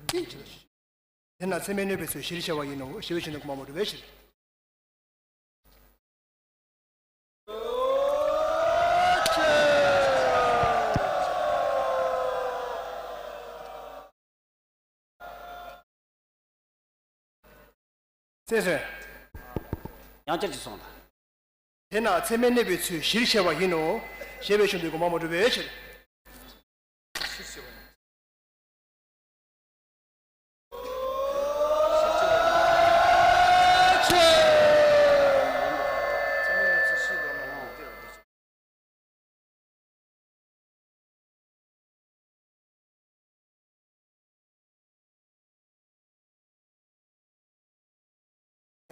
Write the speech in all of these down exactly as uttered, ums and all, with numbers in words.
ཅིག་བྱེད་དོ། དེས་ན་ཚད་མས་གནོད་པའི་ཚུལ་གཞིར་བྱས་པ་ཡིན་ནོ། ཞེས་པའི་ཕྱིར་འདོད་ཁོ་མ་མོ་སྒྲུབ་པའི་ཕྱིར། ཚེ་བསོད། ཡང་བསྐྱར་ཅིག་གསུངས་དང་། དེས་ན་ཚད་མས་གནོད་པའི་ཚུལ་གཞིར་བྱས་པ་ཡིན་ནོ། ཞེས་པའི་ཕྱིར་འདོད་ཁོ་མ་མོ་སྒྲུབ་པའི་ཕྱིར།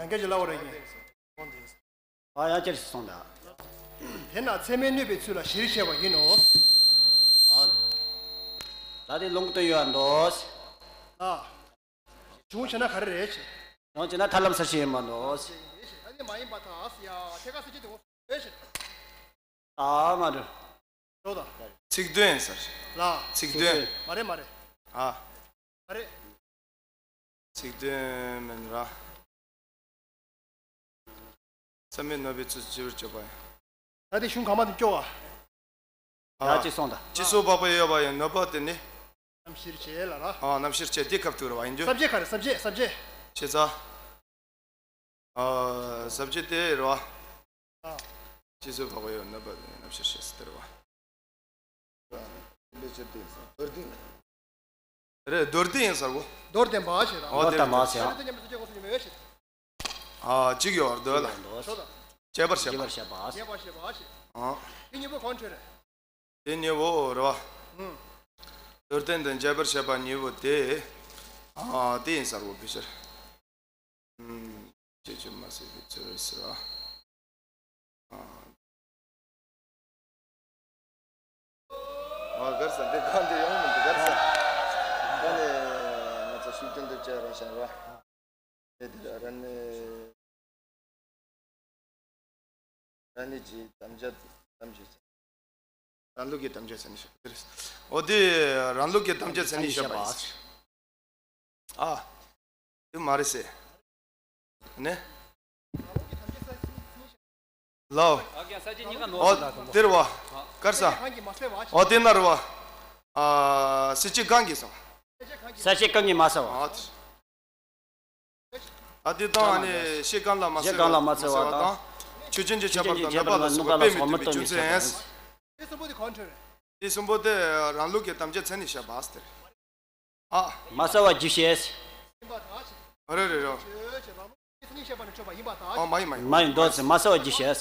ཡང་བསྐྱར་ཅིག་ལབ་པ་རེད་ཀྱི། ཨ་ཡང་བསྐྱར་ཞིག་གསུངས་དང་། དེས་ན་ཚད་མས་གནོད་པའི་ཚུལ་ལ་གཞིར་བྱས་པ་ཡིན་ནོ། ཨ། ད་དེ་ལུང་གི་དོན་ཡོད་འདུག། ཨ། བྱུང་བྱས་ན་ག་རེ་རེད། བྱུང་བྱས་ན་ཐར་ལམ་གསལ་བྱེད་ཡིན་པ་འདུག། ད་དེ་མ་ཡིན་པ་དང་ཡ་ཐད་ཀར་གསལ་བྱེད་དེ་འོ་རེད། ཨ་མ་འགྲོ། འགྲོ་དང་། ཚིག་དོན་ཟེར། ལ། ཚིག་དོན། མ་རེད་མ་རེད། ཨ། མ་རེད། ཚིག་དོན་མིན་ར། ཚད་མས་གནོད་པའི་ཚུལ་གཞིར་བྱས་པ་ཡིན། ད་དེ་གཞུང་གང་མ་དེ་སྐྱོ་བ། ཨ། ཡ་གཅིག་སོང་དང་། སྤྱི་སོགས་འཕགས་པའི་དབྱེ་བ་ཡང་གནོད་པ་དེ་ནི། རྣམ་གཞིར་བྱས་ལ་ར། ཨ། རྣམ་གཞིར་བྱས་དེ་སྐབས་དུ་ར་བ་ཡིན་རྒྱུ། ས་བཅད་ག་རེ་ས་བཅད་ས་བཅད། བྱས་ཙང་། ཨ། ས་བཅད་དེ་རེད་བ། ཨ། སྤྱི་སོགས་འཕགས་པའི་དབྱེ་བ་གནོད་པ་དེ་ནི་རྣམ་གཞིར་བྱས་ཟེར་དེ་རེད་བ། ལས་བྱེད་དེ་ཡིན་ས་མདོར་བསྟན། རེད། མདོར་བསྟན་ཡིན་ས་གོ། མདོར་བསྟན་པ་ཞེས་དང་། ཨོ་དེ་མདོར་བསྟན་པ་ཞེས། ཨ་དེ་མཉམ་དུ་སུ་ཅན་ངོ་སུ་ཅན་མེད་པའི་ཕྱིར། ཨ་གཅིག་ཡོད་འདོད་ལ། ཞོ་དང་། འབྱེད་པར་བྱེད་པ། འབྱེད་པར་བྱེད་པ། འབྱེད་པར་བྱེད་པ་ཞེས། ཨ། དེ་གཉིས་པོ་གང་འཕྲོད་རེད། དེ་གཉིས་པོ་རེད་བ། ཨུམ། མདོར་བསྟན་དང་འབྱེད་པར་བྱེད་པ་གཉིས་པོ་དེ། ཨ་དེ་ཡིན་ས་གོ་བའི་ཕྱིར། ཨུམ། ཅེས་བྱ་མ་ཟད་པའི་ཚུལ་ཟེར་བ། ཨ། ཨ་གར་ས་འདི་གང་འདི་ཡོང་མི་འདུག་གར་ས། ད་ནི་ང་ཚོ་ཤུགས་ཀྱིན་དུ་བཅར་ར་ཤར་བ། དེ་དེ་ར་ནི་ར་ནི་ཅི་དམ་བཅའ་དམ་བཅའ། རང་ལུགས་ཀྱི་དམ་བཅའ་མཚན་ཉིད་བཤད་པ་དེ་རེད། འོ་དེ་རང་ལུགས་ཀྱི་དམ་བཅའ་མཚན་ཉིད་བཤད་པ་ཡིན། ཨ། དེ་མ་རེད་ཟེར། ནས། ལའོ། ཨོ་དེ་རེད་བ། གར་ས། ཨོ་དེ་ན་རེད་བ། ཨ་སྲིད་སྤྱི་གང་གིས་སོང་། ས་བཅད་གང་གིས་མ་ཟ་བ། ཨོ་དེ། ཨ་དེ་དང་ཨ་ནི་ཤེས་གང་ལ་མ་ཟེར་བ་དང་། ཆོས་ཅན་གྱི་ཁྱད་པར་དང་གནོད་པ་ལ་སོགས་པ་དཔེ་མི་མཐུན་པའི་རྒྱུ་མཚན། དེ་གསུམ་པོ་དེ་རང་ལུགས་ཀྱི་དམ་བཅའ་མཚན་ཉིད་བཤད་པ་ཟེར། ཨ། མ་ཟ་བ་རྒྱུ་བཤད། རེད་རེད་རེད། ཨ་མ་ཡིན་མ་ཡིན། མ་ཡིན་མདོ་ཟེར་མ་ཟ་བ་རྒྱུ་བཤད།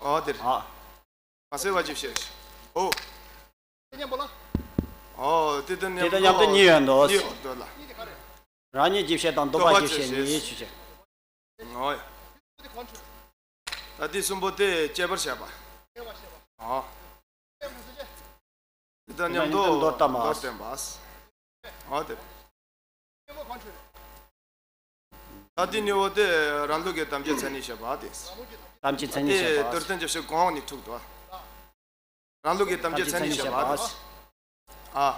ཨ་དེ་རེད། ཨ། མ་ཟ་བ་རྒྱུ་བཤད། ཨོ། ཨོ་དེ་དང་མཉམ་དུ་གཉིས་ཡོད་འདུག། གཉིས་ཡོད་འདུག་ལ། རང་ཉིད་ཀྱི་བཤད་དང་ལྡོག་པ་ཀྱི་བཤད་གཉིས་ཞུ་བྱེད། ཨོ་ཡ། ད་དེ་གསུམ་པོ་དེ་བཅད་པར་བྱ་བ། ཨོ། དེ་དང་མཉམ་དུ་མདོར་བསྟན་པ། མདོར་བསྟན་པ། ཨོ་དེ། ད་དེ་གཉིས་པོ་དེ་རང་ལུགས་ཀྱི་དམ་བཅའ་མཚན་ཉིད་བཤད་པ་དེ། དམ་བཅའ་མཚན་ཉིད་བཤད་པ། དེ་མདོར་བསྟན་གྱི་ཕྱིར་གོང་ནས་ཐུག་ཏོ། རང་ལུགས་ཀྱི་དམ་བཅའ་མཚན་ཉིད་བཤད་པ། ཨ།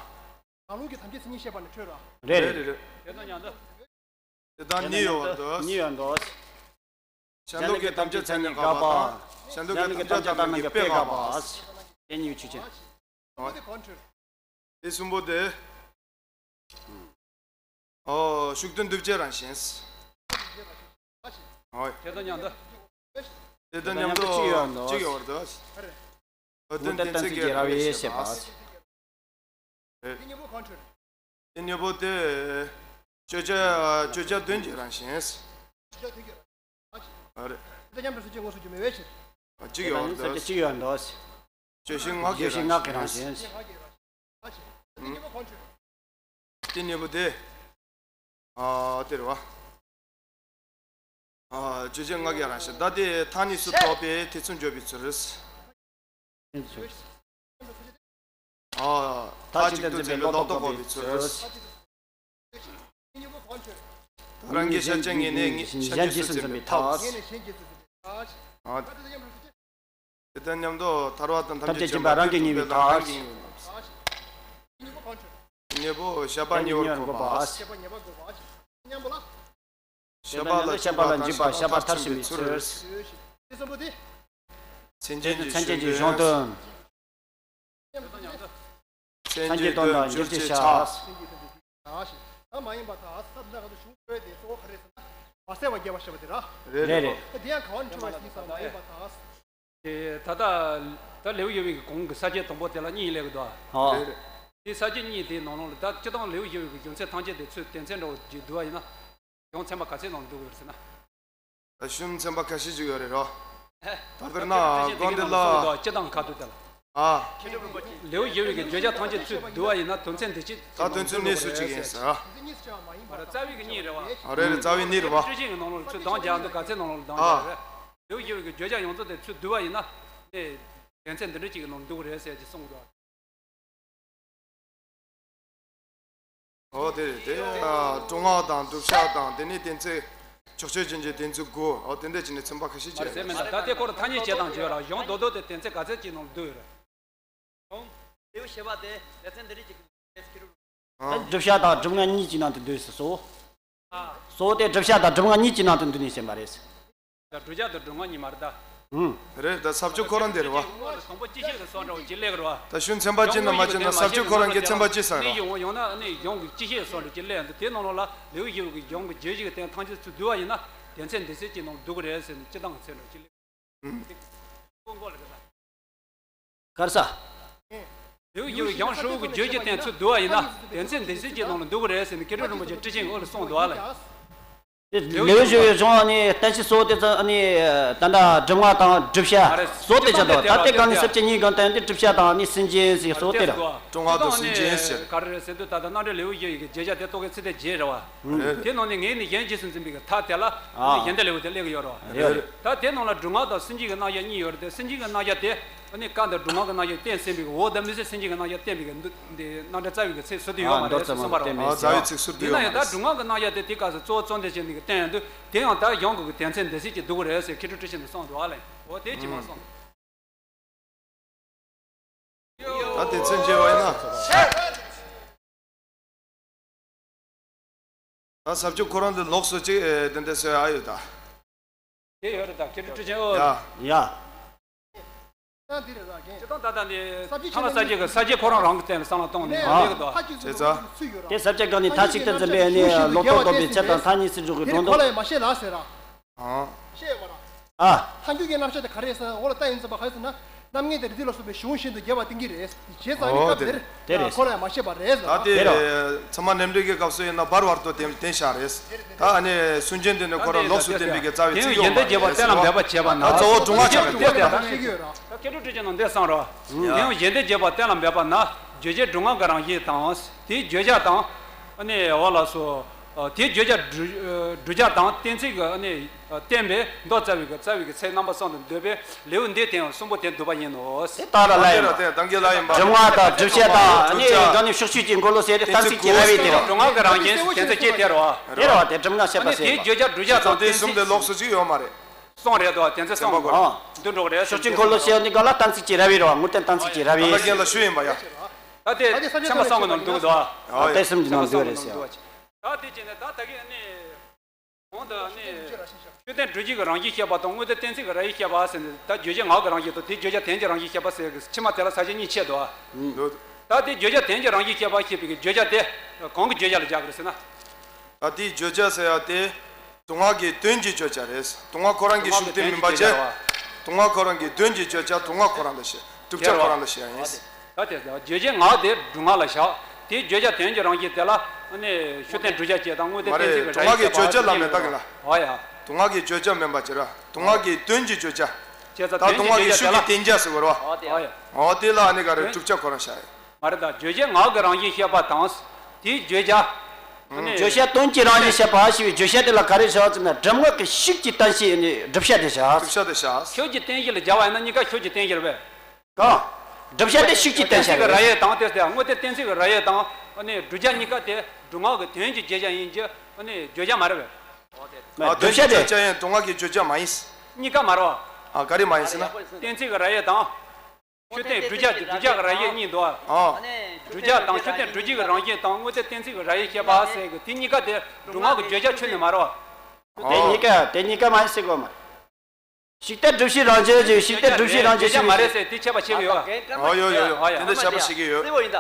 རང་ལུགས་ཀྱི་དམ་བཅའ་མཚན་ཉིད་བཤད་པ་ནི་འཕྲོད་ར། རེད་རེད་རེད། དེ་དང་མཉམ་དུ། དེ་དང་གཉིས་ཡོད་པར་འདོད། གཉིས་ཡོད་འདོད། གཞན་ལུགས་ཀྱི་དམ་བཅའ་མཚན་ཉིད་དགག་པ་དང་། གཞན་ལུགས་ཀྱི་དམ་བཅའ་དག་པའི་དཔེ་དགག་པ། དེ་གཉིས་ཆོས་ཅན། དེ་གསུམ་པོ་དེ། ཨོ། ཤུགས་དོན་བསྡུ་བྱེད་རང་བཞིན། ཨོ། དེ་དང་མཉམ་དུ། དེ་དང་མཉམ་དུ་གཅིག་ཡོད་འདུག། གཅིག་ཡོད་པར་འདོད། ཨོ་དོན་གཏན་ཚིགས་ཀྱི་ར་བའི་བཤད་པ། དེ་གཉིས་པོ་དེ། བརྗོད་བྱ་བརྗོད་བྱ་དོན་གྱི་རང་བཞིན། ཨ་རེད། དེ་མཉམ་དུ་སུ་གཅིག་དངོས་སུ་རྒྱུ་མེད་པའི་ཕྱིར། གཅིག་ཡོད་པར་འདོད། གཅིག་ཡོད་འདོད། བརྗོད་གཞི་ངག་གི་རང་བཞིན། དེ་གཉིས་པོ་གང་འཕྲོད། དེ་གཉིས་པོ་དེ། ཨ་དེ་རེད་བ། ཨ་བརྗོད་བྱ་ངག་གི་རང་བཞིན། ད་དེ་མཐའ་གཉིས་སུ་གཏོགས་པའི་དེ་ཚུར་འཇོག་པའི་ཚུལ། ཨ་མཐའ་གཅིག་ཏུ་འཛིན་པའི་ལོག་རྟོག་འགོག་པའི་ཚུལ། རང་གི་ཤར་ཕྱོགས་ངོས་ནས་གཞན་རྗེས་སུ་འཛིན་པའི་ཐབས། ཨ། དེ་དང་མཉམ་དུ་ཐར་པ་དང་ཐམས་ཅད་མཁྱེན་པ་རང་གིས་ངེས་པའི་ཐབས། གཉེན་པོ་བཤད་པ་ཉེ་བར་བཀོད་པ། བཤད་པ་ཉེ་བར་བཀོད་པ། མཉམ་པོ་ལ། བཤད་པ་ལ་བཅུག་པ་དང་བཤད་པ་མཐར་ཕྱིན་པའི་ཚུལ། ཚུལ་གསུམ་པོ་དེ། མཚན་ཅན་གྱི་མཚན་ཅན་གྱི་གཞུང་དོན། མཚན་ཉིད་དོན་དང་འགྱུར་བྱེད་བྱ། ད་མ་ཡིན་པ་དང་ས་འདི་ག་དུ་བྱུང་དགོས་དེ་གཙོ་བོ་ག་རེ་ཟེར་ན་མ་གསལ་བ་རྒྱས་པར་བཤད་པ་དེ་ར། རེད་རེད། དེ་ཡང་ག་བ་འཁྲུལ་བ་ཞིག་ཙམ་མ་ཡིན་པ་དང་། དེ་ད་ལྟ་ད་ལེའུ་ཡོལ་བའི་གི་གོང་གི་ས་བཅད་དང་པོ་དེ་ལ་གཉིས་སླེབས་ཀྱི་འདུག་ཨ། རེད་རེད། དེ་ས་བཅད་གཉིས་དེའི་ནང་ལོགས་ལ་ད་སྤྱིར་བཏང་ལེའུ་ཡོལ་བའི་གི་རྒྱུ་མཚན་ཐམས་ཅད་དེ་ཚུར་དོན་ཚན་འདྲ་བོ་ཅིག་བསྡུ་བ་ཡིན་ན། གཞུང་ཚན་པ་ག་ཚད་ནང་འདུ་དགོས་རེད་ཟེར་ན། ད་གཞུང་ཚན་པ་ཁ་ཤས་ཅིག་ཡོད་རེད་རོ། ད་དཔེར་ན་དགོན་འདི་ལ། སྤྱི་དང་ཁ་ཐུག་དེ་ལ། ཨ། ལེའུ་ཡོལ་བའི་གི་བརྗོད་བྱ་ཐམས་ཅད་ཚུར་བསྡུ་བ་ཡིན་ན་དོན་ཚན་འདི་ཅི། ད་དོན་ཚན་གནས་སུ་གཅིག་ཡིན་ཟེར་ར། རྩ་བའི་གི་གཉིས་རེད་བ། ཨ་རེད་རེད། རྩ་བའི་གཉིས་རེད་བ། སྤྲོས་བཤད་ཀྱི་ནང་ལོགས་ཚུར་གདམ་རྒྱག་འདུག་ག་ཚད་ནང་ལོགས་གདམ་རྒྱག་རེད། ལེའུ་ཡོལ་བའི་གི་བརྗོད་བྱ་ཡོངས་རྫོགས་དེ་ཚུར་བསྡུ་བ་ཡིན་ན། དེ་དོན་ཚན་འདི་འདྲ་ཅིག་གི་ནང་འདུ་གི་རེད་ཟེར་གྱི་གསུངས་འདུག་ཨོ་དེ་རེད་དེ། སྒྲུབ་ངག་དང་སྒྲུབ་བྱ་དང་དེ་ནས་དོན་ཚན། ཕྱོགས་ཆོས་ཅན་གྱི་དོན་ཚན་དགུ། ཨོ་དེ་འདྲ་བྱས་ནས་ཚན་པ་ཁ་ཤས་ཅིག་རེད། ཟེར་མིན་ད་དེ་སྐོར་ཐ་སྙད་བྱེད་སྟངས་བརྗོད་ར་གཞུང་རྡོག་རྡོག་དེ་དོན་ཚན་ག་ཚད་ཅིག་ནང་བསྡུས་ཡོད་རེད། གཞུང་ལེའུ་བྱེ་བ་དེ་ལེ་ཚན་འདི་རིགས་ཀྱི་ཨ། བསྒྲུབ་བྱ་དང་སྒྲུབ་ངག་གཉིས་ཀྱི་ནང་དུ་འདུས་སོ། གཙོ་བོ་དེ་བསྒྲུབ་བྱ་དང་སྒྲུབ་ངག་གཉིས་ཀྱི་ནང་དུ་འདུས་ནས་བཤད་པ་རེད། ད་བསྒྲུབ་བྱ་དང་སྒྲུབ་ངག་གཉིས་མ་རེད་ད། ཨང་། རེད་ད་ས་བཅད་ཁོ་རང་འདི་རེད་བ། དང་པོ་སྤྱི་བཤད་ཀྱི་སོགས་འདྲ་བོ་ཅིག་སླེབས་རེད་བ། ད་གཞུང་ཚན་པ་གཅིག་ན་མ་གཅིག་ན་ས་བཅད་ཁོ་རང་གི་ཚན་པ་གཅིག་ཟེར་ར། ནི་ཡོང་ཡོང་ན་ནི་གཞུང་གི་སྤྱི་བཤད་སོགས་འདྲ་ཅིག་སླེབས་འདུག་དེ་ནང་ལོགས་ལ་ལེའུ་ཡོལ་བའི་གི་གཞུང་གི་བརྗོད་གཞི་གི་སྟེང་ཐམས་ཅད་ཚུར་བསྡུ་བ་ཡིན་ན་དོན་ཚན་འདི་ཚོ་ཅིག་ནང་འདུ་གི་རེད་ཟེར་ནས་སྤྱི་བཏང་གི་ཚན་འདྲ་ཅིག་སླེབས། ཨང་། དེ་ཀུན་གོ་ལ་རེད་ད། གར་ས། ལེའུ་ཡོལ་བའི་གཞུང་ཧྲིལ་བོ་གི་བརྗོད་གཞི་སྟེང་ཚུར་བསྡུ་བ་ཡིན་ན་དོན་ཚན་འདི་ཚོ་ཅིག་ནང་ལ་འདུ་གི་རེད་ཟེར་ནས་མཁས་གྲུབ་རིན་པོ་ཆེ་ཁྲི་ཆེན་འོག་ལ་གསུངས་འདུག་ཨ་ལ། ལེའུ་ཡོལ་བའི་གཞུང་ནི་བསྟན་བཅོས་སོགས་དེ་ཚོ་ནི་ད་ལྟ་སྒྲུབ་ངག་དང་བསྒྲུབ་བྱ་སོགས་དེ་ཆགས་འདུག་ད་ལྟའི་སྒང་ནས་ས་བཅད་གཉིས་སྒང་སྟེང་དེ་བསྒྲུབ་བྱ་དང་ནི་སེམས་ཅན་ཟེར་སོགས་དེ་རེད། སྒྲུབ་ངག་དང་སེམས་ཅན་ཟེར། ག་རེ་རེད་ཟེར་དུས་ད་ལྟ་རྣམ་འགྲེལ་ལེའུ་བཞི་ཡི་གི་བརྗོད་བྱ་དེ་རྟོག་གེ་ཚིག་དེ་བརྒྱད་རེད་བ། རེད། དེ་ནང་ནས་ངས་ནི་གཞན་རྗེས་སུ་འཛིན་པའི་གི་མཐའ་དེ་ལ་ནི་གཞན་དོན་ལེའུ་དེ་སླེབས་ཀྱི་ཡོད་རེད་བ། རེད། ད་དེ་ནང་ལ་སྒྲུབ་ངག་དང་སེམས་ཅན་གྱི་རྣམ་གཞག་གཉིས་ཡོད་རེད་དེ་སེམས་ཅན་གྱི་རྣམ་གཞག་དེ། ཨ་ནི་བཀའ་དང་སྒྲུབ་ངག་གི་རྣམ་གཞག་བསྟན་ཟིན་པའི་འོག་ད་མི་སྲིད་སེམས་ཅན་གྱི་རྣམ་གཞག་བསྟན་པའི་གི་འདི་རྣམ་འགྲེལ་རྩ་བའི་གི་ཚིག་ཟུར་དུ་ཡོད་མ་རེད་ཟེར་གསུངས་པ་རེད། ཨ་རྩ་བའི་ཚིག་ཟུར་དུ་ཡིན་ན་ཡང་ད་སྒྲུབ་ངག་གི་རྣམ་གཞག་དེ་དེ་སྐབས་སུ་གཙོ་བོ་བཅོམ་ལྡན་འདས་ཀྱིས་ནི་བསྟན་ཡོང་དུས་དེ་ཡང་ད་གཞུང་གི་གི་དོན་ཚན་འདི་ཚོ་ཅིག་འདུ་གི་རེད་ཟེར་མཁས་གྲུབ་ཁྲི་ཆེན་དུ་གསུངས་འདུག་ཨ་ལས་འོ་དེ་ཅི་མ་གསུངས། ད་དོན་ཚན་བརྗེ་བ་ཡིན་ན། ད་ས་བཅད་ཁོ་རང་འདི་ལོགས་སུ་ཅིག་ཨེ་དེ་འདྲ་ཟེར་ཨ་ཡོད་ད། དེ་ཡོད་རེད་ད་མཁས་གྲུབ་ཁྲི་ཆེན་ཨོ། ཡ། ཡ། སྤྱིར་བཏང་ད་ལྟ་ནི་ཐ་མ་ས་བཅད་ཀྱི་ས་བཅད་ཁོ་རང་རང་གི་སྟེང་ལ་བསམ་བློ་གཏོང་ནས་ཨ། ལེགས་དོ། བྱས་ཙང་། དེ་ས་བཅད་སྒང་ནས་མཐའ་གཅིག་ཏུ་འཛིན་པའི་ནི་ལོག་རྟོག་སྡོམ་པའི་ཚད་དང་མཐའ་གཉིས་སུ་འཇོག་གི་སྒྲོ་འདོགས། ཨང་། ཤེས་ཡོད་མ་རེད། ཨ། ཐལ་འགྱུར་གྱི་རྣམ་གཞག་དེ་ག་རེ་རེད་ཟེར་ན་འོག་ལ་ལྟ་ཡིན་ཙམ་པ་ག་རེ་ཟེར་ན་རྣམ་ངེས་དེ་རིགས་ལ་སོགས་པའི་གཞུང་བཞིན་དུ་རྒྱས་པར་བསྟན་གྱི་རེད། བྱས་ཙང་ཨོ་ནི་སྐབས་དེ་དེར་དེ་རེད། ཁོ་ལ་ཡང་མ་བཤད་པ་རེད་ཟེར། ད་དེ་དེ་རེད། ཚད་མ་རྣམ་འགྲེལ་གྱི་སྐབས་སུ་ཡིན་ན་བར་བར་དུ་དེ་བསྟན་བཞག་རེད། ད་ཨ་ནི་སུན་འབྱིན་དེ་ནི་ཁོ་རང་ལོགས་སུ་བསྟན་པའི་གི་རྩ་བའི་ཚིག་ཡོད་མ་རེད་ཟེར་བ། ད་གཙོ་བོ་སྒྲུབ་ངག་ཆགས་ཀྱི་དེ་ལྟ་ད་ཤེས་ཀྱི་ཡོད་ར། ད་མཁས་གྲུབ་ཁྲི་ཆེན་ནང་འདི་གསུངས་ར། དེ་ཡང་གཞན་དོན་རྒྱས་པ་གཏན་ལ་འབེབས་པ་ན་བརྗོད་བྱའི་སྒྲུབ་ངག་གི་རང་བཞིན་དང་། དེའི་བརྗོད་བྱ་དང་། ཨ་ནི་འོ་ལགས་སོ། ཨ་དེའི་བརྗོད་བྱ་བསྒྲུབ་བསྒྲུབ་བྱ་དང་གཏན་ཚིགས་ཀྱི་ཨ་ནི་བསྟན་པའི་མདོ་རྩ་བའི་གི་རྩ་བའི་གི་ཚིག་རྣམ་པ་གསུམ་དུ་འདོད་པས་ལེའུ་འདིའི་སྟེང་གསུམ་པོ་དེ་འདུས་པ་ཡིན་ནོ། དེ་ལྟར་ལ་ཡིན་པ། དེ་ལྟར་ལ་ཡིན་པ། སྒྲུབ་ངག་དང་བསྒྲུབ་བྱ་དང་ཨ་ནི་སྒང་ནས་ཕྱོགས་ཆོས་ཀྱི་འཁོར་ལོ་ཟེར་དེ་གཏན་ཚིགས་ཀྱི་ར་བའི་དེ་རེད། སྒྲུབ་ངག་གི་རང་བཞིན་དེ་ཚོ་སྐྱེ་དེ་རེད་བ། དེ་རེད་བ། དེ་སྒྲུབ་ངག་བཤད་པ་ཟེར། ཨ་ནི་དེའི་བརྗོད་བྱ་བསྒྲུབ་བྱ་དང་གཏན་ཚིགས་གསུམ་དེ་ལོགས་སུ་ཅིག་ཡོད་མ་རེད། གསུངས་རེད་དོ། དེ་ཚོ་གསུངས་དགོས། ཨ། འདི་འགྲོ་གི་རེད། ཕྱོགས་ཆོས་འཁོར་ལོ་ཞེས་འདི་ག་ལ་གཏན་ཚིགས་ཀྱི་ར་བའི་རེད་བ། དངོས་བསྟན་གཏན་ཚིགས་ཀྱི་ར་བའི། ད་ལྟ་རྒན་ལ་ཞུ་ཡིན་པ་ཡ། ད་དེ་ཚད་མ་གསུམ་གྱི་ནང་འདུ་གི་འདུག་ཨ། ཨ་ཡ། དེ་གསུམ་གྱི་ནང་འདུ་རེད་ཟེར་ཡ། ད་དེ་བྱས་ནས་ད་ད་གིན་ནི། གོང་དུ་ནི། ཤུགས་བསྟན་སྒྲུབ་བྱེད་ཀྱི་རང་བཞིན་བཤད་པ་དང་དངོས་བསྟན་གཏན་ཚིགས་ཀྱི་ར་བའི་བཤད་པ་ཟེར་ནས་ད་བརྗོད་བྱ་ངག་གི་རང་བཞིན་དང་དེའི་བརྗོད་བྱ་དོན་གྱི་རང་བཞིན་བཤད་པ་ཟེར་གི་ཕྱི་མ་དེ་ལ་ས་བཅད་གཉིས་ཕྱེ་འདུག་ཨ། ད་དེ་བརྗོད་བྱ་དོན་གྱི་རང་བཞིན་བཤད་པ་ཞེས་པའི་བརྗོད་བྱ་དེ་གང་གི་བརྗོད་བྱ་ལ་སྦྱར་གི་རེད་ཟེར་ན། ད་དེའི་བརྗོད་བྱ་ཟེར་ཡ་དེ། སྒྲུབ་ངག་གི་དོན་གྱི་བརྗོད་བྱ་རེད། སྒྲུབ་ངག་ཁོ་རང་གི་ཤུགས་བསྟན་མིན་པ་བྱས། སྒྲུབ་ངག་ཁོ་རང་གི་དོན་གྱི་བརྗོད་བྱ་སྒྲུབ་ངག་ཁོ་རང་ལ་བཤད། བསྒྲུབ་བྱ་ཁོ་རང་ལ་བཤད་ཡིན། ད་དེ་བརྗོད་བྱའི་ངག་དེ་སྒྲུབ་ངག་ལ་བཞག་དེའི་བརྗོད་བྱ་དོན་གྱི་རང་བཞིན་དེ་ལ་ནི་ཤུགས་བསྟན་སྒྲུབ་བྱ་བྱས་དང་དངོས་བསྟན་གཏན་ཚིགས་ཀྱི་ར་བའི་བཤད་པ་ཟེར་གྱི་ཡོད་རེད། ཨོ་ཡ། སྒྲུབ་ངག་གི་བརྗོད་བྱ་མིན་པ་བྱས་ར། སྒྲུབ་ངག་གི་དོན་གྱི་བརྗོད་བྱ། བྱས་ཙང་དོན་གྱི་བརྗོད་བྱ་དེ་ལ། ད་སྒྲུབ་ངག་གི་ཤུགས་ཀྱི་བསྟན་བྱ་ཟེར་བ་རེད་བ། ཨོ་ཡ། ཨོ་དེ་ལ་ནི་ག་རེ་བསྒྲུབ་བྱ་ཁོ་རང་བཞག་ཡིན། མ་རེད་ད། བརྗོད་བྱའི་ངག་གི་རང་བཞིན་བཤད་པ་དང་། དེའི་བརྗོད་བྱ། ཨ་ནི། བརྗོད་བྱ་དོན་གྱི་རང་བཞིན་བཤད་པ་ཞེས་པའི་བརྗོད་བྱ་དེ་ལ་ག་རེ་བཞག་ཟེར་ན་སྒྲུབ་ངག་གི་ཤུགས་ཀྱི་བསྟན་བྱའི་བསྒྲུབ་བྱ་དེ་བཞག་བསྒྲུབ་བྱ་དེ་བཞག་ཤུགས་ཀྱི་བསྟན་བྱ་ལ་སྦྱར་བ་ཡིན་ན་གཉིས་ཀ་ཤུགས་ཀྱི་བསྟན་བྱ་རེད་པས། གང་། བསྒྲུབ་བྱ་དེ་ཤུགས་ཀྱི་བསྟན་བྱ་རེད། གཏན་ཚིགས་ཀྱི་ར་བའི་དང་དེ་ལྟར་དངོས་བསྟན་གཏན་ཚིགས་ཀྱི་ར་བའི་དང་། ཨ་ནི་བསྒྲུབ་བྱ་གཉིས་ཀ་དེ་སྒྲུབ་ངག་གི་དོན་གྱི་བརྗོད་བྱ་ཡིན་གྱི། ཨ་ནི་བརྗོད་བྱ་མ་རེད་པས། ཨ་བསྒྲུབ་བྱ་དེ། བརྗོད་བྱ་ཡང་སྒྲུབ་ངག་གི་བརྗོད་བྱ་མ་ཡིན། གཉིས་ཀ་མ་རེད་པ། ཨ་ག་རེ་མ་ཡིན་ཟེར་ན། གཏན་ཚིགས་ཀྱི་ར་བའི་དང་། ཤུགས་བསྟན་བསྒྲུབ་བྱ་གི་བསྒྲུབ་བྱ་གི་ར་བའི་གཉིས་འདུག་ཨ། ཨ། བསྒྲུབ་བྱ་དང་ཤུགས་བསྟན་སྒྲུབ་བྱེད་ཀྱི་རང་བཞིན་དང་དངོས་བསྟན་གཏན་ཚིགས་ཀྱི་རབ་དབྱེ་བཤད་པ་ཟེར་གི་དེ་གཉིས་ཀ་དེ་སྒྲུབ་ངག་གི་བརྗོད་བྱ་ཁྱོན་ནས་མ་རེད་བ། དེ་གཉིས་ཀ་དེ་གཉིས་ཀ་མ་ཡིན་ཟེར་གོ་མ་རེད། ཤུགས་བསྟན་སྒྲུབ་བྱེད་རང་བཞིན་ཅིག་ཤུགས་བསྟན་སྒྲུབ་བྱེད་རང་བཞིན་ཞིག་མ་རེད་ཟེར་དེ་ཁྱད་པར་ཕྱེ་གི་ཡོད་བ། ཨོ་ཡོད་ཡོད་ཡོད། དེ་འདྲ་ཁྱད་པར་ཕྱེ་གི་ཡོད། གསལ་པོ་ཡིན་ད།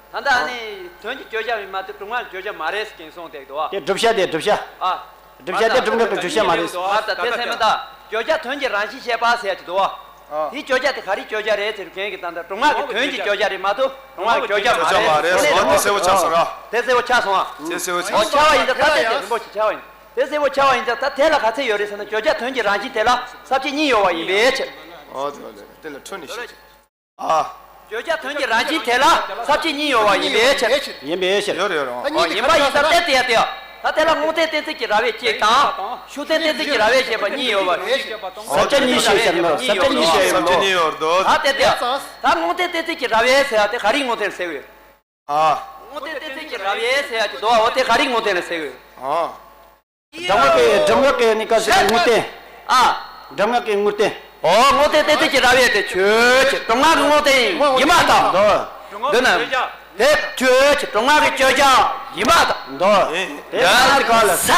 ད་ལྟ་ཨ་ནི་དོན་གྱི་བརྗོད་བྱ་ཡིན་མ་གཏོགས་སྒྲུབ་ངག་གི་བརྗོད་བྱ་མ་རེད་ཟེར་གྱིན་གསུངས་བསྡད་འདུག་བ། དེ་བསྒྲུབ་བྱ་དེ་བསྒྲུབ་བྱ། ཨ། བསྒྲུབ་བྱ་དེ་སྒྲུབ་ངག་གི་བརྗོད་བྱ་མ་རེད། ཨ་ད་དེ་ཚད་མི་ད། བརྗོད་བྱ་དོན་གྱི་རང་བཞིན་བཤད་པ་ཟེར་ཡ་ཅིག་འདུག་བ། ཨ། དེའི་བརྗོད་བྱ་དེ་ག་རེའི་བརྗོད་བྱ་རེད་ཟེར་མཁན་གྱི་ད་ལྟ་སྒྲུབ་ངག་གི་དོན་གྱི་བརྗོད་བྱ་རེད་མ་གཏོགས་སྒྲུབ་ངག་གི་བརྗོད་བྱ་མ་རེད། བརྗོད་བྱ་མ་རེད་ཟེར་བ་དེ་གསལ་པོ་ཆགས་སོང་ར། དེ་གསལ་པོ་ཆགས་སོང་ཨ། དེ་གསལ་པོ་ཆགས་སོང་། ཨོ་ཆགས་པ་ཡིན་ད་ད་དེ་དེ་རིན་པོ་ཆེ་ཆགས་པ་ཡིན། དེ་གསལ་པོ་ཆགས་པ་ཡིན་ཙང་ད་དེ་ལ་ག་ཚད་ཡོད་རེད་ཟེར་ན་བརྗོད་བྱ་དོན་གྱི་རང་བཞིན་དེ་ལ་ས་བཅད་གཉིས་ཡོད་པ་ཡིན་པའི་ཕྱིར། ཨོ་དེ་ལ་དེ་ལ་འཕྲོས་ནས་ཤེས་ཀྱི། ཨ། བརྗོད་བྱ་དོན་གྱི་རང་བཞིན་དེ་ལ་ས་བཅད་གཉིས་ཡོད་པ་ཡིན་པའི་ཕྱིར། ཡིན་པའི་ཕྱིར། ཡོད་རེད་ཡོད་རེད། ཨོ་ཡིན་པ་ཡིན་ཙང་དེ་དེ་ཡ་དེ་ཡ། ད་དེ་ལ་དངོས་བསྟན་གཏན་ཚིགས་ཀྱི་རབ་དབྱེ་གཅིག་དང་ཤུགས་བསྟན་གཏན་ཚིགས་ཀྱི་རབ་དབྱེ་བཤད་པ་གཉིས་ཡོད་པ་རེད། ས་བཅད་གཉིས་ཤེས་ཟེར་ན་ས་བཅད་གཉིས་བཤད་ཡོད་ས་བཅད་མོ། གཉིས་ཡོད་འདུག་ད་དེ་དེ་ཡ། ད་དངོས་བསྟན་གཏན་ཚིགས་ཀྱི་རབ་དབྱེ་ཟེར་ཡ་དེ་ག་རེའི་དངོས་བསྟན་ཟེར་གི་ཡོད། ཨ། དངོས་བསྟན་གཏན་ཚིགས་ཀྱི་རབ་དབྱེ་ཟེར་ཡ་ཅིག་འདུག་བ། འོ་དེ་ག་རེའི་དངོས་བསྟན་ལ་ཟེར་གི་ཡོད། ཨ། སྒྲུབ་ངག་གི་སྒྲུབ་ངག་གི་གནས་སྐབས་སུ་དངོས་བསྟན། ཨ། སྒྲུབ་ངག་གི་དངོས་བསྟན། འོ་དངོས་བསྟན་གཏན་ཚིགས་ཀྱི་རབ་དབྱེ་དེ་ཆོས་ཅན། སྒྲུབ་ངག་གི་དངོས་བསྟན་ཡིན་པར་ཐལ། འདོད། འདོད་ན། དེ་ཆོས་ཅན། སྒྲུབ་ངག་གི་བརྗོད་བྱ་ཡིན་པར་ཐལ། འདོད། དེ་ལྟར་ག་ལ་ས།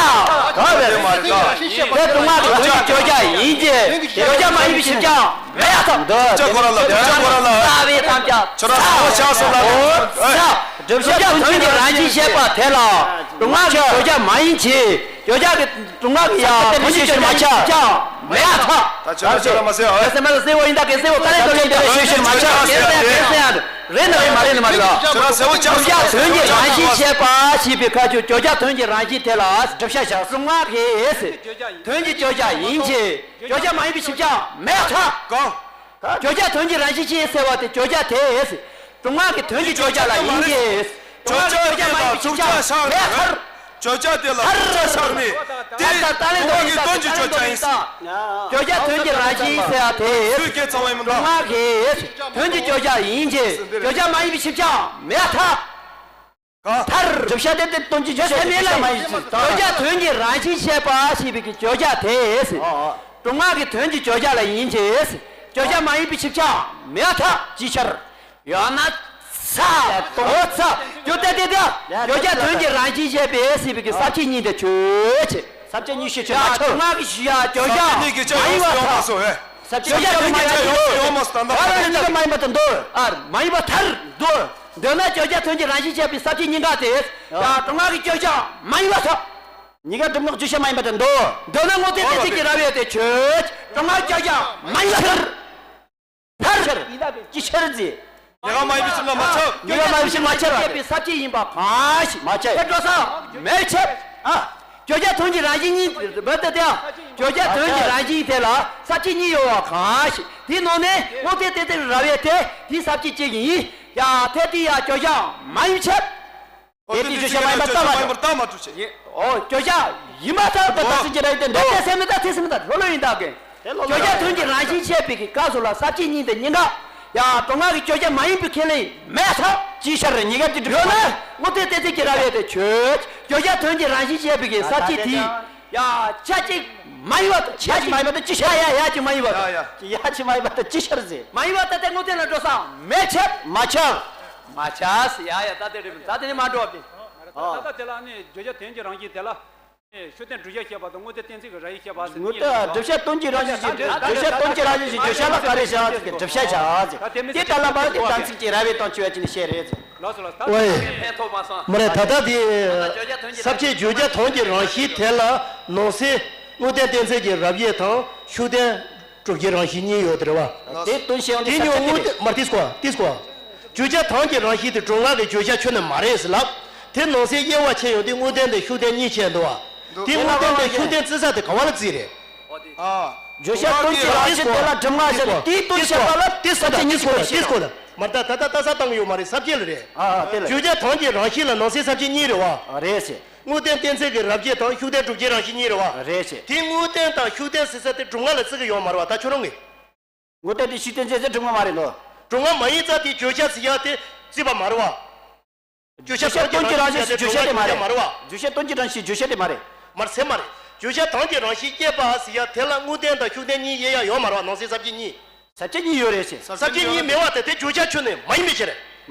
ག་ལ་དེ་མ་རེད་ད། དེ་སྒྲུབ་ངག་གི་དོན་གྱི་བརྗོད་བྱ་ཡིན་གྱི། བརྗོད་བྱ་མ་ཡིན་པའི་ཕྱིར་ཀྱང་མེད་པར་ཐལ། འདོད། ཅག་ཁོ་ར་ལ་ཅག་ཁོ་ར་ལ། རྩ་བའི་དམ་བཅའ། ཁྱོད་རང་ཚ་བོ་ཆགས་སོང་ལ། འོ་ས། བསྒྲུབ་བྱ་དོན་གྱི་རང་བཞིན་བཤད་པ་དེ་ལ་སྒྲུབ་ངག་གི་བརྗོད་བྱ་མ་ཡིན་གྱི། བརྗོད་བྱ་གི་སྒྲུབ་ངག་གི་ཡང་དོན་གྱི་བརྗོད་བྱ་མ་ཆགས་མེད་པར་ཐལ། ད་ཁྱོད་རང་ཁྱོད་རང་མ་ཟེར་ཨ། ད་སེམས་མ་ཟེར་བ་ཡིན་ད་གལ་སྲིད་འོ་ད་རེད་འདོད་ཡིན་ད་ཤོད་ཤོད་མ་ཆགས། གལ་སྲིད་གལ་སྲིད་ཡང་རེད་ན་རེད་མ་རེད་ན་མ་རེད་ལ། ཁྱོད་རང་ཚ་བོ་ཆགས་སོང་ལ། བརྗོད་བྱ་དོན་གྱི་རང་བཞིན་བཤད་པ་ཞེས་པའི་ཁ་ཆུ་བརྗོད་བྱ་དོན་གྱི་རང་བཞིན་དེ་ལ་བསྒྲུབ་བྱ་བཞག་སྒྲུབ་ངག་གི་དོན་གྱི་བརྗོད་བྱ་ཡིན་གྱི། བརྗོད་བྱ་མ་ཡིན་པའི་ཕྱིར་ཀྱང་མེད་པར་ཐལ། གང་། བརྗོད་བྱ་དོན་གྱི་རང་བཞིན་ཅན་ཟེར་བ་དེ་བརྗོད་བྱ་དེ། སྒྲུབ་ངག་གི་དོན་གྱི་བརྗོད་བྱ་ལ་ཡིན་གྱི། སྒྲུབ་ངག་གི་བརྗོད་བྱ་མ་ཡིན་པའི་ཕྱིར་ཀྱང་མེད་པར་ཐལ། བརྗོད་བྱ་དེ་ལ་བརྗོད་བྱ་བཞག་ནས་དེ་སྒྲུབ་ངག་གི་དོན་གྱི་བརྗོད་བྱ་ཡིན། བརྗོད་བྱ་དོན་གྱི་རང་བཞིན་ཟེར་བ་དེ། ཚུལ་སྐད་ཚང་བ་ཡིན་མི་འདུག་སྒྲུབ་ངག་གི་དོན་གྱི་བརྗོད་བྱ་ཡིན་གྱི། བརྗོད་བྱ་མ་ཡིན་པའི་ཕྱིར་ཀྱང་མེད་པར་ཐལ། མཐར། བསྒྲུབ་བྱ་དེ་དེ་དོན་གྱི་བརྗོད་བྱ་དེ་བརྗོད་བྱ་མ་ཡིན་ཞིང་། བརྗོད་བྱ་དོན་གྱི་རང་བཞིན་བཤད་པ་ཞེས་པའི་གི་བརྗོད་བྱ་དེ། ཨ་ཨ། སྒྲུབ་ངག་གི་དོན་གྱི་བརྗོད་བྱ་ལ་ཡིན་གྱི། བརྗོད་བྱ་མ་ཡིན་པའི་ཕྱིར་ཀྱང་མེད་པར་ཐལ། ཅིའི་ཕྱིར། ཡང་ན་ས། དོ་ས། བརྗོད་དེ་དེ་དེ། བརྗོད་བྱ་དོན་གྱི་རང་བཞིན་བཤད་པའི་ཞེས་པའི་གི་ས་བཅད་གཉིས་དེ་ཆོས་ཅན། ས་བཅད་གཉིས་ཤེས་ཆོས་མ་ཆོས། སྒྲུབ་ངག་གི་བརྗོད་བྱ་མ་ཡིན་པར་ཐལ། ས་བཅད་གཉིས་ཀྱི་ཆ་ཡོད་ཡོད་མ་སོང་ད་ལྟ། ཨ་ར་གཉིས་ཀ་མ་ཡིན་པ་དང་འདོད། ཨ་མ་ཡིན་པར་ཐལ། འདོད། འདོད་ན་བརྗོད་བྱ་དོན་གྱི་རང་བཞིན་བཤད་པའི་ས་བཅད་གཉིས་ཀ་དེ། ཡང་སྒྲུབ་ངག་གི་བརྗོད་བྱ་མ་ཡིན་པར་ཐལ། གཉིས་ཀ་སྒྲུབ་ངག་བརྗོད་བྱ་མ་ཡིན་པ་དང་འདོད། འདོད་ན་དངོས་བསྟན་གཏན་ཚིགས་ཀྱི་རབ་དབྱེ་དེ་ཆོས་ཅན། སྒྲུབ་ངག་བརྗོད་བྱ་མ་ཡིན་པར་ཐལ། ཕྱིར། ཅིའི་ཕྱིར་ཟེར། གཉིས་ཀ་མ་ཡིན་པའི་ཕྱིར་ལ་མ་ཆགས། གཉིས་ཀ་མ་ཡིན་པའི་ཕྱིར་མ་ཆགས་པ་རེད། བཤད་པའི་ས་བཅད་ཡིན་པ་གང་ཞིག་མ་ཆགས། དེ་འགྲོ་ས་མེད་ཕྱིར། ཨ། བརྗོད་བྱ་དོན་གྱི་རང་བཞིན་གཉིས་འབད་དེ་སྟེ། བརྗོད་བྱ་དོན་གྱི་རང་བཞིན་དེ་ལ་ས་བཅད་གཉིས་ཡོད་པ་གང་ཞིག་དེའི་ནང་ནས་དངོས་བསྟན་གཏན་ཚིགས་རབ་དབྱེ་དེ་དེའི་ས་བཅད་གཅིག་ཡིན། ཡང་དེ་དེ་ཡང་བརྗོད་བྱ་མ་ཡིན་ཕྱིར། ཨོ་དེ་དེ་བརྗོད་བྱ་མ་ཡིན་པ་ལྟ་མ་གྲུབ། ལྟ་མ་གྲུབ་ཅེས། ཨོ་བརྗོད་བྱ་ཡིན་པར་ཐལ་པ་ད་ཨོ་སྲིད་ཀྱི་ར་ཡི་དེ་འདྲ། དེ་སེམས་མི་ད་དེ་སེམས་མི་ད་ལྷོད་ལྷོད་ཡིན་ད་གི། དེ་ལྷོད་ལྷོད་བརྗོད་བྱ་དོན་གྱི་རང་བཞིན་བཤད་པའི་གི་སྐབས་སུ་ལ་ས་བཅད་གཉིས་དེ་གཉིས་ཀ་ཡང་སྒྲུབ་ངག་གི་བརྗོད་བྱ་མ་ཡིན་པའི་ཁས་ལེན་མེད་ཐལ། ཅིའི་ཕྱིར་གཉིས་ཀ་དེ་གྲུབ་ཡོད་ན་དངོས་བསྟན་གཏན་ཚིགས་ཀྱི་རབ་དབྱེ་དེ་ཆོས་ཅན། བརྗོད་བྱ་དོན་གྱི་རང་བཞིན་བཤད་པའི་གི་ས་བཅད་དེ་ཡང་ཆ་གཅིག་མ་ཡིན་པ་དང་། ཡ་གཅིག་མ་ཡིན་པ་དང་ཅི་ཤ་ཡ་ཡ་གཅིག་མ་ཡིན་པ་དང་། ཡ་གཅིག་མ་ཡིན་པ་དང་ཅི་ཤར་ཟེར། མ་ཡིན་པ་ད་ལྟའི་དངོས་བསྟན་ལ་འགྲོ་ས་མེད་ཕྱིར། མ་ཆགས། མ་ཆགས་ཟེར་ཡ་ཡ་ད་ལྟའི་རེད། ད་ལྟའི་ནི་མ་འགྲོ་བ་དེ། ད་ལྟ་དེ་ལ་ནི་བརྗོད་བྱ་དོན་གྱི་རང་བཞིན་དེ་ལ། ཤུགས་བསྟན་བསྒྲུབ་བྱ་བཤད་པ་དང་དངོས་བསྟན་གཏན་ཚིགས་ཀྱི་རབ་དབྱེ་བཤད་པ་ཟེར་དངོས་བསྟན་བསྒྲུབ་བྱ་དོན་གྱི་རང་བཞིན་ཞིག་བརྗོད་བྱ་དོན་གྱི་རང་བཞིན་ཞིག་བརྗོད་བྱ་ལ་ག་རེ་བྱ་ཟེར་གི་བསྒྲུབ་བྱ་བྱ་ཟེར། དེ་ལྟ་ལ་བར་དེ་དམ་ཚིག་ཅེས་རབ་དབྱེ་དང་ཆོས་ཅན་ནི་བཤད་རེད་ཟེར། ལགས་སོ་ལགས་སོ། ད་ཨོའི། ཕན་ཐོགས་མ་སོང་། མ་རེད། ད་ལྟ་དེ་ས་བཅད་བརྗོད་བྱ་དོན་གྱི་རང་བཞིན་དེ་ལ་ནང་གསེས་དངོས་བསྟན་གཏན་ཚིགས་ཀྱི་རབ་དབྱེ་དང་ཤུགས་བསྟན་སྒྲུབ་བྱེད་རང་བཞིན་གཉིས་ཡོད་དེ་རེད་བ། དེ་དོན་བཤད་ཡོང་དུས་དེ་ས་མྱོང་བཅད་དངོས་དེ་བསྟན་མ་རེད། ཏིས་གོ་ཏིས་གོ་བརྗོད་བྱ་དོན་གྱི་རང་བཞིན་དེ་སྒྲུབ་ངག་གི་བརྗོད་བྱ་ཁྱོན་ནས་མ་རེད་ཟེར་ལབ། དེ་ནང་གསེས་དབྱེ་བ་ཕྱེ་ཡོང་དུས་དངོས་བསྟན་དང་ཤུགས་བསྟན་གཉིས་ཕྱེ་འདུག་བ། དེ་དངོས་བསྟན་དང་ཤུགས་བསྟན་བརྩི་ས་དེ་ག་བ་ལ་བརྩིས་རེད། ཨ། བརྗོད་བྱ་དོན་གྱི་རང་བཞིན་དེ་ལ་སྒྲུབ་ངག་བྱས་ཏེ་དེའི་དོན་བཤད་པ་ལ་དེ་ས་བཅད་གཉིས་ཀྱི་དོན་བཤད། མ་རེད། ད་ད་ལྟ་ལྟ་ས་བཏང་གི་ཡོད་མ་རེད། ས་བཅད་ལ་རེད། ཨ་ཨ་དེ་ལ་རེད། བརྗོད་བྱ་དོན་གྱི་རང་བཞིན་ལ་ནང་གསེས་ས་བཅད་གཉིས་རེད་བ། ཨ་རེད་ཟེར། དངོས་བསྟན་གཏན་ཚིགས་ཀྱི་རབ་བྱེད་དང་ཤུགས་བསྟན་སྒྲུབ་བྱེད་རང་བཞིན་གཉིས་རེད་བ། རེད་ཟེར། དེ་དངོས་བསྟན་དང་ཤུགས་བསྟན་ཟེར་ས་དེ་སྒྲུབ་ངག་ལ་བརྩི་གི་ཡོད་མ་རེད་བ། ད་ཁྱོད་རང་གིས། དངོས་བསྟན་དེ་ཤུགས་བསྟན་ཟེར་ས་སྒྲུབ་ངག་མ་རེད་དོ། སྒྲུབ་ངག་མ་ཡིན་ཙང་དེ་བརྗོད་བྱ་ཟེར་ཡ་དེ་བརྩིས་པ་མ་རེད་བ། བརྗོད་བྱ་དོན་གྱི་རང་བཞིན་ཞིག་བརྗོད་བྱ་དེ་མ་རེད། བརྗོད་བྱ་དོན་གྱི་རང་བཞིན་བརྗོད་བྱ་དེ་མ་རེད། མ་རེད་ཟེར་མ་རེད། བརྗོད་བྱ་དོན་གྱི་རང་བཞིན་བཤད་པ་ཟེར་ཡ་དེ་ལ་དངོས་བསྟན་དང་ཤུགས་བསྟན་གཉིས་དབྱེ་ཡ་ཡོད་མ་རེད་བ། ནང་གསེས་ས་བཅད་གཉིས། ས་བཅད་གཉིས་ཡོད་རེད་ཟེར། ས་བཅད་གཉིས་མེད་པ་དེ་དེ་བརྗོད་བྱ་ཁྱོན་ནས་མ་ཡིན་པའི་ཕྱིར།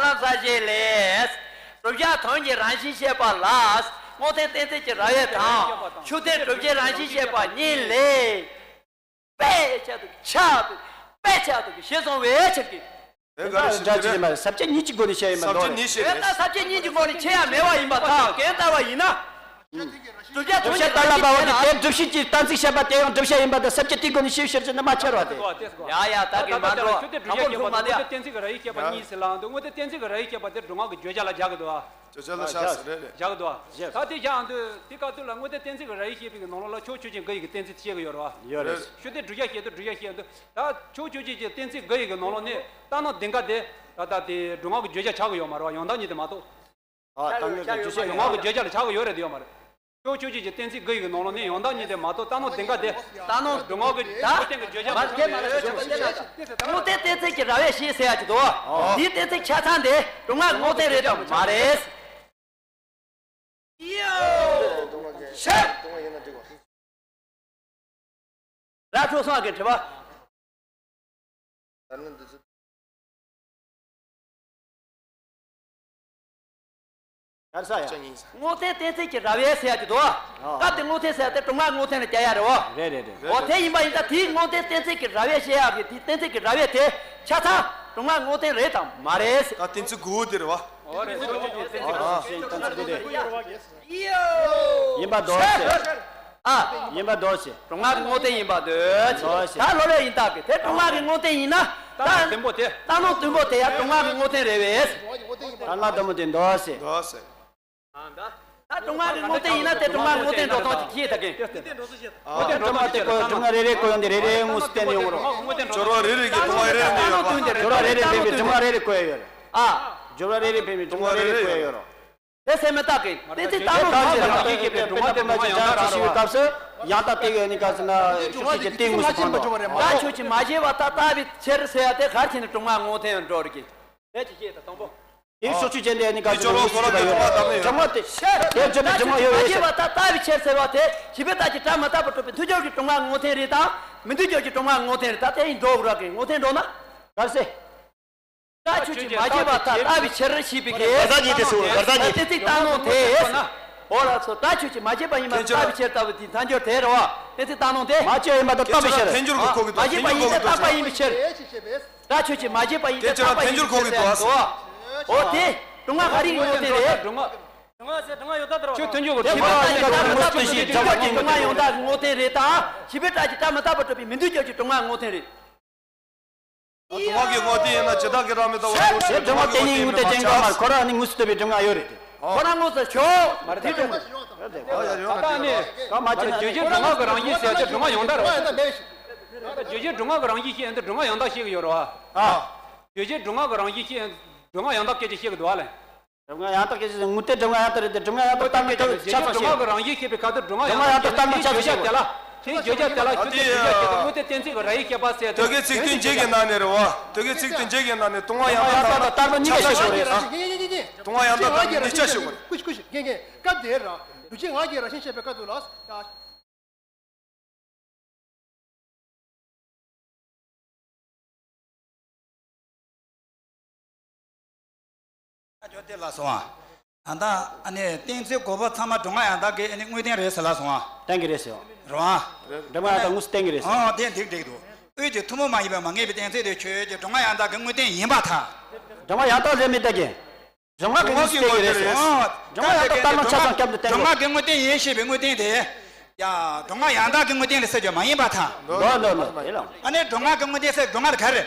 ཧ་ལམ་ས་བཞི་ལས། བསྒྲུབ་བྱ་དོན་གྱི་རང་བཞིན་བཤད་པ་ལ། སྔོ་རྟེན་གཏན་ཚིགས་ཀྱི་ར་བས་དང་། ཆུ་རྟེན་བསྒྲུབ་བྱའི་རང་བཞིན་བཤད་པ་གཉིས་ལས། དཔེ་ཆ་དུ་ཆ་དུ་དཔེ་ཆ་དུ་ཞེས་གསུངས་པའི་ཕྱིར་གྱི། དེ་ག་རེ་ཞིག་ད་ཅི་རེད་མ་རེད། ས་བཅད་གཉིས་ཀྱི་སྒོ་ནས་བཤད་ཡིན་པ་ས་མདོ་བཅད་རེད། གཉིས་ཞེས་དེ་ལྟར་ས་བཅད་གཉིས་ཀྱི་སྒོ་ནས་ཕྱེ་ཡ་མེད་པ་ཡིན་པར་ཐལ། གང་ལྟར་བ་ཡིན་ན། བསྒྲུབ་བྱ་བསྒྲུབ་བྱ་གཏན་ལ་དབབ་པ་དེ་བསྒྲུབ་བྱའི་སྟངས་ཚིག་བཤད་པ་དེ་ཡང་བསྒྲུབ་བྱ་ཡིན་པ་དང་ས་བཅད་དེའི་སྒོ་ནས་ཞིབ་བཤེར་བྱས་ན་མ་ཁྱེར་བ་དེ། ཡ་ཡ་ད་གིན་མ་འགྲོ་ད་ཁོ་ཐུག་མ་དེ། གཏན་ཚིགས་ཀྱི་ར་ཡིག་བཤད་པ་གཉིས་ཟེར་ལ་འདུག་དངོས་དེ་གཏན་ཚིགས་ཀྱི་ར་ཡིག་བཤད་པ་དེ་སྒྲུབ་ངག་གི་བརྗོད་བྱ་ལ་སྦྱར་གི་འདུག་ཨ། བརྗོད་བྱ་ལ་བཞག་ཟེར་རེད་རེད། སྦྱར་གི་འདུག་ཨ། ད་དེ་བཞག་འདུག་དེ་སྐབས་དུས་ལ་དངོས་དེ་གཏན་ཚིགས་ཀྱི་ར་ཡིག་བཤད་པའི་གི་ནང་ལོགས་ལ་ཕྱོགས་ཆོས་ཅན་ག་ཡི་གི་གཏན་ཚིགས་བཤད་གི་ཡོད་རེད་བ། ཡོད་རེད། ཆུ་དེ་བསྒྲུབ་བྱ་བཤད་འདུག་བསྒྲུབ་བྱ་བཤད་འདུག་ད་ཕྱོགས་ཆོས་ཅན་གྱི་གཏན་ཚིགས་ག་ཡི་གི་ནང་ལོགས་ནས་ད་ནང་དེ་ག་དེ་ད་ལྟ་དེ་སྒྲུབ་ངག་གི་བརྗོད་བྱ་ཆགས་གི་ཡོད་མ་རེད་བ། ཡང་དག་ཉིད་དེ་མ་གཏོགས། ཨ་ད་ངས་ཀྱི་རྒྱུ་ཆ་ཡོད་མ་རེད། ངག་གི་བརྗོད་བྱ་ལ་ཆགས་ཀྱི་ཡོད་རེད་དེ་ཡོད་མ་རེད། ཕྱོགས་ཆོས་ཅན་གྱི་གཏན་ཚིགས་ག་ཡི་གི་ནང་ལོགས་ནས་ཡང་དག་ཉིད་དེ་མ་གཏོགས་ད་ནང་དེ་ག་དེ། ད་ནང་སྒྲུབ་ངག་གི་ད་སྒྲུབ་ངག་གི་བརྗོད་བྱ་མ་མ་རེད་མ་རེད། སྔོ་རྟེན་གཏན་ཚིགས་ཀྱི་ར་བས་ཞེས་ཟེར་ཡ་ཅིག་འདུག་འདིའི་གཏན་ཚིགས་ཆ་ཚང་དེ་སྒྲུབ་ངག་གི་སྔོ་རྟེན་རེད་དམ་མ་རེད། ཡོ། ཤ། ར་ཁྲོ་སོང་གི་དྲི་བ། གར་ས་ཡ། སྔོ་རྟེན་གཏན་ཚིགས་ཀྱི་ར་བས་ཟེར་ཡ་ཅིག་འདུག་ཨ། སྐབས་དེ་སྔོ་རྟེན་ཟེར་ཡ་དེ་སྒྲུབ་ངག་སྔོ་རྟེན་ལ་བྱ་ཡ་རེད་བ། རེད་རེད་རེད། འོ་དེ་ཡིན་པ་ཡིན་ད་དེའི་སྔོ་རྟེན་གཏན་ཚིགས་ཀྱི་ར་བས་བཤད་ཡག་གི་དེའི་གཏན་ཚིགས་ཀྱི་ར་བས་དེ་ཆ་ཚང་སྒྲུབ་ངག་སྔོ་རྟེན་རེད་དམ་མ་རེད། ད་གཏན་ཚིགས་དགུ་དེ་རེད་བ། འོ་རེད། ཆོས་ཅན་གྱི་གཏན་ཚིགས་དགུ་དེ། ཡིན་པ་འདོད་ཟེར། ཨ། ཡིན་པ་འདོད་ཟེར། སྒྲུབ་ངག་གི་སྔོ་རྟེན་ཡིན་པ་འདོད། འདོད་ཟེར། ད་ལྷོད་ལྷོད་ཡིན་ད་གི་དེ་སྒྲུབ་ངག་གི་སྔོ་རྟེན་ཡིན་ན། ད་ལྟ་བདུན་པོ་དེ། ད་ལྟ་བདུན་པོ་དེ་ཡང་སྒྲུབ་ངག་གི་སྔོ་རྟེན་རེད་བས། ད་ལྟ་བདུན་པོ་དེ་འདོད་ཟེར། འདོད་ཟེར། ད་སྒྲུབ་ངག་གི་སྔོ་རྟེན་ཡིན་ན་དེ་སྒྲུབ་ངག་གི་སྔོ་རྟེན་འགྲོ་སྟངས་དེ་ཁྱེད་ད་གིན། ཨ། སྒྲུབ་ངག་དེ་བཀོད་སྒྲུབ་ངག་རེ་རེ་བཀོད་ཡོང་དེ་རེ་རེ་དངོས་སུ་བསྟན་ཡོང་རོགས། སྦྱོར་བ་རེ་རེ་གི་སྒྲུབ་ངག་རེ་རེ་ནས་ཡོད་པ། སྦྱོར་བ་རེ་རེ་འཕེན་པའི་སྒྲུབ་ངག་རེ་རེ་བཀོད་ཡོད་རེད། ཨ། སྦྱོར་བ་རེ་རེ་འཕེན་པའི་སྒྲུབ་ངག་རེ་རེ་བཀོད་ཡོད་རོགས། དེ་སེམས་མི་རྟག་གི་དེ་ཚིག་བཏང་ནོ་ཐོག་ལ་རང་གི་སྐྱེས་པའི་སྒྲུབ་ངག་དེ་སྒྲུབ་ངག་ཡང་དག་ར་བ། སྐབས་སུ་ཡང་དག་དེ་གི་ནི་ག་ཟེར་ན་ཤུགས་ཆེ་གི་ལྟས་ངོས་སུ་མཐོང་དང་། ད་ཆོས་ཅན་མ་བྱས་པ་ལྟར་ལྟ་བའི་ཕྱིར་ཟེར་ཡ་དེ་གར་ཕྱིན་ནས་སྒྲུབ་ངག་སྔོ་རྟེན་འགྲོ་རེད་ཀི། དེ་ཅི་ཤེས་ད་དང་པོ། དེ་ཕྱོགས་ཆོས་ཅན་དེ་ནི་ག་ཟེར་ན་ཤུགས་ཆེ་གི་ཡོད་རེད། སྒྲུབ་ངག་དེ་དེ་སྒྲུབ་པའི་སྒྲུབ་ངག་ཡོད་རེད་ཟེར། སྒྲུབ་ངག་དེ་ལྟ་བའི་ཕྱིར་ཟེར་བ་དེ་བྱིས་པའི་རྟགས་ཀྱིས་སྒྲ་མི་རྟག་པར་གྲུབ་པའི་མཐུན་སྦྱོར་གྱི་སྒྲུབ་ངག་སྔོ་རྟེན་རེད་དམ། མི་མཐུན་སྦྱོར་གྱི་སྒྲུབ་ངག་སྔོ་རྟེན་རེད་ད་དེ་ཡིན་འགྲོ་དགོས་ར་གི་སྔོ་རྟེན་འགྲོ་ན། ག་ཟེར། སྒྲ་ཆོས་ཅན་མ་བྱས་པ་ལྟར་ལྟ་བའི་ཕྱིར་ཞེས་པའི་གི། གར་ས་གཉིས་དེ་སུ་གར་ས་གཉིས། གཏན་ཚིགས་བཏང་ནོ་དེ། འོ་ལགས་སོ། སྒྲ་ཆོས་ཅན་མ་བྱས་པ་ཡིན་པ་ལྟ་བའི་ཕྱིར་ལྟ་བུ་དེའི་མཚམས་སྦྱོར་དེ་རེད་བ། གཏན་ཚིགས་བཏང་ནོ་དེ། མ་བྱས་པ་ཡིན་པ་ལྟར་ལྟ་བའི་ཕྱིར། མཚམས་སྦྱོར་གྱི་ཁོག་གི་དོ། མ་བྱས་པ་ཡིན་ཏེ་རྟག་པ་ཡིན་པའི་ཕྱིར། སྒྲ་ཆོས་ཅན་མ་བྱས་པ་ཡིན་ཏེ་རྟག་པ་ཡིན་པའི་ཕྱིར་ཟེར་དོ། འོ་དེ། སྒྲུབ་ངག་ག་རེ་ཡིན་ནོ་དེ་རེད། ཁྱོད་མཐུན་སྦྱོར་གྱི་ཁྲིད་པ་ལ་ཡིན་ན་དངོས་སུ་དེ་བཞིན་བྱ་བ་ཡིན་པ་སྒྲུབ་ངག་ཡང་དག་གི་སྔོ་རྟེན་རེད་དམ། བྱིས་པའི་རྟགས་ཀྱིས་སྒྲ་མི་རྟག་པར་གྲུབ་པའི་མི་མཐུན་སྦྱོར་གྱི་སྒྲུབ་ངག་སྔོ་རྟེན་རེད། སྒྲུབ་ངག་གི་སྔོ་རྟེན་ཡིན་ན་ཇི་ལྟར་གྱི་རང་མི་རྟག་པ་ལ་སྒྲུབ་ངག་གི་སྔོ་རྟེན་ཡིན་པ་ཆགས། ཁོ་རང་ནི་དངོས་སུ་སྟོན་པའི་སྒྲུབ་ངག་ཡོད་རེད་དེ། ཁོ་རང་དངོས་སུ་ཆོག་མ་རེད་དེ་སྒྲུབ་ངག་ད་ནི་ག་མ་བྱས་ན་བརྗོད་བྱའི་སྒྲུབ་ངག་གི་རང་བཞིན་ཟེར་ཡ་དེ་སྒྲུབ་ངག་ཡང་དག་རེད། ད་བརྗོད་བྱའི་སྒྲུབ་ངག་གི་རང་བཞིན་བཤད་ཡ་དེ་སྒྲུབ་ངག་ཡང་དག་བཤད་གི་ཡོད་རེད་བ། ཨ། བརྗོད་བྱའི་སྒྲུབ་ངག་གི་རང་བཞིན་བཤད་ཡ་སྒྲུབ་ངག་ཡང་དག་སྐད་ཆ་བཤད་གི་འདུག་བ་ལེ། སྒྲུབ་ངག་ཡང་དག་སྐད་ཆ་ཟེར་དངོས་དེ་སྒྲུབ་ངག་ཡང་དག་རེད་དེ་སྒྲུབ་ངག་ཡང་དག་ལྟར་མི་ལྟར་ཆ་ཚང་བཤད་ཡོད། སྒྲུབ་ངག་གི་རང་བཞིན་བཤད་པའི་ཁ་ཐུག་སྒྲུབ་ངག་ཡང་དག་ཡང་དག་ལྟར་མི་ཆ་ཚང་བཤད་ཡོད། དེ་ལ་དེའི་བརྗོད་བྱ་དེ་ལ་ཁྱོད་ཚོས་བརྗོད་བྱ་དེ་དངོས་དེ་གཏན་ཚིགས་ཀྱི་ར་ཡིག་བཤད་པ་ཟེར་དེ་དོལ་རྒྱལ་ཚིག་དོན་བརྒྱད་ཀྱི་ནང་ནས་རེད་བ། དོལ་རྒྱལ་ཚིག་དོན་བརྒྱད་ཀྱི་ནང་ནས་སྒྲུབ་ངག་ཡང་དག་ལྟར་མི་ལྟར་གཉིས་ཀ་བཤད་དགོས་རེད། སྒྲུབ་ངག་ཡང་དག་ལྟར་མི་གཉིས་ཀ་བཤད་དགོས་རེད། ཀུ་ཤུ་ཀུ་ཤུ་རྒན་རྒན་སྐབས་དེར་ར་སྒྲུབ་བྱེད་ངག་གི་རང་བཞིན་བཤད་པའི་ཁ་ཐུག་ལ། ཨ་ཇོ་དེ་ལ་སོང་ཨ། ད་ལྟ་ཨ་ནི་གཏན་ཚིགས་དགུ་པོ་ཚང་མ་སྒྲུབ་ངག་ཡང་དག་གི་ཨ་ནི་དངོས་བསྟན་རེད་ཟེར་ལ་སོང་ཨ། གཏན་གྱི་རེད་ཟེར། རེད་བ། སྒྲུབ་ངག་ཡང་དག་དངོས་སུ་གཏན་གྱི་རེད་ཟེར། ཨོ་དེ་འགྲིག་འགྲིག་འདུག་དབུས་ཀྱི་ཐུན་མོང་མ་ཡིན་པའི་མ་ངེས་པའི་གཏན་ཚིགས་དེ་ཆོས་ཀྱི་སྒྲུབ་ངག་ཡང་དག་གི་དངོས་བསྟན་ཡིན་པར་ཐལ། སྒྲུབ་ངག་ཡང་དག་ཟེར་མི་ལྟ་གི། སྒྲུབ་ངག་གི་དངོས་སུ་གཏན་གྱི་རེད་ཟེར། སྒྲུབ་ངག་ཡང་དག་ལྟར་སྣང་ཆ་ཚང་སྐྱབས་འདི་བསྟན་དགོས། སྒྲུབ་ངག་གི་དངོས་བསྟན་ཡིན་ཞེས་པའི་དངོས་བསྟན་དེ། ཡ། སྒྲུབ་ངག་ཡང་དག་གི་དངོས་བསྟན་རེད་ཟེར་རྒྱུ་མ་ཡིན་པར་ཐལ། འདོད་འདོད་འདོད་དེ་ལ། ཨ་ནི་སྒྲུབ་ངག་གི་དངོས་བསྟན་ཟེར་སྒྲུབ་ངག་དེ་ག་རེད།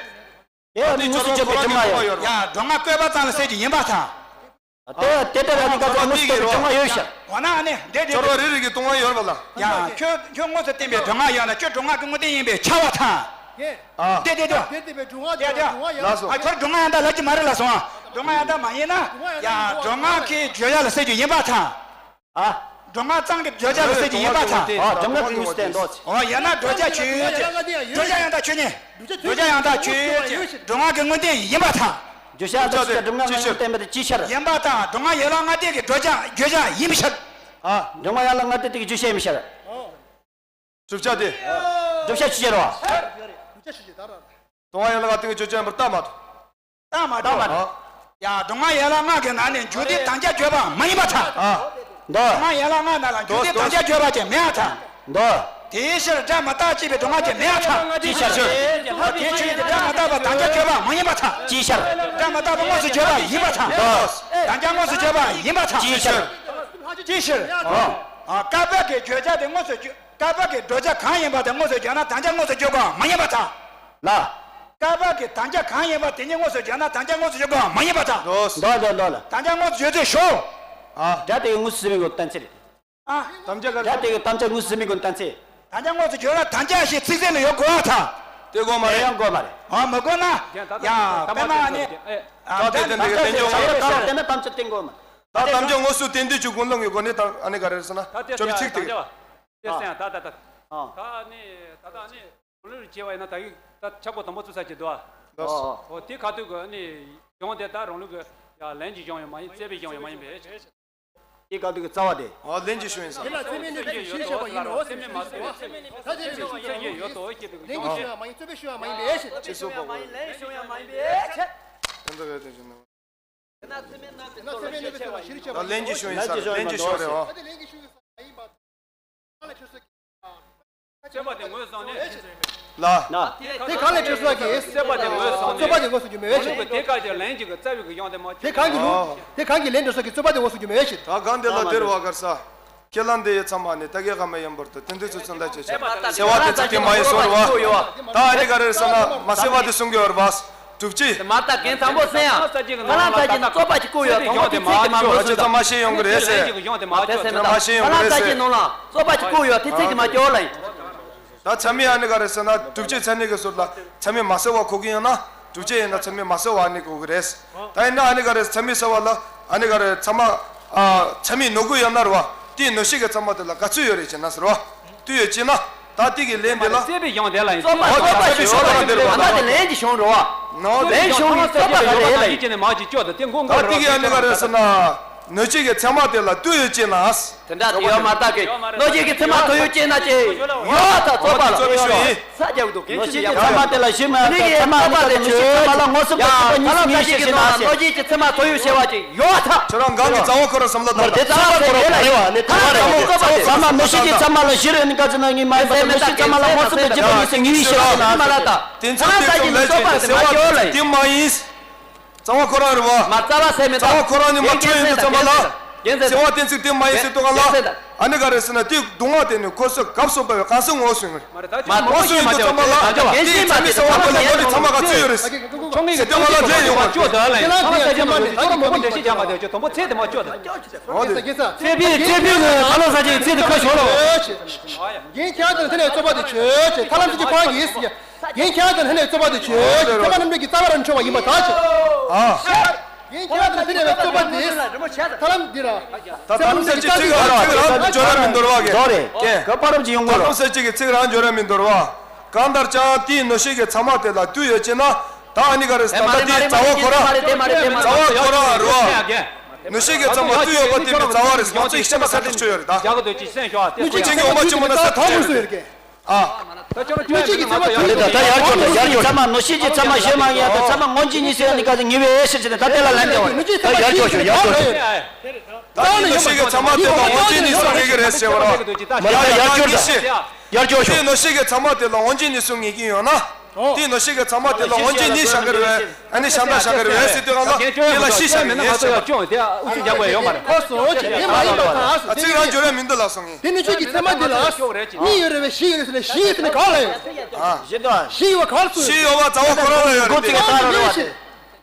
དེ་ནི་དངོས་སུ་བརྗོད་པའི་སྒྲུབ་ངག་ཡོད། ཡ། སྒྲུབ་ངག་བཀོད་པ་ཙམ་ལ་ཟེར་རྒྱུ་ཡིན་པར་ཐལ། དེ་དེ་ལྟར་ཡང་ནི་ག་ཚོད་དངོས་སུ་བརྗོད་པའི་སྒྲུབ་ངག་ཡོད་ཤག་དེ་ནི་འདྲ་འདྲ་སྦྱོར་བ་རེ་རེ་གི་སྒྲུབ་ངག་ཡོད་རེད་པ་ལ། ཡ། ཁྱོད་ཁྱོད་དངོས་སུ་བསྟན་པའི་སྒྲུབ་ངག་ཡོད་ན་ཁྱོད་སྒྲུབ་ངག་གི་དངོས་བསྟན་ཡིན་པས་ཁྱབ་པར་ཐལ། ཨ། དེ་དེ་དེ། དེ་དེ་བའི་སྒྲུབ་ངག་དེ་དེ་སྒྲུབ་ངག་ཡན་ལག་ལགས་སོ། ཨ་ཁྱོད་སྒྲུབ་ངག་ཡན་ལག་ལབ་ཀྱི་མ་རེད་ལགས་སོ། སྒྲུབ་ངག་ཡན་ལག་མ་ཡིན་ན། ཡ་སྒྲུབ་ངག་གི་བརྗོད་བྱ་ལ་ཟེར་རྒྱུ་ཡིན་པར་ཐལ། ཨ། སྒྲུབ་ངག་གཙང་གི་བརྗོད་བྱ་ལ་ཟེར་རྒྱུ་ཡིན་པར་ཐལ། ཨ། སྒྲུབ་ངག་གི་དངོས་སུ་བསྟན་ཏོ། ཨོ་ཡང་ན་བརྗོད་བྱ་ཆོས་ཅན། བརྗོད་བྱ་ཡང་དག་ཆོས་ཅན། བརྗོད་བྱ་ཡང་དག་ཆོས་ཅན། སྒྲུབ་ངག་གི་དངོས་བསྟན་ཡིན་པར་ཐལ། བརྗོད་བྱ་ཡང་དག་ཆོས་ཅན། སྒྲུབ་ངག་གི་དངོས་བསྟན་པ་དེ་ཅིའི་ཕྱིར། ཡིན་པར་ཐལ། སྒྲུབ་ངག་ཡན་ལག་ལྔ་སྡེ་གི་བརྗོད་བྱ་བརྗོད་བྱ་ཡིན་པའི་ཕྱིར། ཨ། སྒྲུབ་ངག་ཡན་ལག་ལྔ་སྡེ་དེ་གི་བརྗོད་བྱ་ཡིན་པའི་ཕྱིར། བསྒྲུབ་བྱ་དེ། བསྒྲུབ་བྱ་ཆོས་ཅན་རེད་བ། སྒྲུབ་བྱ་ཆོས་ཅན་ད་ར། སྒྲུབ་ངག་ཡན་ལག་ལྔ་སྡེ་གི་བརྗོད་བྱ་ཡིན་པར་ཐལ་མ་ཐལ། ད་མ་འགྲོ། ད་མ་འགྲོ། ཡ་སྒྲུབ་ངག་ཡན་ལག་ལྔ་གི་ནང་ནས་མཇུག་མཐའི་དམ་བཅའ་བརྗོད་པ་མ་ཡིན་པར་ཐལ། ཨ། འདུག་སྒྲུབ་ངག་ཡན་ལག་ལྔ་ནང་ལ་མཇུག་མཐའི་དམ་བཅའ་བརྗོད་པ་ཅིག་མེད་པར་ཐལ། འདུག་དེའི་ཕྱིར་སྒྲ་མི་རྟག་ཅེས་པའི་སྒྲུབ་ངག་ཅིག་མེད་པར་ཐལ། ཅིའི་ཕྱིར། དེ་ཆོས་ཅན། སྒྲ་མི་རྟག་པ་དམ་བཅའ་བརྗོད་པ་མ་ཡིན་པར་ཐལ། ཅིའི་ཕྱིར། སྒྲ་མི་རྟག་པ་དངོས་སུ་བརྗོད་པ་ཡིན་པར་ཐལ། འདུག་དམ་བཅའ་དངོས་སུ་བརྗོད་པ་ཡིན་པར་ཐལ། ཅིའི་ཕྱིར། ཅིའི་ཕྱིར། ཨ། ཨ། བཀག་པའི་བརྗོད་བྱ་དེ་དངོས་སུ་བརྗོད། བཀག་པའི་བརྗོད་བྱ་གང་ཡིན་པ་དེ་དངོས་སུ་བརྗོད་ན་དམ་བཅའ་དངོས་སུ་བརྗོད་པ་མ་ཡིན་པར་ཐལ། ལ། བཀག་པའི་དམ་བཅའ་གང་ཡིན་པ་དེ་ཉིད་དངོས་སུ་བརྗོད་ན་དམ་བཅའ་དངོས་སུ་བརྗོད་པ་མ་ཡིན་པར་ཐལ། འདུག་སེ། འདུག་འདུག་འདུག་ལ། དམ་བཅའ་དངོས་སུ་བརྗོད་ཚུལ་ཞོག་ཨ། སྒྲ་དེ་ཡི་དངོས་སུ་ཟིན་པའི་སྒོ་ནས་གཏན་ཚིགས་རེད། ཨ། དམ་བཅའ་ག་རེ། སྒྲ་དེ་ཡི་དམ་བཅའ་དངོས་སུ་ཟིན་པའི་སྒོ་ནས་གཏན་ཚིགས། དམ་བཅའ་དངོས་སུ་བརྗོད་ན་དམ་བཅའ་ཞེས་ཚིག་གསལ་ལ་ཡོད་དགོས་པར་ཐལ། དེ་དགོས་མ་རེད། དེ་ཡང་དགོས་མ་རེད། ཨ། མི་དགོས་ན། ཡ་དཔེར་ན་ནི། ཨ། དེ་ནི་དེ་ནི་དེ་ནི་དམ་བཅའ་བསྟན་དགོས་མ་རེད། ད་དམ་བཅའ་དངོས་སུ་བསྟན་དུས་ཀྱི་ཀུན་སློང་གི་སྒོ་ནས་དང་ཨ་ནི་ག་རེ་རེད་ཟེར་ན། ད་དེ་ཅོ་བི་ཚིག་དེ། དེ་ཨ། སེང་ད་ད་ད། ཨ། ད་ནི་ད་ད་ནི་གུང་ལུགས་བྱས་པ་ཡིན་ན་ད་གི་ད་ཆག་སྒོ་དང་པོ་ཚུད་ས་ཅིག་འདུག་ཨ། ཨོ། ཨོ་དེ་ཁ་ཐུག་གི་ནི་གཞུང་དེ་ད་རང་ལུགས་ཀྱི་ཡ་ལན་གྱི་གཞུང་ཡང་མ་ཡིན། རྩོད་པའི་གཞུང་ཡང་མ་ཡིན་པས། དེ་ཁ་ཐུག་གི་རྩ་བ་དེ། ཨོ་ལན་གྱི་གཞུང་ཡིན་ས། དེ་ལ་རྩོད་མེད་གནས་ཚུལ་ཞེས་བཤད་པ་ཡིན་ནོ། རྩོད་མེད་མ་རྩོད་པའི་ཚིག་ད་དེ་ལན་གྱི་གཞུང་ཡང་མ་ཡིན། རྩོད་པའི་གཞུང་ཡང་མ་ཡིན་པས། ཅེས་སོགས་པ། ལན་གྱི་གཞུང་ཡང་མ་ཡིན་པས། དེ་ཚོ་ག་དེ་བྱུང་ན། ལན་གྱི་གཞུང་ཡིན་ས། ལན་གྱི་གཞུང་རེད་བ། རྩོད་པ་དེ་ངོས་བཟུང་ནས། ལ། དེ་གང་ལས་ཁྲིད་སོགས་ཀྱིས། རྩོད་པ་དེ་ངོས་བཟུང་ནས། རྩོད་པ་དེ་ངོས་སུ་རྒྱུ་མེད་པའི་ཕྱིར། དེ་ག་དེ་ལན་གཅིག་གི་རྩ་བའི་གཞུང་དེ་མ་ཁྱོད། དེ་གང་གི་ལུགས། དེ་གང་གི་ལན་འགྲོ་སོགས་ཀྱིས་རྩོད་པ་དེ་ངོས་སུ་རྒྱུ་མེད་པའི་ཕྱིར། ད་གང་དེ་ལ་དེར་བ་གར་ས། ཁས་བླངས་དེ་ཡི་ཚད་མ་ནི་ད་གའི་ཁ་མ་ཡིན་པར་ཐལ། དེ་འདི་ཚོ་ཚུན་ལ་བྱེད་ཆོག་སེལ་བ་དེ་ཚིག་དེ་མ་ཡིན་གསུངས་རེད་བ། ད་ཨ་ནི་ག་རེ་ཟེར་ན་མ་སེལ་བ་དེ་གསུང་གི་ཡོད་རེད་བ། གྲུབ་ཅི། མ་རྟགས་རྒྱན་དང་པོ་གསན་ཡང་། ཁ་ལག་ཚ་གྱི་རྩོད་པ་ཅིག་བཀོད་ཡོད། དང་པོ་དེ་ཚིག་དེ་མ་ཨ་ཅེ་ཚ་མ་ཤེས་ཡོང་གི་རེད་ཟེར། དེ་ཚིག་གི་གཞུང་དེ་མ་ཨ་ཅེ་ཚ་མ་ཤེས་ཡོང་གི་རེད་ཟེར། ཁ་ལག་ཚ་གྱི་ནང་ལ་རྩོད་པ་ཅིག་བཀོད་ཡོད། དེ་ཚིག་དེ་མ་སྐྱོར་ལ་ཡིན། ད་ཚད་མའི་ཨ་ནི་ག་རེ་ཟེར་ན་གྲུབ་ཅི་ཚད་མའི་གི་ཟུར་ལ་ཚད་མས་མ་སེལ་བ་གོ་གི་ཡོད་ན་གྲུབ་ཅི་ཡིན་ན་ཚད་མས་མ་སེལ་བ་ཨ་ནི་གོ་གི་རེད། ད་ཡིན་ན་ཨ་ནི་ག་རེ་ཚད་མས་སེལ་བ་ལ་ཨ་ནི་ག་རེ་ཚད་མ་ཨ་ཚད་མས་ནོར་གི་ཡོད་ན་རེད་བ། དེའི་ནོར་ཤེས་ཀྱི་ཚད་མ་དེ་ལ་ག་ཚོད་ཡོད་རེད་ཅེ་ན་ཟེར་བ། དུས་ཡོད་ཅེ་ན་ད་དེ་གི་ལན་དེ་ལ། རྩོད་པའི་གཞུང་དེ་ལ་ཡིན། རྩོད་པ་རྩོད་པ་ཞིག་ཡོད་པ་དེ་རེད་བ། ད་དེ་ལན་གྱི་གཞུང་རེད་བ། ནོར་ལན་གཞུང་གི་རྩོད་པ་ག་རེ་ལ་ཡིན། ཅེ་ནས་མ་ཅིག་སྐྱོ་ད་དེ་མགོ་མགོ་ད་དེ་གི་ཨ་ནི་ག་རེ་ཟེར་ན་ནོར་ཤེས་ཀྱི་ཚད་མ་དེ་ལ་དུས་ཡོད་ཅེ་ན། དེ་འདྲ་དེ་ཡོད་མ་རྟགས་ཀྱི། ནོར་ཤེས་ཀྱི་ཚད་མ་དུས་ཡོད་ཅེ་ན་ཅི། ཡོད་ད་རྩོད་པ་ལ། རྩོད་པའི་གཞུང་ཡིན། ས་རྒྱག་འདུག་ནོར་ཤེས་ཀྱི་ཚད་མ་དེ་ལ་གཞི་མེད་པའི་ཚད་མ་ནི་ཀ་ནོར་ཤེས་ཀྱི་ཚད་མ་ལ་མངོན་སུམ་དུ་ཐུག་པ་གཉིས་སུ་མེད་ཞེས་ཤེས་ན་ཟེར། ནོར་ཤེས་ཀྱི་ཚད་མ་དུས་ཡོད་ཤེས་པ་ཅིག་ཡོད་ད། ཁྱོད་རང་གང་གི་རྩ་བ་ཁོ་རང་བསམ་བློ་བཏང་ད། རྩ་བ་ཁོ་རང་རེད་བ་ནི་དེ་བ་རེད། ཚད་མ་ནོར་ཤེས་ཀྱི་ཚད་མ་ལ་གཞི་རེད་ནི་ཀ་ཚེ་ན་ངས་མ་ཡིན་པ་ནོར་ཤེས་ཀྱི་ཚད་མ་ལ་མངོན་སུམ་དུ་བརྒྱུད་པ་གཉིས་སུ་མེད་ཞེས་ཤེས་ན་ཟེར། དེ་ཚོ་དེ་ཚོ་ལས་ཀྱི་ཟེར་བ་དེ་མ་ཡིན། རྩ་བ་ཁོ་རང་རེད་བ། མ་རྩ་བ་ཟེར་མི་རྩ་བ་ཁོ་རང་ནི་མ་ཁྱོད་ཡིན་དུས་ཙམ་པ་ལ། ཟེར་བ་གཏན་ཚིགས་དེ་མ་ཡིན་ཟེར་དུས་གང་ལ། ཨ་ནི་ག་རེ་ཟེར་ན་དེ་སྡུག་བསྔལ་དེ་ནི་ཁོ་ཚོས་གབ་སོང་པའི་གང་ཟག་ངོ་བོ་སུ་ཡིན་རེད། ངོ་བོ་སུ་ཡིན་དུས་ཙམ་པ་ལ་དེ་ཚད་མའི་ས་བ་ཁོ་ལ་ཡོད་དུས་ཚང་མ་ག་ཚོད་ཡོད་རེད། ཟེར་དུས་གང་ལ་ལས་ཡོང་བ། ཚད་པའི་ཚད་པའི་གི་ཁ་ལོ་ས་ཅིག་ཚད་དེ་མ་ཆོག་ད། རྒན་ཁྱེད་དང་དེ་ནས་རྩོད་པ་དེ་ཆོད་ཅེས་ཐར་ལམ་ཚིག་གི་ཁོང་གིས། རྒན་ཁྱེད་དང་ལྷན་ནས་རྩོད་པ་དེ་ཆོས་ཀྱི་ཐེག་པ་རྣམ་འགྲེལ་གྱི་རྩ་བ་རང་འཕྲོད་པ་ཡིན་པར་ཐལ་ཞེས། ཨ། རྒན་ཁྱེད་དང་ལྷན་ནས་རྩོད་པ་དེ་ཐར་ལམ་འདི་ར། ད་ཐར་ལམ་ཟེར་གྱི་ཚིག་རང་ཚིག་རང་འཇོག་ར་མི་འདོར་བ་གི། རོ་རེད། ཀྱེ། ག་པར་རམ་གྱི་ཡོང་གོ་རོ། ཐར་ལམ་ཟེར་གྱི་ཚིག་རང་འཇོག་ར་མི་འདོར་བ། གང་ལྟར་ཀྱང་དེའི་ནོར་ཤེས་ཀྱི་ཚད་མ་དེ་ལ་དུས་ཡོད་ཅེ་ན། ད་ཨ་ནི་ག་རེ་ད་ལྟ་དེའི་རྩ་བ་ཁོ་རང་། རྩ་བ་ཁོ་རང་རེད་བ། ནོར་ཤེས་ཀྱི་ཚད་མ་དུས་ཡོད་པ་དེ་མི་རྩ་བ་རེད། ང་ཚོ་ཡིག་ཆ་མ་གསལ་ཐག་ཆོད་ཡོད་རེད་ད། ནོར་ཤེས་ཀྱི་འོ་མ་ཆུ་མ་ན་གསལ་ཐག་ཆོད་ཡོད་རེད། ཨ། ནོར་ཤེས་ཀྱི་ཚད་མ་དུས་ཡོད་ད་ད་ཡར་ཀྱོག་ད་ཡར་ཀྱོག་ཚད་མ་ནོར་ཤེས་ཀྱི་ཚད་མ་ཞེས་མ་ཡང་ད་ཚད་མ་སྔོན་གྱི་གཉིས་སུ་ཡང་ནི་ག་ཚོད་ངེས་པའི་ཨེ་ཤེས་ཟེར་ནས་ད་དེ་ལ་ལན་འདེབས་པ་ད་ཡར་ཀྱོག་ཤོག་ཡར་ཀྱོག་ཤོག་ད་ནི་ནོར་ཤེས་ཀྱི་ཚད་མ་དེ་ལ་སྔོན་གྱི་གཉིས་སུ་ངེས་ཀྱི་རེད་ཟེར་བ་ར། མ་ད་ཡར་ཀྱོག་ད་ཡར་ཀྱོག་ཤོག་དེ་ནོར་ཤེས་ཀྱི་ཚད་མ་དེ་ལ་སྔོན་གྱི་གཉིས་སུ་ངེས་ཀྱི་ཡོད་ན། དེ་ནོར་ཤེས་ཀྱི་ཚད་མ་དེ་ལ་སྔོན་གྱི་གཉིས་བཞག་གི་རེད། ཨ་ནི་ཤ་འདྲ་ཤ་གི་རེད་ཟེར་དུས་གང་ལ་དེ་ལ་ཤི་ཤ་མི་ནི་ང་ཚོ་ཡ་ཅུང་དེ་ཨུ་ཚུགས་རྒྱག་དགོས་ཡོད་མ་རེད། ཁོ་སོ་ཅི་དེ་མ་ཡིན་པ་ཐལ། ཨ་ཚིག་རང་འཇོག་ར་མི་འདུག་ལ་སོང་ངས། དེ་ནི་ཆོས་ཀྱི་ཚད་མ་འདི་ལ་གཉིས་ཡོད་རེད་བས་བཞི་ཡོད་རེད་ཟེར་ནས་བཞི་ཡོད་ཟེར་ནས་གང་ལ་ཡོད། ཨ། བཞི་འདུག་ཨ། བཞི་ཡོད་པ་གང་ལ་སོང་། བཞི་ཡོད་པ་རྩ་བ་ཁོ་རང་ལ་ཡོད་རེད་དེ།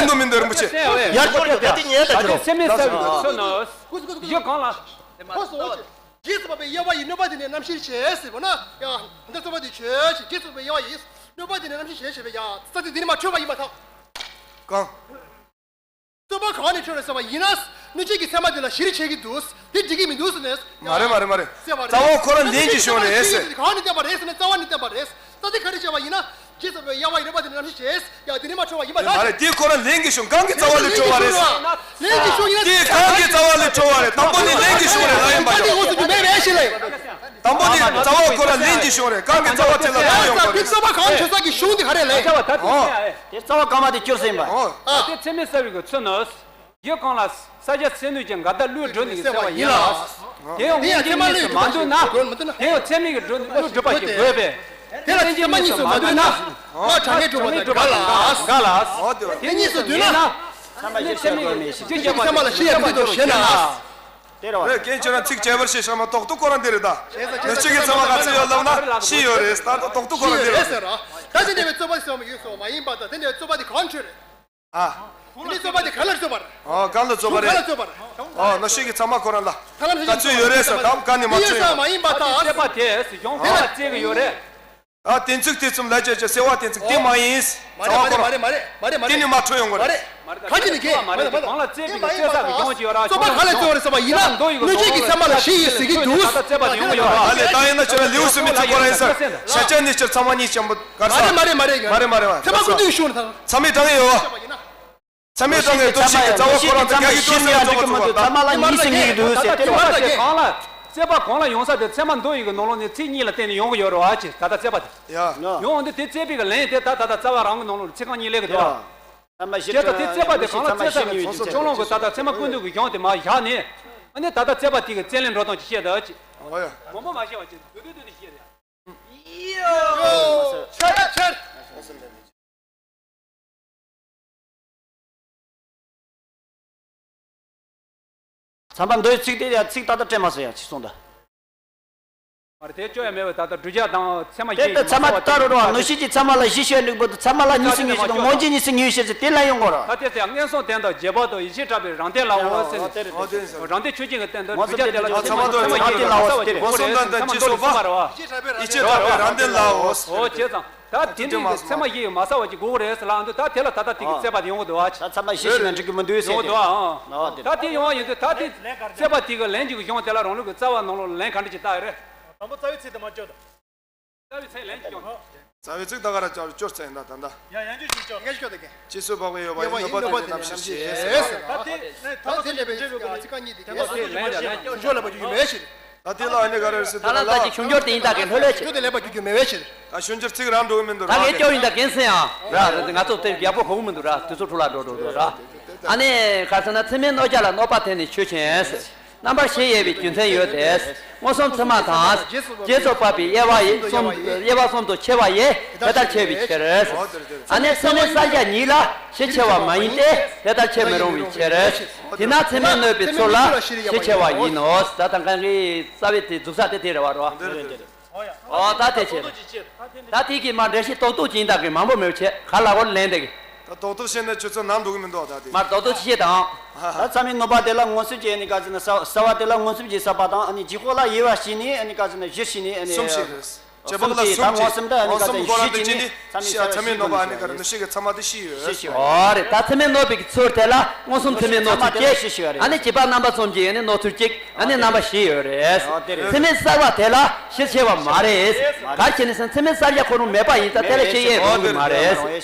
ལེན་དུ་མི་འདོད་རིན་པོ་ཆེ། ཡར་ཤོག་ཡར་ཤོག་ད་དེ་ཉན་ད་ཁྱེད་རང་། སེམས་མེད་བསགས་པའི་ཚུལ་ནི། གཟུགས་གཟུགས་གཟུགས་གཟུགས་གཟུགས། གཟུགས་གཟུགས་གཟུགས་གཟུགས། རྗེས་སུ་དཔག་པའི་དབྱེ་བ་ཡིས་གནོད་པ་དེ་ནི་རྣམ་ཤེས་བྱས་ཟེར་བ་ན་ཡང་འདི་རྩོད་པ་དེ་ཆོས་ཅན། རྗེས་སུ་དཔག་པའི་དབྱེ་བ་ཡིས་གནོད་པ་དེ་ནི་རྣམ་ཤེས་བྱས་ཞེས་པའི་ཡང་རྩ་དེ་འདི་ནི་མ་འཕྲོད་པ་ཡིན་པར་ཐལ། གང་། རྩོད་པ་གང་ནས་འཕྲོས་ནས་ཟེར་བ་ཡིན་ན། གནོད་བྱེད་ཀྱི་ཚད་མ་དེ་ལ་གཞིར་བྱེད་ཀྱི་འདུག་དེ་འགྲིག་གི་མི་འདུག་ཟེར་ནས། མ་རེད་མ་རེད་མ་རེད། ཟེར་བ་རེད། རྩ་བ་ཁོ་རང་ལེན་གྱི་གཞུང་རེད་ཟེར། གང་ནས་བསྟན་པ་རེད་ཟེར་ན་རྩ་བ་ནས་བསྟན་པ་རེད། རྩ་དེ་ག་རེ་བྱས་པ་ཡིན་ན། རྗེས་སུ་དཔག་པའི་དབྱེ་བ་ཡིས་གནོད་པ་དེ་ནི་རྣམ་ཤེས་བྱས། ཡང་དེ་ནི་མ་འཕྲོད་པ་ཡིན་པར་ཐལ། མ་རེད། དེ་ཁོ་རང་ལེན་གྱི་གཞུང་གང་གི་རྩ་བ་ལས་འཕྲོས་པ་རེད། ལེན་གྱི་གཞུང་ཡིན་ན། དེ་གང་གི་རྩ་བ་ལས་འཕྲོས་པ་རེད། དང་པོ་ནི་ལེན་གྱི་གཞུང་རེད་ལབ་ཡིན་པ་ཡོད། དེ་འོག་ཏུ་མེད་པའི་ཞིག་ལས། དང་པོ་ནི་རྩ་བ་ཁོ་རང་ལེན་གྱི་གཞུང་རེད། གང་གི་རྩ་བ་དེ་ལ་འཕྲོས་ཡོང་དགོས་རེད། དེ་རྩ་བ་གང་ཆོས་ས་གི་གཞུང་དེ་ག་རེ་ལས། ཨོ། དེ་རྩ་བ་གང་མ་དེ་སྐྱོར་ཟིན་པ། ཨོ། དེ་ཚད་མས་བསལ་བའི་གི་ཚུལ་ནི། ཡུལ་གང་ལ་ས་སྐྱ་སེར་སྣོད་ཀྱི་འགལ་ཟླ་བློས་གྲོལ་ནས་གསལ་བ་ཡིན་ལ། དེ་ཡང་དངོས་འཛིན་གཉིས་སུ་མ་འདུས་ན། དེ་ཡང་ཚད་མའི་གི་སྒྲུབ་བློས་གྲུབ་པ་ཞིག་དགོས་པས། དེ་ལ་ཚད་མ་གཉིས་སུ་མ་འདུས་ན། ལ་གྲངས་ངེས་གྲུབ་པ་དང་འགལ་ལ། འགལ་ལ། དེ་གཉིས་སུ་འདུས་ན། ཚད་མ་གཞིར་བྱས་པ་ཞེས་ན། དེ་རེད་བ། རེད། རྐྱེན་བྱས་ན་ཚིག་བྱས་པར་ཤེས་བྱ་མ་གཏོགས་ཏུ་ཁོ་རང་འདི་རེད་ད། ནི་གཅིག་གི་ཚད་མ་ག་ཚོད་ཡོད་ལབ་ན་བཞི་ཡོད་རེད། ད་གཏོགས་ཏུ་ཁོ་རང་འདི་རེད། ད་དེ་འདྲ་བའི་རྩོད་པ་ཟེར་བ་ཡོད་སོ་མ་ཡིན་པ་དང་དེ་འདྲ་བའི་རྩོད་པ་དེ་གང་ཆོས་རེད། ཨ། དེ་ནི་རྩོད་པ་དེ་ག་ལ་རྩོད་པ་རེད། ཨོ་གང་ལ་རྩོད་པ་རེད། ག་ལ་རྩོད་པ་རེད། ཨོ་ནི་གཅིག་གི་ཚད་མ་ཁོ་རང་ལ་ག་ཚོད་ཡོད་རེད་ཟེར་དམ་ག་ནས་མ་ཚོད་ཡོད། མ་ཡིན་པ་དང་། རྩོད་པ་དེ་ཡོང་ཁ་ལ་བཙལ་གི་ཡོད་རེད། ཨ་གཏན་ཚིགས་དེ་ཙམ་ལ་བྱས་བྱས་སེལ་བ་གཏན་ཚིགས་དེ་མ་ཡིན། མ་རེད་མ་རེད་མ་རེད་མ་རེད། དེ་ནི་མ་འཕྲོད་ཡོང་གི་རེད། ག་ཅི་ནི་གེ་མ་རེད། གང་ལ་བཙལ་བའི་གི་བཙལ་ས་གི་གཞུང་ཅིག་ཡོད་ར། རྩོད་པ་ག་ལ་བཙལ་བ་རེད་ཟེར་བ་ཡིན་ན་གནོད་བྱེད་ཀྱི་ཚད་མ་ལ་གཞི་ཡོད་ཟེར་གྱི་འདུག་ད་ལྟ་རྩོད་པ་དེ་ཡོང་གི་ཡོད་ར། ཨ་ལས་ད་ཡིན་ན་ཁྱོད་ར་ལེའུ་གསུམ་པའི་ཚིག་ཁོ་ར་ཡིན་ས། ཤ་ཆ་ནི་ཕྱིར་ཚང་མ་གཉིས་ཆེན་པོ་གར་ས། མ་རེད་མ་རེད་མ་རེད། ཚད་མ་ཀུན་བཏུས་གཞུང་རེད་ད། ཚད་མའི་གྲངས་ཡོད་བ། ཚད་མའི་གྲངས་ཀྱི་སྟོབས་ཤིག་གི་རྩ་བ་ཁོ་རང་དེ་ག་གི་སྟོབས་ཤིག་ཡང་འགྲིག་གི་མི་འདུག་ཚད་མ་ལ་གཉིས་སུ་ངེས་ཀྱི་འདུག་ཟེར་ཏེ། རྩོད་པ་དེ་གང་ལ། རྩོད་པ་གང་ལ་ཡོང་ས་དེ་ཚད་མ་མདོ་ཡི་གི་ནང་ལོགས་ནས་ཚིག་གཉིས་ལ་བརྟེན་ནས་ཡོང་གི་ཡོད་རེད་བ། ཅེས་ད་ལྟ་རྩོད་པ་དེ། ཡ། ཡོང་འདི་དེ་རྩོད་པའི་གི་ལན་དེ་ད་ད་ལྟ་རྩ་བ་རང་གི་ནང་ལོགས་ལ་ཚིག་རྐང་གཉིས་སླེབས་གི་འདུག་བ། བྱས་ཙང་དེ་རྩོད་པ་དེ་གང་ལ་རྩོད་ས་དེ་ཁོང་ཚོ་ཅོག་ལོང་གི་ད་ལྟ་ཚད་མ་ཀུན་བཏུས་ཀྱི་གཞུང་དེ་མར་བཞག་ནས། ཨ་ནི་ད་ལྟ་རྩོད་པ་དེ་གི་རྩོད་ལན་འགྲོ་སྟངས་ཅིག་བཤད་ད་ཅེས། འོ་ཡ། མང་པོ་མ་བཤད་པ་ཅིག་མདོར་བསྡུས་བསྡུས་ནས་བཤད་ད་ཡ། ཡོ། ཆར་ཆར། ཚན་པ་མདོའི་ཚིག་དེ་ཡང་ཚིག་ཏག་ཏག་སྤྲད་མ་སོང་ཡ་ཅིག་གསུངས་ད། མ་རེད་དེ་སྐྱོ་ཡ་མེད་པ་ད་ལྟ་བསྒྲུབ་བྱ་དང་ཚད་མ་དེ་ལྟར་ཚད་མ་དེ་ལྟར་རོ་རོ་ནུ་ཤི་ཅི་ཚད་མ་ལ་གཞི་ཤོད་འགྲིག་པོ་དུ་ཚད་མ་ལ་གཉིས་སུ་ངེས་ཤེས་དང་མངོན་རྗེས་གཉིས་སུ་ངེས་ཤེས་ཟེར་དེ་ལ་ཡོང་གོ་ར། ད་དེ་ཚེ་མངོན་སུམ་དོན་དང་རྗེས་དཔག་ཏུ་ཡིད་ཆེས་སྐྲག་པའི་རང་དོན་ལའོ་ཟེར་ནས། རང་དོན་ཆོས་ཅན་གྱི་སྟེང་དུ་བསྒྲུབ་བྱ་དེ་ལ་ཚད་མ་དང་ཚད་མ་ཡིན་ལ་ཟེར་བ་དེ་མངོན་སུམ་དོན་དང་རྗེས་སུ་དཔག་ཡིད་ཆེས་སྐྲག་པའི་རང་དོན་ལའོ། ཨོ་བྱས་ཙང་། ད་དེ་འདྲའི་གི་ཚད་མ་ཡིན་མ་ས་བ་ཅིག་དགོས་རེད་ཟེར་ལ་འདུག་ད་དེ་ལ་ད་ལྟ་དེ་གི་རྩོད་པ་དེ་ཡོང་གི་འདུག་ཨ། ད་ཚད་མ་གཞི་ཞིག་ན་འགྲིག་གི་མི་འདུག་ཟེར་ཡོང་གི་འདུག་ཨ། ད་དེ་ཡོང་བ་ཡིན་དུས་ད་དེ་རྩོད་པ་དེ་གི་ལན་གཅིག་གི་གཞུང་དེ་ལ་རང་ལུགས་ཀྱི་རྩ་བ་ནང་ལོགས་ལ་ལན་ག་འདྲ་ཅིག་བཏགས་ཡོད་རེད། དང་པོ་རྩ་བའི་ཚིག་དེ་མ་བཅོས་དང་། རྩ་བའི་ཚིག་ལན་གཅིག་གཞུང་། རྩ་བའི་ཚིག་ད་ག་ར་བཅོས་བཅོས་ཚེ་ཡིན་ད་ད་ད། ཡང་ཡང་བཅོས་བཅོས་བཅོས། ངས་བཅོས་ད་གས། རྗེས་སུ་དཔག་པའི་དབྱེ་བ་ཡིས་གནོད་པ་དེ་ནི་རྣམ་ཤེས་བྱས་ཟེར། ད་དེ་ནས་ད་ལྟ་ཚིག་ལེན་པའི་ཚིག་རྐང་གཉིས་དེ་གས་ཟེར། ཞུ་ལ་བ་རྒྱུ་རྒྱུ་མེད་ཕྱིར། ད་དེ་ལ་ཨ་ནི་ག་རེ་ཟེར་ད་ལ་ད་ཀྱི་ཆུང་སྐྱོར་དེ་ཡིན་ད་གས་ལྷོད་ལྷོད་ཆེ། ད་དེ་ལེན་པ་རྒྱུ་རྒྱུ་མེད་པའི་ཕྱིར། ད་ཆུང་སྐྱོར་ཚིག་རང་འགྲོ་གི་མི་འདུག་ད་ངས་སྐྱོར་ཡིན་ད་གས་ཟེར་ཡང་ར་ང་ཚོ་དེ་ཡག་པོ་གོ་གི་མི་འདུག་ར། དུས་ཚོད་འཕྲོ་བརླག་འགྲོ་འགྲོ་འགྲོ་ར། ཨ་ནི་ག་ཟེར་ན་ཚད་མས་གནོད་བྱ་ལ་གནོད་པ་དེ་ནི་ཆོས་ཅན། རྣམ་པར་ཤེས་ཡོད་པའི་རྒྱུ་མཚན་ཡོད་དེ། མངོན་སུམ་ཚད་མ་དང་། རྗེས་སུ་དཔག་པའི་དབྱེ་བ་ཡི་གསུམ་དབྱེ་བ་གསུམ་དུ་ཕྱེ་བ་ཡི་དེ་ལྟར་ཕྱེ་བའི་ཕྱིར། ཨ་ནི་ཚད་མས་གསལ་བྱ་ཉིད་ལ་གཞི་ཕྱེ་བ་མ་ཡིན་ཏེ་དེ་ལྟར་ཕྱེ་མི་རུང་བའི་ཕྱིར། དེས་ན་ཚད་མས་གནོད་པའི་ཚུལ་ལ་གཞི་ཕྱེ་བ་ཡིན་ནོ། ད་ད་གང་གི་རྩ་བའི་དེ་འཛུགས་ས་དེ་དེ་རེད་བ་རོ། འོ་ད་དེ་བྱས། ད་དེ་གི་མ་འགྲེལ་བཤད་རྡོག་རྡོག་ཅིག་ཡིན་ད་གི་མང་པོ་མེད་བྱས་ག་ལ་བོར་ལན་དེ་གི། ད་རྡོག་རྡོག་བཤད་ན་ཁྱོད་ཚོ་ནང་འགྲོ་གི་མི་འདུག་ད་དེ། མ་རྡོག་རྡོག་ཅིག་བཤད་དང་། ད་ཚད་མས་གནོད་པ་དེ་ལ་མངོན་སུམ་གྱིས་ཨ་ནི་ག་ཟེར་ན་གསལ་བ་དེ་ལ་མངོན་སུམ་གྱིས་གསལ་བ་དང་ཨ་ནི་ལྗིད་ཁོག་ལ་དབྱེ་བ་ཕྱེ་ནས་ཨ་ནི་ག་ཟེར་ན་གཞིར་བྱས་ནས་ཨ་ནི། གསུམ་བཤད་རེད། བྱེད་པ་ལ་གསུམ་གྱིས་ད་མངོན་སུམ་ད་ཨ་ནི་ག་ཟེར་ན་གཞིར་བྱས་ནས་ཚད་མས་གནོད་པ་ཨ་ནི་ག་རེ་ནུ་ཤི་གི་ཚད་མ་དེ་བཞི་ཡོད། བཞི་ཡོད། ཨོ་རེད། ད་ཚད་མས་གནོད་པའི་གི་ཚུལ་དེ་ལ་མངོན་སུམ་ཚད་མས་གནོད་ཚུལ་གཅིག་ཨ་ནི་བྱེད་པ་རྣམ་པ་གསུམ་གྱིས་ཨ་ནི་གནོད་ཚུལ་གཅིག་ཨ་ནི་རྣམ་པ་བཞི་ཡོད་རེད། ཚད་མས་གསལ་བ་དེ་ལ་གཞི་ཕྱེ་བ་མ་རེད། ག་རེ་བྱས་ནས་ཟེར་ན་ཚད་མས་གསལ་བྱ་ཁོ་རང་མེད་པ་ཡིན་ཙང་དེ་ལ་གཞི་དབྱེ་རུང་གི་མ་རེད།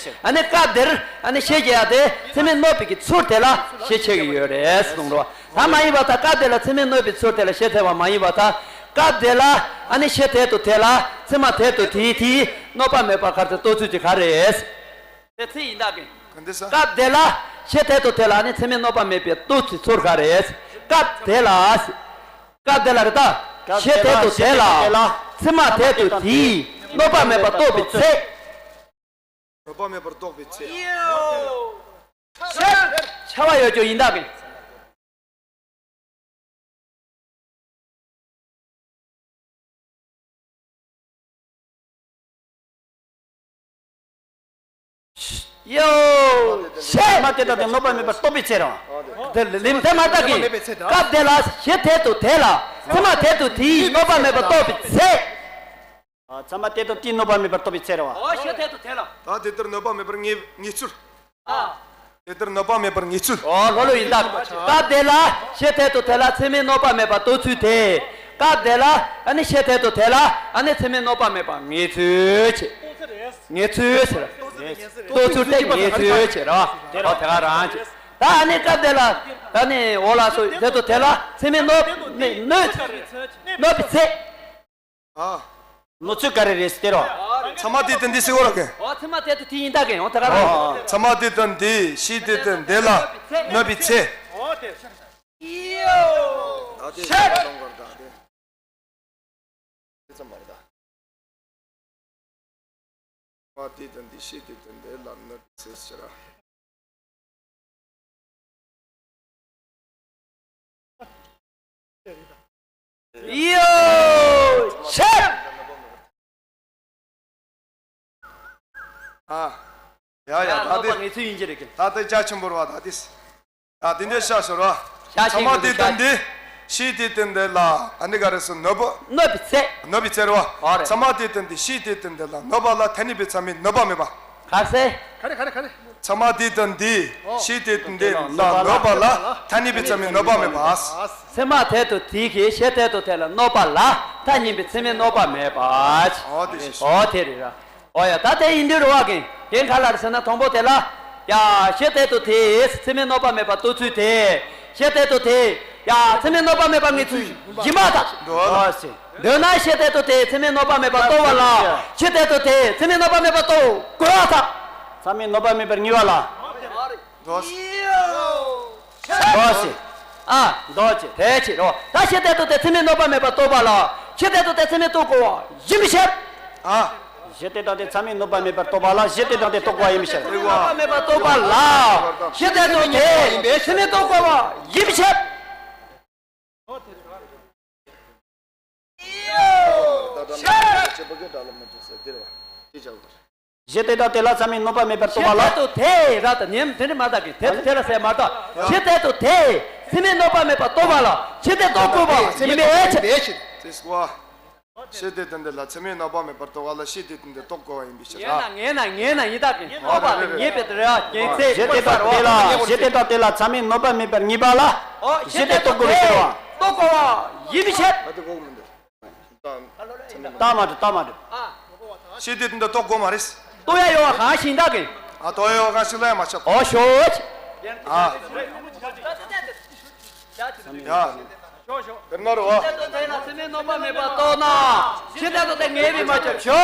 ཨ་ནི་སྐབས་འདིར་ཨ་ནི་གཞི་ཕྱེ་ཡ་དེ་ཚད་མས་གནོད་པའི་གི་ཚུལ་དེ་ལ་གཞི་ཕྱེ་གི་ཡོད་རེད་གསུངས་རོ། ད་མ་ཡིན་པ་ད་སྐབས་དེ་ལ་ཚད་མས་གནོད་པའི་ཚུལ་དེ་ལ་གཞི་ཕྱེ་བ་མ་ཡིན་པ་ད། སྐབས་དེ་ལ་ཨ་ནི་གཞི་དེ་དང་དེ་ལ་ཚད་མ་དེ་དང་དེའི་དེའི་གནོད་པ་མེད་པ་ག་རེ་ཟེར་རྟོགས་ཚུལ་གྱི་ག་རེ། དེ་ཚིག་ཡིན་ད་གི། ག་འདི་ས། སྐབས་དེ་ལ་གཞི་དེ་དང་དེ་ལ་ཨ་ནི་ཚད་མས་གནོད་པ་མེད་པའི་རྟོགས་ཚུལ་ཚོར་ག་རེ། སྐབས་དེ་ལ། སྐབས་དེ་ལ་རེད་ད། གཞི་དེ་དང་དེ་ལ་ཚད་མ་དེ་དང་དེའི་ གནོད་པ་མེད་པར་རྟོགས་པའི་ཚེ། གནོད་པ་མེད་པར་རྟོགས་པའི་ཚེ། ཆ་བ་ཡོད་ཀྱང་ཡིན་དག་གི། ཡོ། ཚད་མ་དེ་དག་དེ་གནོད་པ་མེད་པར་རྟོགས་པའི་ཚེ་རེད་བ། དེ་ལས་ཚད་མ་དག་གི་སྐབས་དེ་ལ་གཞི་དེ་དུ་དེ་ལ་ཚད་མ་དེ་དུ་དེའི་གནོད་པ་མེད་པར་རྟོགས་པའི་ཚེ། ཚད་མ་དེ་དུ་དེའི་གནོད་པ་མེད་པར་རྟོགས་པའི་ཚེ་རེད་བ། ད་དེ་ལྟར་གནོད་པ་མེད་པར་ངེས་ངེས་ཚུལ། དེ་ལྟར་གནོད་པ་མེད་པར་ངེས་ཚུལ། ཨོ་ལྷོ་ལྷོ་ཡིན་ད། སྐབས་དེ་ལ་གཞི་དེ་དུ་དེ་ལ་ཚད་མའི་གནོད་པ་མེད་པར་རྟོགས་ཚུལ་དེ། སྐབས་དེ་ལ་ཨ་ནི་གཞི་དེ་དུ་དེ་ལ་ཨ་ནི་ཚད་མའི་གནོད་པ་མེད་པར་ངེས་ཚུལ་བྱེད། ངེས་ཚུལ་ཟེར། རྟོགས་ཚུལ་དེ་ངེས་ཚུལ་བྱེད་རོ། དེ་རོ་དེ་ག་རང་བྱེད། ད་ཨ་ནི་སྐབས་དེ་ལ་ཨ་ནི་འོ་ལགས་སོ་དེ་དུ་དེ་ལ་ཚད་མའི་གནོད་གནོད་གནོད་པའི་ཚེ། ཨ། གནོད་ཚུལ་ག་རེ་རེད་ཟེར་རོ། ཚད་མ་དེ་དང་དེ་ཟེར་བ་རོ་གན། ཨོ་ཚད་མ་དེ་དང་དེ་ཡིན་ད་གན་ཨོ་ད་ག་རོ། ཨོ་ཚད་མ་དེ་དང་དེ་གཞི་དེ་དང་དེ་ལ་གནོད་པའི་ཚེ། ཨོ་དེ། ད་དེ་ཚད་མ་དང་དེ་ཚད་མ་རེད་ད། ཚད་མ་དེ་དང་དེ་གཞི་དེ་དང་དེ་ལ་གནོད་པའི་ཚེ་ཟེར་ར། ཡོ། ཆེ། ཨ། ཡ་ཡ་ད་དེ་ངེས་ཚུལ་ཡིན་གྱི་རེད་ཀྱི། ད་དེ་རྒྱ་ཆེན་པོ་ར་བ་ད་དེ། ད་དེ་འདྲའི་ཤ་ཤོར་བ། ཤ་ཚད་མ་དེ་དང་དེ། གཞི་དེ་དང་དེ་ལ་ཨ་ནི་ག་རེ་ཟེར་གནོད་པ། གནོད་པའི་ཚེ། གནོད་པའི་ཚེ་ར་བ། ཨོ་རེད། ཚད་མ་དེ་དང་དེ་གཞི་དེ་དང་དེ་ལ་གནོད་པ་ལ་ཐ་སྙད་པའི་ཚད་མས་གནོད་པ་མེད་པ། ག་རེ་ཟེར། ག་རེ་ག་རེ་ག་རེ། ཚད་མ་དེ་དང་དེ་གཞི་དེ་དང་དེ་ལ་གནོད་པ་ལ་ཐ་སྙད་པའི་ཚད་མས་གནོད་པ་མེད་པ། ཚད་མ་དེ་དང་དེ་གི་གཞི་དེ་དང་དེ་ལ་གནོད་པ་ལ་ཐ་སྙད་པའི་ཚད་མས་གནོད་པ་མེད་པ། ཨོ་དེ་ཨོ་དེ་རེད་ར། ཨོ་ཡ་ད་དེ་ཡིན་དུས་རེད་བ་གན་གན་ག་ལ་རེད་ཟེར་ན་དང་པོ་དེ་ལ། ཡ་གཞི་དེ་དང་དེ་ཚད་མས་གནོད་པ་མེད་པ་རྟོགས་ཚུལ་དེ། གཞི་དེ་དང་དེ། ཡ་ཚད་མས་གནོད་པ་མེད་པ་ངེས་ཚུལ་ཡིན་པ་དང་། འདོད་ལ་ཟེར། འདོད་ན་གཞི་དེ་དང་དེ་ཚད་མས་གནོད་པ་མེད་པར་རྟོགས་པ་ལ། གཞི་དེ་དང་དེ་ཚད་མས་གནོད་པ་མེད་པར་རྟོགས་དགོས་པ་དང་། ཚད་མས་གནོད་པ་མེད་པར་ངེས་པ་ལ། འདོད་ཟེར། འདོད་ཟེར། ཨ། འདོད་ཅེས་དེ་ཕྱིར་རོ། ད་གཞི་དེ་དང་དེ་ཚད་མས་གནོད་པ་མེད་པར་རྟོགས་པ་ལ། གཞི་དེ་དང་དེ་ཚད་མས་རྟོགས་དགོས་པ་ཡིན་པའི་ཕྱིར། ཨ། གཞི་དེ་དང་དེ་ཚད་མས་གནོད་པ་མེད་པར་རྟོགས་པ་ལ་གཞི་དེ་དང་དེ་རྟོགས་དགོས་པ་ཡིན་པའི་ཕྱིར། གནོད་པ་མེད་པར་རྟོགས་པ་ལ། གཞི་དེ་དང་དེ་ཚད་མས་རྟོགས་དགོས་པ་ཡིན་པའི་ཕྱིར། གཞི་དེ་དང་དེ་ལ་ཚད་མས་གནོད་པ་མེད་པར་རྟོགས་པ་ལ། གཞི་དེ་དང་དེ་ལ་ཚད་མས་གནོད་པ་མེད་པར་རྟོགས་པ་ལ། གཞི་དེ་དང་དེ་ར་དང་ཉེམ་དེ་ནི་མ་དག་གི་དེ་དང་དེ་ལ་ཟེར་མ་དག་གཞི་དེ་དང་དེ་ཚད་མས་གནོད་པ་མེད་པར་རྟོགས་པ་ལ་གཞི་དེ་རྟོགས་དགོས་པ་ཡིན་པའི་ཕྱིར། གཞི་དེ་དང་དེ་ལ་ཚད་མས་གནོད་པ་མེད་པར་རྟོགས་པ་ལ་གཞི་དེ་དང་དེ་རྟོགས་དགོས་པ་ཡིན་པའི་ཕྱིར། ངེས་ན་ངེས་ན་ངེས་ན་ཡིན་དག་གི་རྟོགས་པ་དང་ངེས་པའི་དེ་ར་རྒྱལ་ཚེ་གཞི་དེ་དང་དེ་ལ་གཞི་དེ་དང་དེ་ལ་ཚད་མས་གནོད་པ་མེད་པར་ངེས་པ་ལ། གཞི་དེ་རྟོགས་དགོས་པའི་ཕྱིར་བ། རྟོགས་དགོས་པ་ཡིན་པའི་ཕྱིར། ད་དེ་གོ་མི་འདུག་ད་མ་འགྲོ་ད་མ་འགྲོ། ཤེས་དེ་དེ་འདྲ་རྟོགས་དགོས་མ་རེད། རྟོགས་ཡ་ཡོད་པ་གང་ཞིག་ད་གིན། ཨ་རྟོགས་ཡ་ཡོད་པ་གང་ཞིག་ལ་ཡང་མ་ཆགས། ཨོ་ཞོ། ཨ། ཡ། དེ་མ་རེད་བ། ཤེས་དེ་དེ་ལ་ཚད་མས་གནོད་པ་མེད་པར་རྟོགས་ན། ཤེས་དེ་དེ་ངེས་པས་མ་ཁྱབ་ཤོ།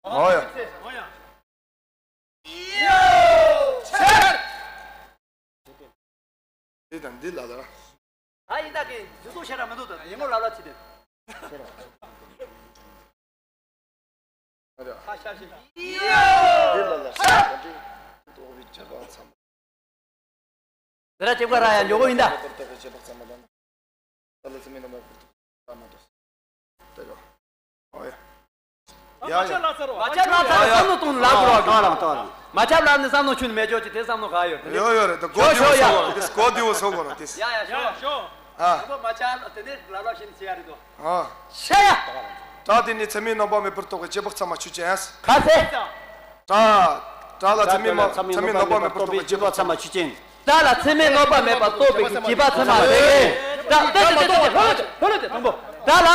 ཨོ་ཡ། འདི་དང་འདི་ལ་ལ། ད་ཡིན་ད་གི་འདི་ཚོ་ཤེས་ར་མི་འདུག་ད་ཡིན་ངོ་ལ་ལ་ཅི་དེ། ཨ་ར། ཁ་ཤ་ཤེས། འདི་ལ་ལ་ཤེས་ར་མི་འདུག་ཏོག་བི་ཇ་ག་ཚམ། དེ་ར་ཅེབ་ཀ་ར་ཡ་འཇོག་གོ་ཡིན་ད། ཏོག་བི་ཇ་ག་ཚམ་མ་ད། ད་ལ་ཚི་མི་ན་མ་ད་མ་ཏོ། ད་ཡོ། ཨོ་ཡ། ཡ་ཡ། མ་ཆབ་ལ་ཚར་བ། མ་ཆབ་ལ་ཚར་བ་བསམ་བློ་གཏོང་ལ་དགོས་ར། ཏོ་ར་ཏོ་ར། མ་ཆབ་ལ་ནི་བསམ་བློ་ཆུན་མེད་ཅོག་ཅི་དེ་བསམ་བློ་ག་ཡོད་དེ། ཡོ་ཡོ་རེད་ད་གོ་དེ་བོ་སོ་གོ་ར་དེ་གོ་དེ་བོ་སོ་གོ་ར་དེ། ཡ་ཡ་ཤོ། ཨ། ད་མ་ཆབ་ལ་དེ་ནས་ལ་ལ་ཤིན་ཚེ་ཡ་རེད་དོ། ཨ། ཤ་ཡ། ད་དེ་ནི་ཚད་མས་གནོད་པ་མེད་པར་རྟོགས་པའི་རྗེས་དཔག་ཚད་མ་ཆོས་ཅན། ག་ཚད། ད། ད་ལ་ཚད་མས་མ་ཚད་མས་གནོད་པ་མེད་པར་རྟོགས་པའི་རྗེས་དཔག་ཚད་མ་ཆོས་ཅན། ད་ལ་ཚད་མས་གནོད་པ་མེད་པར་རྟོགས་པའི་རྗེས་དཔག་ཚད་མ་དེ། ད་དེ་དེ་དེ་དེ་ལྷོད་ལྷོད་དེ་ལྷོད་ལྷོད་དེ་དང་པོ། ད་ལ།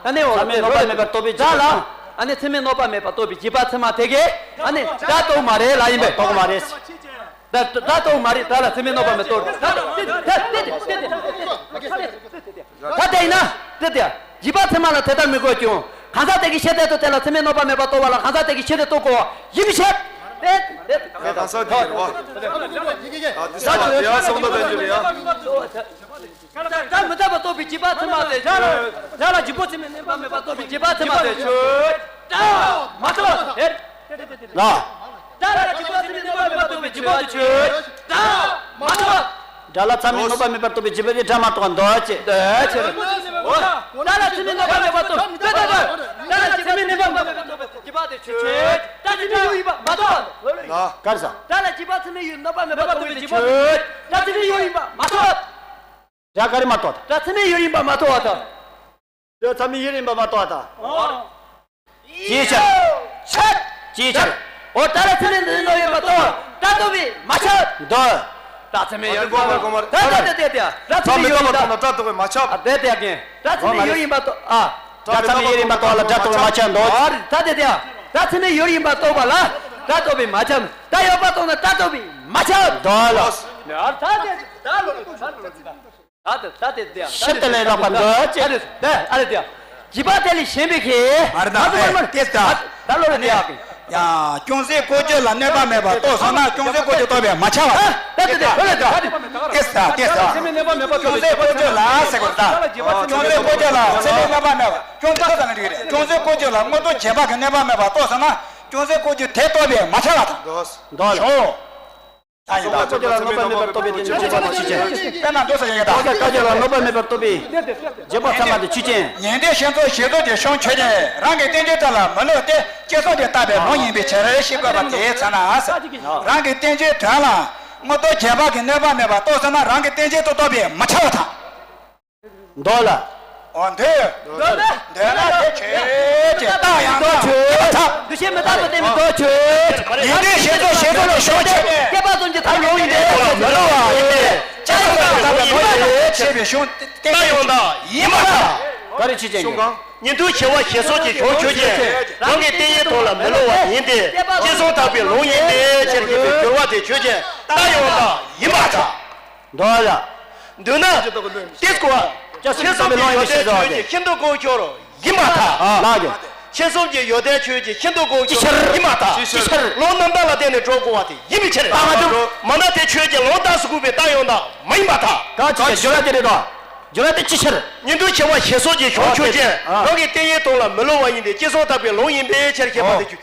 ད་ནི་འོ་ཚད་མས་གནོད་པ་མེད་པར་རྟོགས་པའི་ད་ལ། རྗེས་དཔག་ཨ་ནི་ཚད་མས་གནོད་པ་མེད་པར་རྟོགས་པའི་རྗེས་དཔག་ཚད་མ་དེ་གས། ཨ་ནི་ད་རྟོགས་མ་རེད་ལ་ཡིན་པས། རྟོགས་མ་རེད། ད་ད་རྟོགས་མ་རེད་ད་ལ་ཚད་མས་གནོད་པ་མེད་རྟོགས། ད་ད་དེ་དེ་དེ་དེ་དེ་དེ། ད་དེ་ཡིན་ན། དེ་དེ། རྗེས་དཔག་ཚད་མ་ལ་དེ་ལྟར་མི་དགོས་ཀྱང་། གང་ཟག་དེ་གིས་ཤེས་དེ་དང་དེ་ལ་ཚད་མས་གནོད་པ་མེད་པར་རྟོགས་པ་ལ་གང་ཟག་དེ་གིས་ཤེས་དེ་རྟོགས་དགོས་པ་ཡིན་པའི་ཕྱིར། ཡ་གང་ཟག་དེ་ཡིན་རེད་བ། ཨ་དེ་ས་ལ་དེ་ཡ་སོང་ད་ད་འཇུ་རེད་ཡ། སྒྲ་མི་རྟག་པ་རྟོགས་པའི་འཇིགས་པ་ཚད་མ་དེ། སྒྲ་ལ་འཇུག་པ་ཚད་མའི་གནས་པ་མེད་པ་རྟོགས་པའི་འཇིགས་པ་ཚད་མ་དེ་ཆོས་སྒྲ་མ་རྟོགས་པ་དེ། ལ། སྒྲ་ལ་འཇུག་པ་ཚད་མའི་གནས་པ་མེད་པ་རྟོགས་པའི་འཇིགས་པ་དེ་ཆོས་སྒྲ་མ་རྟོགས་པ། སྒྲ་ལ་ཚད་མའི་གནོད་པ་མེད་པར་རྟོགས་པའི་འཇིགས་པ་དེ་སྒྲ་མ་རྟོགས་པ་འདོད་ཅེས། འདོད་ཅེས། སྒྲ་ལ་ཚད་མའི་གནོད་པ་མེད་པར་རྟོགས། འདོད་འདོད་འདོད། སྒྲ་ལ་ཚད་མའི་གནོད་པ་མེད་པར་རྟོགས་པའི་འཇིགས་པ་དེ་ཆོས་ཅེས། སྒྲ་ཚད་མའི་ཡུལ་ཡིན་པ་མ་རྟོགས་པ་དང་། ལ། ག་རེ་ཟ། སྒྲ་ལ་འཇུག་པ་ཚད་མའི་ཡུལ་གནོད་པ་མེད་པར་རྟོགས་པའི་ཆོས། སྒྲ་ཚད་མའི་ཡུལ་ཡིན་པ་མ་རྟོགས་པ། སྒྲ་ག་རེ་མ་རྟོགས་དང་། སྒྲ་ཚད་མའི་ཡུལ་ཡིན་པ་མ་རྟོགས་པ་དང་། སྒྲ་ཚད་མའི་ཡུལ་ཡིན་པ་མ་རྟོགས་པ་དང་། ཨོ། ཅིའི་ཕྱིར། ཕྱིར། ཅིའི་ཕྱིར། འོ་སྒྲ་ལ་ཚད་མའི་ཡུལ་ཡིན་པ་རྟོགས། སྒྲ་རྟོགས་པས་མ་ཁྱབ། འདོད། སྒྲ་ཚད་མའི་ཡུལ་ཡིན་པ་མ་རྟོགས། ད་ད་ད་ད་ད། སྒྲ་ཚད་མའི་ཡུལ་ཡིན་པ། སྒྲ་རྟོགས་པས་མ་ཁྱབ། ཨ་དེ་དེ་ཡ་གན། སྒྲ་ཚད་མའི་ཡུལ་ཡིན་པ་རྟོགས། ཨ། སྒྲ་ཚད་མའི་ཡུལ་ཡིན་པ་རྟོགས་ལ་སྒྲ་རྟོགས་པས་མ་ཁྱབ་འདོད། ཨ་རེ་ད་དེ་དེ་ཡ། སྒྲ་ཚད་མའི་ཡུལ་ཡིན་པ་རྟོགས་པ་ལ་སྒྲ་རྟོགས་པས་མ་ཁྱབ། སྒྲ་ཡོད་པ་རྟོགས་ན་སྒྲ་རྟོགས་པས་མ་ཁྱབ་འདོད་ལ། ཨ་ད་དེ་ད་ལོ། ད་དེ་ད་དེ་དེ་ཡ། ཕྱིར་དེ་ལས་ལྷག་པ་འདོད་ཅེས། ཨ་རེ་ད་ཨ་རེ་དེ་ཡ། འཇིགས་པ་དེ་ལས་གཞན་པའི་ཁྱད། མར་ད་མར་མར་མར་དེ་ད། ད་ལོ་རེ་དེ་ཡ། ཡང་ཅུང་ཟད་བཀོལ་སྤྱོད་ལ་གནོད་པ་མེད་པར་རྟོགས་སོང་ན་ཅུང་ཟད་བཀོལ་སྤྱོད་རྟོགས་པས་མ་ཁྱབ་པ། ད་དེ་དེ་ལོ་རེ་དེ་ཡ། དེ་ས་དེ་ས། ཅུང་ཟད་བཀོལ་སྤྱོད་ལ་ཟེར་དགོས་ད། ཅུང་ཟད་བཀོལ་སྤྱོད་ལ་ཚད་མའི་གནོད་པ་མེད་པ་ཅུང་ཟད་བཀོལ་སྤྱོད་ལ་དངོས་སྟོབས་རྗེས་དཔག་གི་གནོད་པ་མེད་པར་རྟོགས་སོང་ན་ཅུང་ཟད་བཀོལ་སྤྱོད་དེ་རྟོགས་པས་མ་ཁྱབ་པ་དང་། འདོད། འདོད། ཞོ། ད་ཡིན་ད། བཀོལ་སྤྱོད་ལ་གནོད་པ་མེད་པར་རྟོགས་པའི་དེ་འཇིགས་པ་ཚད་མ་དེ་ཆོས་ཅན། དཔེར་ན་འདོད་ས་ཡོད་ད། བཀོལ་སྤྱོད་ལ་གནོད་པ་མེད་པར་རྟོགས་པའི་འཇིགས་པ་ཚད་མ་དེ་ཆོས་ཅན། ཉན་ཐོས་ཞེས་སོགས་ཞེ་སྡང་གི་གཞུང་ཆོས་ཅན། རང་གི་བསྟན་བཅོས་དོན་ལ་མི་སླུ་སྟེ་ཅེས་གསུངས་ཏེ་བཏགས་པའི་ལུང་ཡིན་པའི་ཕྱིར་ཞེས་བཀོད་པ་དེའི་ཚེ་ན། རང་གི་བསྟན་བཅོས་དོན་ལ་དངོས་སྟོབས་རྗེས་དཔག་གི་གནོད་པ་མེད་པར་རྟོགས་སོང་ན་རང་གི་བསྟན་བཅོས་དེ་རྟོགས་པས་མ་ཁྱབ་པ་དང་། འདོད་ལ། འོ་འདོད། འདོད་ན། འདོད་ན་དེ་ཆོས་ཅན། རྟགས་ཡང་དག་ཆོས་ཅན། འདུ་ཤེས་མི་རྟག་པ་བསྟན་པའི་འདོད་ཆོས་ཅན། ཉན་ཐོས་ཞེས་སོགས་ཞེ་སྡང་གི་གཞུང་ཆོས་ཅན། སྐྱེས་པ་གསུམ་གྱི་མཐར་ལུང་ཡིན་ཏེ། མི་སླུ་བ་ཡིན་ཏེ། ཅེས་སོགས་ལ་བརྟགས་པའི་ལུང་ཡིན་ཏེ། ཞེས་པའི་གཞུང་རྟགས་ཡང་དག་ཡིན་པར་ཐལ། ག་རེ་ཆོས་ཅན་གྱི། ཉན་ཐོས་ཞེས་པ་ཞེས་སོགས་ཀྱི་གཞུང་ཆོས་ཅན། རང་གི་བསྟན་བཅོས་དོན་ལ་མི་སླུ་བ་ཡིན་ཏེ། ཅེས་གསུངས་བཏགས་པའི་ལུང་ཡིན་ཏེ། ཅེས་བརྗོད་པའི་སྦྱོར་བ་དེ་ཆོས་ཅན། རྟགས་ཡང་དག་ཡིན་པར་ཐལ། འདོད་ལ། འདོད་ན། ཏིས་ཀོ། ཁྱེད་གསུམ་གྱི་ཡོན་ཏན་ཆོས་ཅན། ཤིན་ཏུ་ལྐོག་གྱུར་ཡིན་པར་ཐལ། ལགས་ཀྱི། ཁྱེད་གསུམ་གྱི་ཡོན་ཏན་ཆོས་ཅན། ཤིན་ཏུ་ལྐོག་གྱུར་ཡིན་པར་ཐལ། ཅི་ཕྱིར། ལུང་རྣམ་དག་ལ་བརྟེན་ནས་གྲུབ་དགོས་པ་དེ་ཡིན་པའི་ཕྱིར། རྟགས་མ་གྲུབ། མ་ན་དེ་ཆོས་ཅན། ལུང་རྟགས་སུ་གོ་བའི་རྟགས་ཡང་དག་མ་ཡིན་པར་ཐལ། ག་ཅི་ཕྱིར། སྦྱོར་བ་དེ་རེད་དོ། སྦྱོར་བ་དེ་ཅི་ཕྱིར། ཉན་ཐོས་ཞེས་པ་ཞེས་སོགས་ཀྱི་གཞུང་ཆོས་ཅན། རང་གི་བསྟན་བཅོས་དོན་ལ་མི་སླུ་བ་ཡིན་ཏེ། ཅེས་གསུངས་བཏགས་པའི་ལུང་ཡིན་པའི་ཕྱིར་ཞེས་པ་དེ་ཆོས།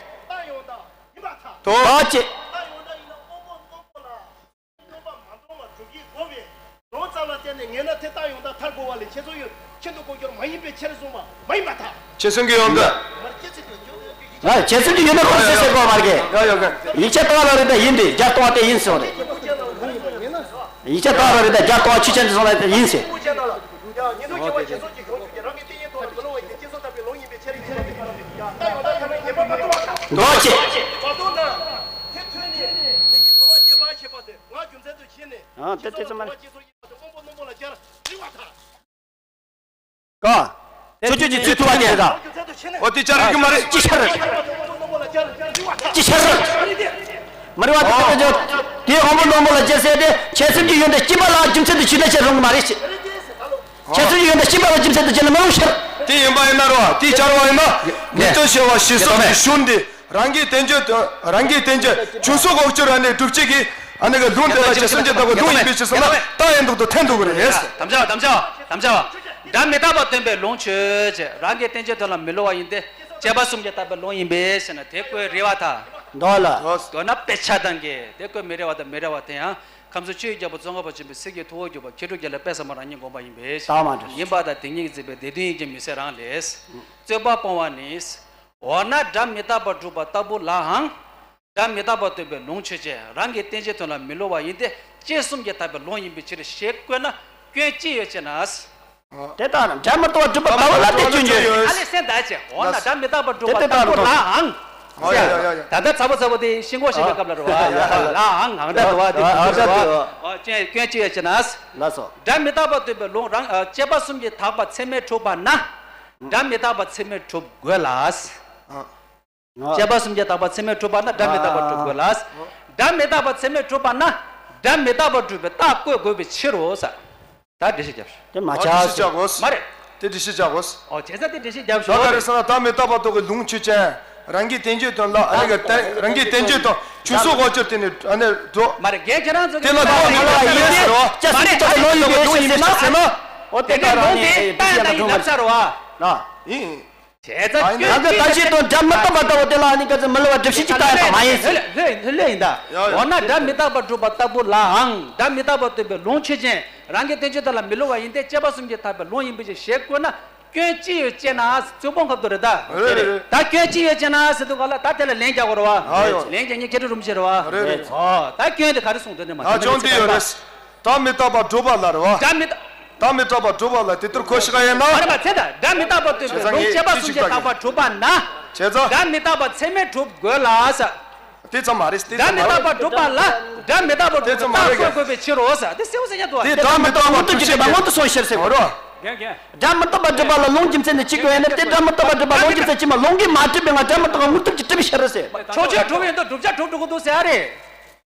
དོ། ད་ཅི། རྟགས་ཡང་དག་ཡིན་ན་དངོས་པོ་དངོས་པོ་ལ། གནོད་པ་མ་མཐོང་བ་སྒྲུབ་བྱེད་དགོས་པས། ལུང་རྩ་ལ་བརྟེན་ནས་ངེས་ན་དེ་རྟགས་ཡང་དག་ཐལ་དགོས་པ་ལས། ཁྱེད་གསུམ་ཡོད་ཤིན་ཏུ་ལྐོག་གྱུར་མ་ཡིན་པའི་ཕྱིར་གསུངས་པ་མ་ཡིན་པར་ཐལ། ཁྱེད་གསུམ་གྱི་ཡོན་ཏན། ང་ཁྱེད་གསུམ་གྱི་ཡོན་ཏན་ཁོ་ཚོས་ཟེར་དགོས་མ་རེད། ཡ་ཡ་ཡ། ཡིག་ཆ་ལྟ་བ་རེད་ད་ཡིན་ཏེ་བརྒྱ་སྟོང་བ་དེ་ཡིན་ཟེར་བ་རེད། ཡིག་ཆ་ལྟ་བ་རེད་ད་བརྒྱ་སྟོང་བ་ཆོས་ཅན་དུ་སོང་ལ་ཡིན་ཟེར། ཉན་ཐོས་ཞེས་པ་ཞེས་སོགས་ཀྱི་གཞུང་ཆོས་ཅན། རང་གི་བསྟན་བཅོས་དོན་ལ་མི་སླུ་བ་ཡིན་ཏེ། ཅེས་གསུངས་བཏགས་པའི་ལུང་ཡིན་པའི་ཕྱིར་ཡིན་པ་སྟེ། རྟགས་ཡང་དག་ཡིན་པའི་ངེས་པ་མ་མཐོང་བར་ཐལ། འདོད་ཅེས། མ་མཐོང་ན། དེ་ཐོས་ནས་དེ་གི་དོན་ལ་དཔྱད་པ་ཞེས་པ་དེ་ང་རྒྱུ་མཚན་དུ་བྱས་ནས། ཨ་དེ་དེ་ཚོ་མ་རེད། ཅེས་སོགས་ཡིན་པ་དེ་དངོས་པོ་རྣོན་པོ་ལ་སྦྱར་རིགས་པར་ཐལ། ག་ཆོས་ཅན་གྱི་ཚུལ་མཐུན་པ་དེ་རེད་ད། འོ་དེ་སྦྱར་རིགས་ཀྱི་མ་རེད། ཅི་ཕྱིར། ཅི་ཕྱིར། མ་རེད་བ་དེ་དེ་དེ་དེ་དངོས་པོ་རྣོན་པོ་ལ་སྦྱར་ཟེར་ཏེ་ཁྱེད་གསུམ་གྱི་ཡོན་ཏན་གཅིག་པ་ལ་རྒྱུ་མཚན་དུ་བྱས་ན་བྱེད་རུང་གི་མ་རེད་ཅེས། ཁྱེད་གསུམ་གྱི་ཡོན་ཏན་གཅིག་པ་ལ་རྒྱུ་མཚན་དུ་བྱས་ན་མི་རུང་ཕྱིར། དེ་ཡིན་པ་ཡིན་ན་རོ། དེ་སྦྱར་བ་ཡིན་ན་ཉན་ཐོས་ཞེས་པ་ཞེས་སོགས་ཀྱི་གཞུང་འདི་རང་གི་བསྟན་བཅོས་དོན། རང་གི་བསྟན་བཅོས་ཆོས་སུ་ལྐོག་གྱུར་ར་ནས་སྒྲུབ་བྱེད་ཀྱི་ཨ་ནི་གི་ལུང་དེ་ལ་ཁྱེད་གསུམ་གྱི་ལྟ་བུ་ལུང་ཡིན་པའི་ཕྱིར་གསུངས་ན་རྟགས་ཡང་དག་ཏུ་ཐལ་འདུག་གི་རེད། དམ་བཅའ་བ་དམ་བཅའ་བ་དམ་བཅའ་བ། སྒྲ་མི་རྟག་པ་སྟོན་པའི་ལུང་ཆོས་ཅན། རང་གི་བསྟན་བཅོས་དོན་ལ་མི་སླུ་བ་ཡིན་ཏེ། དཔྱད་པ་གསུམ་གྱིས་བརྟགས་པའི་ལུང་ཡིན་པས་ཟེར་ན་དེ་ཀོའི་རེད་བ་ད། འདོད་ལ། འདོད་ན་དཔེ་ཆ་དང་གི་དེ་ཀོའི་མི་རེད་བ་ད་མི་རེད་བ་དེ་ཡང་། ཁམས་གསུམ་ཆོས་ཀྱི་རྒྱལ་པོ་ཙོང་ཁ་པ་ཆེན་པོའི་སྲས་ཀྱི་ཐུ་བོ་གྱུར་པ་མཁས་གྲུབ་རྒྱལ་ལ་དཔལ་ཟབ་མོ་རང་ཉིད་དགོངས་པ་ཡིན་པས། རྟགས་མ་གྲུབ། ཡིན་པ་དང་དེ་ཉིད་ཀྱིས་གཙོས་པའི་སྡེ་བདུན་ཡིན་གྱི་མི་ཟད་རང་ལས། རྩོད་པ་སྤོང་བ་ནི། འོ་ན་སྒྲ་མི་རྟག་པ་སྒྲུབ་པ་ལྟ་བུ་ལའང་། སྒྲ་མི་རྟག་པ་སྟོན་པའི་ལུང་ཆོས་ཅན། རང་གི་བསྟན་བཅོས་དོན་ལ་མི་སླུ་བ་ཡིན་ཏེ། དཔྱད་གསུམ་གྱིས་བརྟགས་པའི་ལུང་ཡིན་པའི་ཕྱིར་ཞེས་བཀོད་ན་སྐྱོན་ཅི་ཡོད་ཅེ་ན། དེ་ལྟར་སྒྲ་མི་རྟག་པ་སྒྲུབ་པ་ལྟ་བུ་ལ་དེ་སྐྱོན་ཡོད། ཨ་ལེ་སེམས་དག་ཅེས། འོ་ན་སྒྲ་མི་རྟག་པ་སྒྲུབ་པ་ལྟ་བུ་ལའང་། ཨོ་ཡ་ཡ་ཡ་ཡ། ད་ལྟ་ཚ་པོ་ཚ་པོ་དེ་ཤིང་སྒོ་ཞིག་པའི་སྐབས་ལ་རེད་བ། ལའང་ང་འདྲ་འདུག་བ་དེ་ཨ་ཨ་ཨ་ཨ། ཨོ་སྐྱོན་སྐྱོན་ཅི་ཡོད་ཅེ་ན། ལགས་སོ། སྒྲ་མི་རྟག་པ་སྟོན་པའི་ལུང་རང་། ཨ། དཔྱད་པ་གསུམ་གྱིས་དག་པ་ཚད་མས་གྲུབ་པ་ན། སྒྲ་མི་རྟག་པ་ཚད་མས་གྲུབ་དགོས་ལ། ཨ། དཔྱད་པ་གསུམ་གྱིས་དག་པ་ཚད་མས་གྲུབ་པ་ན་སྒྲ་མི་རྟག་པ་སྒྲུབ་དགོས་ལ། སྒྲ་མི་རྟག་པ་ཚད་མས་གྲུབ་པ་ན་སྒྲ་མི་རྟག་པ་སྒྲུབ་པའི་རྟགས་བཀོད་དགོས་པའི་ཕྱིར་རོ་ཟེར། ད་འགྲེལ་བཤད་རྒྱབ་ཤོག་དེ་མ་ཨ་འགྲེལ་བཤད་རྒྱབ་དགོས། མ་རེད། དེ་འགྲེལ་བཤད་རྒྱབ་དགོས། ཨོ་བྱས་ཙང་དེ་འགྲེལ་བཤད་རྒྱབ་ད་ག་རེ་ཤོག་ཟེར་ན་སྒྲ་མི་རྟག་པ་སྟོན་པའི་ལུང་ཆོས་ཅན། རང་གི་བསྟན་བཅོས་དང་ལ་ཨ་ནི་གི་བསྟན་རང་གི་བསྟན་བཅོས་དང་ཆོས་སྲོལ་དབང་སྒྱུར་དེ་ནི་ཨ་ནི་འགྲོ། མ་རེད། རྒན་ཁྱེད་རང་ཚོ་དེ་ལ་འགྲོ་བ་མི་ལ་ཡིན་ཏེ་སྐྱ་སེར་ལ་ལོ་ཡིན་པའི་ལོ་ཡིན་པའི་ཟེར་ན། འོ་དེ་ག་རང་ནི་ཏན་ཏན་ཡིན་ལབ་ཚར་བ། ཡིན། བྱས་ཙང་ཡིན། ཡང་གི་ད་ཅི་དང་སྒྲ་མི་རྟག་པ་ལྟ་བུ་དེ་ལ་ཨ་ནི་ག་ཚོད་མི་ལ་བ་སྒྲུབ་བྱེད་ཅིག་ལྟ་ཡ་ད་མ་ཡིན་ཟེར། ལྷོད་ལྷོད་ལྷོད་ཡིན་ད། ཡ་ཡ། འོ་ན་སྒྲ་མི་རྟག་པ་སྒྲུབ་པ་ལྟ་བུ་ལའང་སྒྲ་མི་རྟག་པ་སྟོན་པའི་ལུང་ཆོས་ཅན། རང་གི་བསྟན་བཅོས་དག་ལ་མི་སླུ་བ་ཡིན་ཏེ། དཔྱད་པ་གསུམ་གྱིས་དག་པའི་ལུང་ཡིན་པའི་ཕྱིར་ཞེས་བཀོད་ན། སྐྱོན་ཅི་ཡོད་ཅེ་ན། ཚོད་དཔག་ཁབ་ཏུ་རེད་ད། རེད་རེད། ད་སྐྱོན་ཅི་ཡོད་ཅེ་ན་ཟེར་དུས་ག་ལ་ད་དེ་ལ་ལན་རྒྱག་དགོས་རེད་བ། ཨ་ཡོ། ལན་རྒྱག་ཉེ་ཁྱེད་རུ་རུམ་བྱེད་རེད་བ། རེད་རེད། ཨོ་ད་སྐྱོན་དེ་ག་རེ་གསུངས་འདུག་ནས་མ་ད་སྐྱོན་དེ་ཡོད་རེད། སྒྲ་མི་རྟག་པ་སྒྲུབ་པ་ལ་རེད་བ། སྒྲ་མི་རྟག་སྒྲ་མི་རྟག་པ་སྒྲུབ་པ་ལ་དེ་ལྟར་གོ་ཤེས་ཀ་ཡིན་ན། མ་རེད་པ་ཚེ་ད་སྒྲ་མི་རྟག་པ་སྟོན་པའི་ལུང་བྱས་པ་གསུམ་གྱིས་དག་པ་སྒྲུབ་པ་ན། བྱས་ཙང་། སྒྲ་མི་རྟག་པ་ཚད་མས་གྲུབ་དགོས་ལ་ཟེར། དེ་ཙམ་མ་རེད། དེ་སྒྲ་ཙམ་མི་མ་རྟག་རེད། པ་སྒྲུབ་པ་ལ། སྒྲ་མི་རྟག་པ་དེ་སྒྲུབ་ཙམ་མ་རེད། རྟགས་བཀོད་དགོས་པའི་ཕྱིར་རོ་ཟེར། དེ་གསལ་བོ་གསལ་རྐྱང་འདུག་དེ་སྒྲ་མི་རྟག་པ་མངོན་དུ་གྱུར་པ་མངོན་དུ་སོང་ཤེར་ཟེར་བ་རོ། རྒན་རྒན། སྒྲ་མི་རྟག་པ་སྒྲུབ་པ་ལ་ལུང་རྒྱུ་མཚན་ནི་གཅིག་དགོས་ཡིན་ན། དེ་སྒྲ་མི་རྟག་པ་སྒྲུབ་པ་ལུང་རྒྱུ་མཚན་གཅིག་མ་ལུང་གིས་མ་གྲུབ་པའི་ངང་སྒྲ་མི་རྟག་པ་མངོན་སུམ་གྱིས་གྲུབ་པའི་ཕྱིར་ཟེར། ཕྱོགས་ཆོས་གྲུབ་ཡིན་དུས་བསྒྲུབ་བྱ་གྲུབ་འགྲོ་གི་འདུག་ཟེར་ཨ་རེད།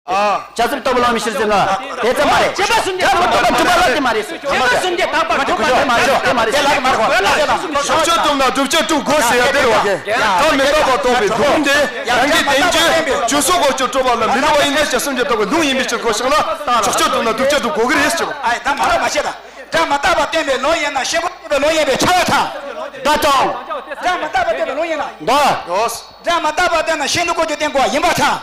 ཨ། བྱ་ཚུལ་ལྟ་བུ་ལ་མི་ཤེས་ཟེར་ན། དེ་ཙམ་མ་རེད། བྱས་པ་གསུམ་གྱིས་སྒྲ་མི་རྟག་པ་སྒྲུབ་པ་ལ་དེ་མ་རེད་ཟེར། བྱས་པ་གསུམ་གྱིས་དག་པ་སྒྲུབ་པ་དེ་མ་རེད། དེ་ལ་མ་རེད། ཕྱོགས་ཆོས་སྟོང་ན་བསྒྲུབ་བྱ་གྲུབ་དགོས་ཟེར་ཡ་དེ་རེད་བ། སྒྲ་མི་རྟག་པ་སྟོན་པའི་ལུང་དེ་རང་གི་བསྟན་བཅོས་ཆོས་སྲོལ་དབང་སྒྱུར་སྒྲུབ་པ་ལ་མི་སླུ་བ་ཡིན་ཏེ། དཔྱད་གསུམ་གྱིས་དག་པའི་ལུང་ཡིན་པའི་ཕྱིར་གོ་ཤེས་ན། ཕྱོགས་ཆོས་སྟོང་ན་བསྒྲུབ་བྱ་གྲུབ་དགོས་ཀྱི་རེད་ཟེར། ཨ་ཡ་ད་མ་རེད། མ་བཤད་ད། སྒྲ་མི་རྟག་པ་སྟོན་པའི་ལུང་ཡིན་ན། ཤིན་ཏུ་སྟོན་པའི་ལུང་ཡིན་པས་ཁྱབ་པར་ཐལ། བདག་དང་། སྒྲ་མི་རྟག་པ་སྟོན་པའི་ལུང་ཡིན་ན། བདག། སྒྲ་མི་རྟག་པ་སྟོན་ན་ཤིན་ཏུ་སྐུར་གྱིས་བསྟན་དགོས་པ་ཡིན་པར་ཐལ།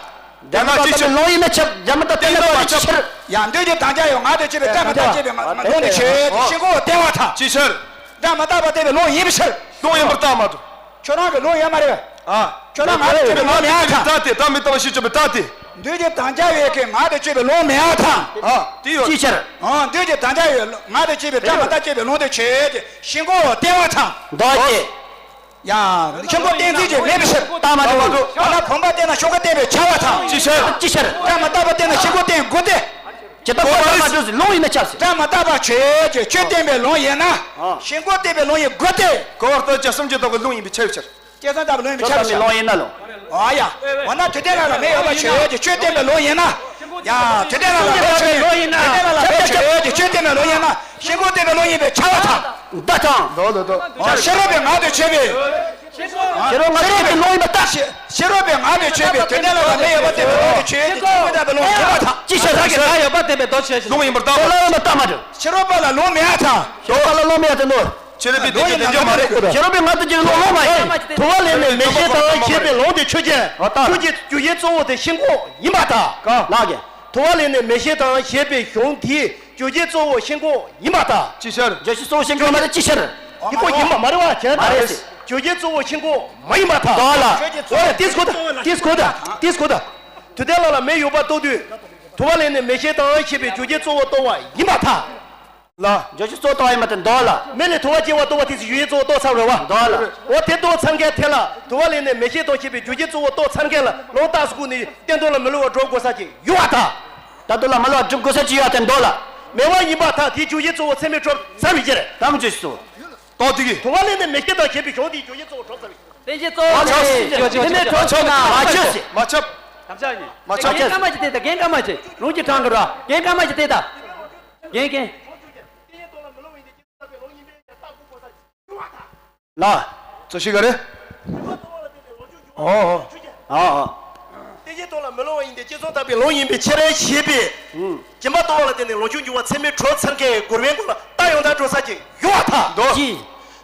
སྒྲ་མི་རྟག་པའི་ལུང་ཡིན་ན་ཁྱབ། སྒྲ་མི་རྟག་སྟོན་པའི་ལུང་ཡིན་ན་ཅིའི་ཕྱིར། ཡང་འདོད་ཀྱི་དམ་བཅའ་ཡང་ངག་དང་བཅས་པའི་སྒྲ་མི་རྟག་བཅས་པའི་ལུང་དེ་ཆོས་ཅན། ཤིན་ཏུ་བསྟན་པར་ཐལ། ཅིའི་ཕྱིར། སྒྲ་མི་རྟག་པ་སྟོན་པའི་ལུང་ཡིན་པའི་ཕྱིར། ལུང་ཡིན་པར་ཐལ་མ་གཏོགས། ཁྱོད་རང་གི་ལུང་ཡོད་མ་རེད། ཨ། ཁྱོད་རང་ངག་དང་བཅས་པའི་ལུང་མེད་ཨ་ཐལ། རྟགས་དེ་སྒྲ་མི་རྟག་པ་ཞེས་བརྗོད་པའི་རྟགས་དེ། འདོད་ཀྱི་དམ་བཅའ་ཡོད་ཀྱི་ངག་དང་བཅས་པའི་ལུང་མེད་ཨ་ཐལ། ཨ། དེ་ཡོད། ཅིའི་ཕྱིར། ཨ། འདོད་ཀྱི་དམ་བཅའ་ཡོད་ངག་དང་བཅས་པའི་སྒྲ་མི་རྟག་བཅས་པའི་ལུང་དེ་ཆོས་ཅན། ཤིན་ཏུ་བསྟན་པར་ཐལ། བདག་གིས། ཡང་ཤིན་ཏུ་བསྟན་ཚིག་ཅིག་མེད་པའི་ཕྱིར། ལྟ་མ་འགྲོ། འོ་ན་བུམ་པ་བསྟན་ན་ཤིན་ཏུ་བསྟན་པས་ཁྱབ་པར་ཐལ། ཅིའི་ཕྱིར། ཅིའི་ཕྱིར། སྒྲ་མི་རྟག་པ་བསྟན་ན་ཤིན་ཏུ་བསྟན་དགོས་ཏེ། ཇི་ལྟར་བསྟན་པ་ལྟར་ལུང་ཡིན་ན་ཁྱབ་ཟེར། སྒྲ་མི་རྟག་པ་ཆོས་ཅན། ཆོས་བསྟན་པའི་ལུང་ཡིན་ན། ཤིན་ཏུ་བསྟན་པའི་ལུང་ཡིན་དགོས་ཏེ། གོ་བར་ལྟར་དཔྱད་གསུམ་གྱིས་དག་པའི་ལུང་ཡིན་པས་ཁྱབ་པའི་ཕྱིར། དཔྱད་གསུམ་དག་པའི་ལུང་ཡིན་པས་ཁྱབ་པའི་ཕྱིར། ལུང་ཡིན་ན་ལོ། ཨ་ཡ། འོ་ན་དུས་མཐའི་ལ་ལ་མེ་ཡོད་པ་ཆོས་ཅན། ཆོས་བསྟན་པའི་ལུང་ཡིན་ན། ཡ། དུས་མཐའི་ལ་ལ་མེ་ཆོས་ཅན། དུས་མཐའི་ལ་ལ་མེ་ཆོས་ཅན། ཆོས་བསྟན་པའི་ལུང་ཡིན་ན། ཤིན་ཏུ་བསྟན་པའི་ལུང་ཡིན་པས་ཁྱབ་པར་ཐལ། བདག་དང་། ལོ་ལོ་ལོ། ཤེས་རབ་པའི་ངག་དང་བཅས་པའི། ཤེས་རབ་ངག་དང་བཅས་པའི་ལུང་ཡིན་པར་ཐལ། ཤེས་རབ་པའི་ངག་དང་བཅས་པའི་དུས་མཐའི་ལ་ལ་མེ་ཡོད་པ་དེ་བས་ལུང་དེ་ཆོས་ཅན། ཆོས་ཀྱི་དམ་བཅའ་ཡོད་པ་དེ་བས་ལུང་ཡིན་པར་ཐལ། ཅིའི་ཕྱིར། ལུང་ཡིན་པར་ཐལ། ལུང་ཡིན་པར་ཐལ་མ་གཏོགས། ཤེས་རབ་པ་ལ་ལུང་མེད་ཨ་ཐལ། ཤེས་རབ་པ་ལ་ལུང་མེད་ཨ་ཐལ་ནོ། ཤེས་རབ་པའི་དེ་ཅི་དེ་ཅི་མ་རེད། ཤེས་རབ་པའི་ངག་དང་བཅས་པའི་ལུང་ལུང་མ་ཡིན། ཐུབ་པ་ལས་ནི་མེ་ཤེལ་དང་ཞེས་པའི་ལུང་དེ་ཆོས་ཅན། ཨ་ད། ཆོས་ཀྱི་རྒྱུ་རྐྱེན་གཙོ་བོ་དེ་ཤིན་ཏུ་ཡིན་པར་ཐལ། ལགས་ཀྱི། ཐུབ་པ་ལས་ནི་མེ་ཤེལ་དང་ཞེས་པའི་གཞུང་དེའི་རྒྱུ་རྐྱེན་གཙོ་བོ་ཤིན་ཏུ་ཡིན་པར་ཐལ། ཅིའི་ཕྱིར། རྒྱུ་རྐྱེན་གཙོ་བོ་ཤིན་ཏུ་མ་རེད། ཅིའི་ཕྱིར། འདི་ཀོ་ཡིན་པ་མ་རེད་བ། ཁྱེད་མ་རེད། རྒྱུ་རྐྱེན་གཙོ་བོ་ཤིན་ཏུ་མ་ཡིན་པར་ཐལ། འདོད་ལ། འོ་ཡ་ཏིས་གོ་ད་ཏིས་གོ་ད་ཏིས་གོ་ད། དུས་མཐའི་ལ་ལ་མེ་ཡོད་པར་རྟོགས་དུས། ཐུབ་པ་ལས་ནི་མེ་ཤེལ་དང་ཞེས་པའི་རྒྱུ་རྐྱེན་གཙོ་བོ་རྟོགས་པ་ཡིན་པར་ཐལ། ལ། རྒྱུ་རྐྱེན་གཙོ་བོ་རྟོགས་པ་ཡིན་པར་ཐལ། འདོད་ལ། མེ་ལས་ཐུབ་པ་སྐྱེ་བར་རྟོགས་པ་དེ་ཚོ་རྒྱུ་རྐྱེན་གཙོ་བོ་རྟོགས་ཚར་བ་རེད་བ། འདོད་ལ། འོ་དེ་རྟོགས་ཚར་མཁན་དེ་ལ་ཐུབ་པ་ལས་ནི་མེ་ཤེལ་དང་ཞེས་པའི་རྒྱུ་རྐྱེན་གཙོ་བོ་རྟོགས་ཚར་མཁན་ལ་ལུང་རྟགས་སུ་བཀོད་ནས་གཏན་དོན་ལ་མི་སླུ་བར་སྒྲུབ་དགོས་ས་ཅིག་ཡོད་པར་ཐལ། ད་དུང་ལ་མི་སླུ་བར་སྒྲུབ་དགོས་ས་ཅིག་ཡོད་པར་ཐལ། འདོད་ལ། མེ་བ་ཡིན་པར་ཐལ། དེའི་རྒྱུ་རྐྱེན་གཙོ་བོ་ཚད་མས་གྲུབ་ཚར་བའི་ཕྱིར། དམ་བཅས་སོ། རྟོགས་དེ་གི། ཐུབ་པ་ལས་ནི་མེ་ཤེལ་དང་ཞེས་པའི་གཞུང་དེའི་རྒྱུ་རྐྱེན་གཙོ་བོ་གྲུབ་ཚར་བའི། བསྟན་བཅོས་གཙོ་བོ་མ་ཆགས་སེ། དེ་ནས་གྲོགས་ཆོག་ན་མ་ཆགས་སེ། མ་ཆགས། མ་ཆགས། རྒན་སྐར་མ་ཅིག་བལྟས་ད། རྒན་སྐར་མ་ཅིག་ལུང་གཅིག་དྲངས་གི་ར། རྒན་སྐར་མ་ཅིག་བལྟས་ད། རྒན་རྒན། ལ། རྩོད་གཞི་ག་རེ། ཨོ་ཨོ། ཨོ་ཨོ། བསྟན་བཅོས་ཐོག་ལ་མི་སླུ་བ་ཡིན་ཏེ། རྐྱེན་གསུམ་དག་པའི་ལུང་ཡིན་པའི་ཕྱིར་ཞེས་པའི། ཨུམ། སྦྱིན་པ་གཏོང་བ་ལ་བརྟེན་ནས་ལོངས་སྤྱོད་འབྱུང་བ་ཚད་མས་གྲུབ་ཚར་མཁན་གྱི་གོ་རིམ་ལ་རྟགས་ཡོང་ཐབས་འགྲོ་ས་ཅིག་ཡོད་པར་ཐལ། འདོད། ཅི།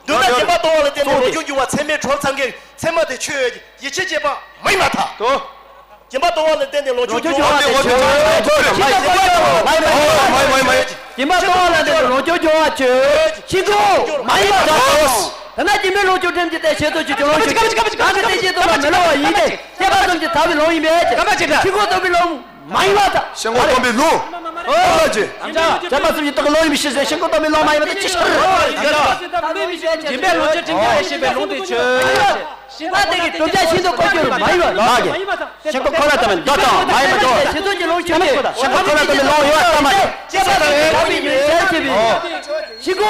མདོར་ན་སྦྱིན་པ་གཏོང་བ་ལ་བརྟེན་ནས་ལོངས་སྤྱོད་འབྱུང་བ་ཚད་མས་གྲུབ་ཚར་མཁན་ཚད་མ་དེ་ཆོས་ཡིད་ཆེས་བྱེད་པ་མ་ཡིན་པར་ཐལ། འདོད། སྦྱིན་པ་གཏོང་བ་ལ་བརྟེན་ནས་ལོངས་སྤྱོད་འབྱུང་བ་དེ་ཆོས་ཡིད་ཆེས་བྱེད་པ་མ་ཡིན་པར་ཐལ། སྦྱིན་པ་གཏོང་བ་ལ་བརྟེན་ནས་ལོངས་སྤྱོད་འབྱུང་བ་ཆོས་ཤིན་ཏུ་མ་ཡིན་པར་ཐལ། དེས་ན་སྦྱིན་པས་ལོངས་སྤྱོད་ཕྲན་ཚེགས་ཏེ། བྱས་ཙང་ཆོས་ཀྱི་ལོངས་སྤྱོད་ཅེས། གང་གིས་བསྟན་བཅོས་ཐོག་ལ་མི་སླུ་བ་ཡིན་ཏེ། དཔྱད་པ་གསུམ་གྱིས་དག་པའི་ལུང་ཡིན་པའི་ཕྱིར། ཤིན་ཏུ་སྟོན་པའི་ལུང་མ་ཡིན་པར་ཐལ། ཤིན་ཏུ་སྟོན་པའི་ལུང་། ཨོ་ལ་ཅི། དཔྱད་པ་གསུམ་གྱིས་དག་པའི་ལུང་ཡིན་པའི་ཕྱིར་ཟེར། ཤིན་ཏུ་སྟོན་པའི་ལུང་མ་ཡིན་པར་ཐལ། ཅིའི་ཕྱིར། སྦྱིན་པས་ལོངས་སྤྱོད་ཕྲན་ཚེགས་ཞེས་པའི་ལུང་དེ་ཆོས་ཅན། ད་དེ་གི་བསྒྲུབ་བྱ་ཤིན་ཏུ་སྐུར་གྱུར་མ་ཡིན་པར་ཐལ། ཤིན་ཏུ་ཁོ་ན་ལྟ་བུའི་འདོད་དང་མ་ཡིན་པའི་འདོད། ཤིན་ཏུ་གི་ལུང་ཆོས་ཅན། ཤིན་ཏུ་ཁོ་ན་ལྟ་བུའི་ལུང་ཡོད་པར་ཐལ་མ་ཡིན། ཤིན་ཏུ་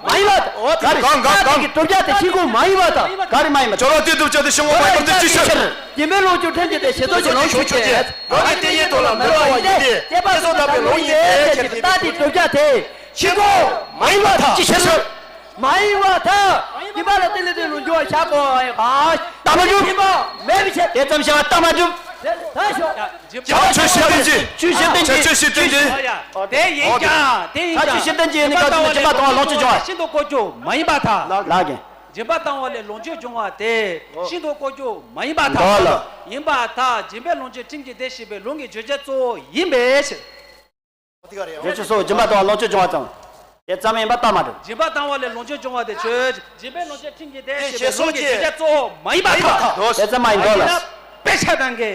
མ་ཡིན་པར་ཐལ། ག་རེ། གང་གང་གང་། བསྒྲུབ་བྱ་དེ་ཤིན་ཏུ་མ་ཡིན་པར་ཐལ། ག་རེ་མ་ཡིན་པར། སྦྱོར་བ་དེའི་བསྒྲུབ་བྱ་དེ་ཤིན་ཏུ་མ་ཡིན་པར་ཐལ། ཅིའི་ཕྱིར། སྦྱིན་པས་ལོངས་སྤྱོད་ཕྲན་ཚེགས་ཏེ། བྱས་ཙང་ཆོས་ལོངས་སྤྱོད་ཆོས་ཅན། རང་གི་བསྟན་བཅོས་ཐོག་ལ་མི་སླུ་བ་ཡིན་ཏེ། དཔྱད་པ་གསུམ་དག་པའི་ལུང་ཡིན་པའི་ཕྱིར་ཟེར་བའི་རྟགས་དེའི་བསྒྲུབ་བྱ་དེ་ཤིན་ཏུ་མ་ཡིན་པར་ཐལ། ཅིའི་ཕྱིར། མ་ཡིན་པར་ཐལ། སྦྱིན་པ་ལ་བརྟེན་ནས་དེ་ལུང་སྦྱོང་བ་བྱ་དགོས། ཨ། ལྟ་མ་གྲུབ། སྦྱིན་པ་མེད་པའི་ཕྱིར། དེ་ཙམ་བྱ་བ་ལྟ་མ་གྲུབ། ད་ཤོག། སྦྱིན་པ་བྱ་ཆོས་བཤད་དོན་གྱི། ཆོས་བཤད་དོན་གྱི། བྱ་ཆོས་བཤད་དོན་གྱི། དེ་ཡིན་ཀྱང་། དེ་ཡིན་ཀྱང་། བྱ་ཆོས་བཤད་དོན་གྱི་ཡིན་ནི་སྦྱིན་པ་བཏང་བ་ལས་ལོངས་སྤྱོད་འབྱུང་བ་ཤིན་ཏུ་གོ་རྒྱུ་མ་ཡིན་པར་ཐལ། ལགས་ཀྱི། སྦྱིན་པ་བཏང་བ་ལས་ལོངས་སྤྱོད་འབྱུང་བ་དེ་ཤིན་ཏུ་གོ་རྒྱུ་མ་ཡིན་པར་ཐལ། འདོད་ལ། ཡིན་པར་ཐལ། སྦྱིན་པས་ལོངས་སྤྱོད་ཁྲིམས་ཀྱིས་བདེ་ཞེས་པའི་ལུང་གི་བརྗོད་བྱ་གཙོ་བོ་ཡིན་པའི་ཕྱིར། བརྗོད་བྱ་སོགས་སྦྱིན་པ་དང་ལོངས་སྤྱོད་འབྱུང་བ་དང་། དེ་ཙམ་ཡིན་པ་ལྟ་མ་གྲུབ། སྦྱིན་པ་བཏང་བ་ལས་ལོངས་སྤྱོད་འབྱུང་བ་དེ་ཆོས་ཅན། སྦྱིན་པས་ལོངས་སྤྱོད་ཁྲིམས་ཀྱིས་བདེ་ཞེས་པའི་ལུང་གི་བརྗོད་བྱ་གཙོ་བོ་མ་ཡིན་པར་ཐལ། དེ་ཙམ་མ་ཡིན་འདོད་ལ། དཔེ་ཆ་དང་གི།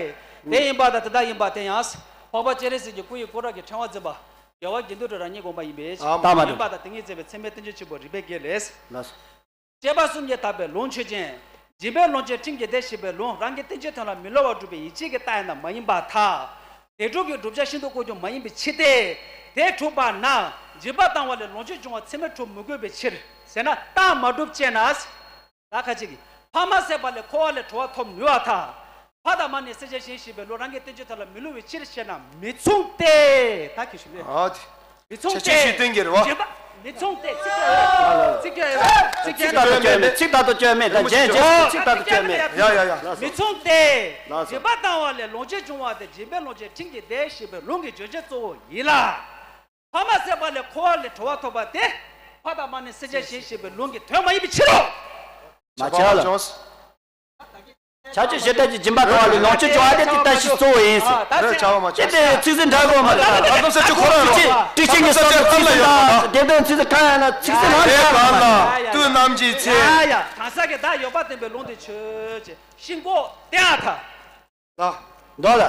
དེ་ཡིན་པ་དང་དེ་ལྟར་ཡིན་པ་དེ་ཡང་། འཕགས་པ་སྤྱན་རས་གཟིགས་ཀྱི་སྐུ་ཡི་སྐུ་རབ་ཀྱི་ཕྲེང་བ་འཛིན་པ། རྒྱལ་བ་དགེ་འདུན་གྲུབ་རང་ཉིད་དགོངས་པ་ཡིན་པས། ལྟ་མ་གྲུབ། ཡིན་པ་དང་དེ་ཉིད་མཛད་པའི་ཚད་མའི་བསྟན་བཅོས་ཆེན་པོ་རིགས་པའི་རྒྱན་ལས། ལགས་སོ། སྤྱད་པ་གསུམ་གྱིས་དག་པའི་ལུང་ཆོས་ཅན། སྦྱིན་པས་ལོངས་སྤྱོད་ཁྲིམས་ཀྱིས་བདེ་ཞེས་པའི་ལུང་རང་གི་བསྟན་བཅོས་དོན་ལ་མི་སླུ་བར་སྒྲུབ་པའི་ཡིད་ཆེས་ཀྱིས་བཏང་ཡང་ན་མ་ཡིན་པར་ཐལ། དེ་སྒྲུབ་ཀྱི་བསྒྲུབ་བྱ་ཤིན་ཏུ་གོ་རྒྱུ་མ་ཡིན་པའི་ཕྱིར་ཏེ། དེ་གྲུབ་པ་ན་སྦྱིན་པ་བཏང་བ་ལས་ལོངས་སྤྱོད་འབྱུང་བ་ཚད་མས་གྲུབ་མི་དགོས་པའི་ཕྱིར་ཟེར་ན་བཏང་མ་གྲུབ་ཅེ་ན། ད་ཁ་ཅིག་གིས། ཕ་མ་བསད་པ་ལས་འཁོར་བ་ལས་གྲོལ་བ་ཐོབ་ནུས་པར་ཐལ། ཕ་དང་མ་ནི་བསད་བྱ་གཞན་ཞེས་པའི་ལུང་རང་གི་བསྟན་བཅོས་དོན་ལ་མི་སླུ་བའི་ཕྱིར་ཞེ་ན་མི་མཚུངས་ཏེ། ད་གི་ཞུ་ལེ། ཨ་དེ། མི་མཚུངས་ཏེ། ཆ་ཆེ་ཤོས་སྟོན་གྱི་རེད་བ། སྦྱིན་པ་མི་མཚུངས་ཏེ། ཚིག་ཚིག་ཚིག་ཚིག་ཚིག་ཚིག་ཚིག་ཚིག་ད་དུ་བཅོས་མེད། ཚིག་ད་དུ་བཅོས་མེད། ད་རྗེས་རྗེས་སུ་ཚིག་ད་དུ་བཅོས་མེད། ཡ་ཡ་ཡ། མི་མཚུངས་ཏེ། ལགས་སོ། སྦྱིན་པ་བཏང་བ་ལས་ལོངས་སྤྱོད་འབྱུང་བ་སྟེ་སྦྱིན་པས་ལོངས་སྤྱོད་ཁྲིམས་ཀྱིས་བདེ་ཞེས་པའི་ལུང་གི་བརྗོད་བྱ་གཙོ་བོ་ཡིན་ལ། ཕ་མ་བསད་པ་ལས་འཁོར་བ་ལས་གྲོལ་བ་ཐོབ་པ་སྟེ། ཕ་དང་མ་ནི་བསད་བྱ་གཞན་ཞེས་པའི་ལུང་གི་དོན་མ་ཡིན་པའི་ཕྱིར་རོ། མ་ཁྱབ་ལ། བྱ་ཆོས་བཤད་དོན་གྱི་སྦྱིན་པ་བཏང་བ་ལས་ལོངས་སྤྱོད་འབྱུང་བ་དེ་དེ་ལྟ་ཞིག་གཙོ་བོ་ཡིན་ཟེར། རེད་བྱ་བ་མ་ཁྱབ། དེ་ཚིག་ཟིན་འདྲ་གོ་མ་རེད། ཨ་དམ་ས་ཆུ་ཁོ་རང་རོ། ཏི་ཅིང་གི་སོགས་ཀྱི་ཚིག་ཟིན་དང་སྡེ་དོན་ཚིག་ཟིན་གང་ཡང་ན་ཚིག་ཟིན་ལ་དེ་གང་ལ་དུས་ནམ་གྱི་ཚེ། གང་ཟག་གི་བདག་ཡོད་པར་བསྟན་པའི་ལུང་དེ་ཆོས་ཅན། ཤིན་ལྐོག་བསྟན་ཨ་ཐ། ལ། མདོ་ལ།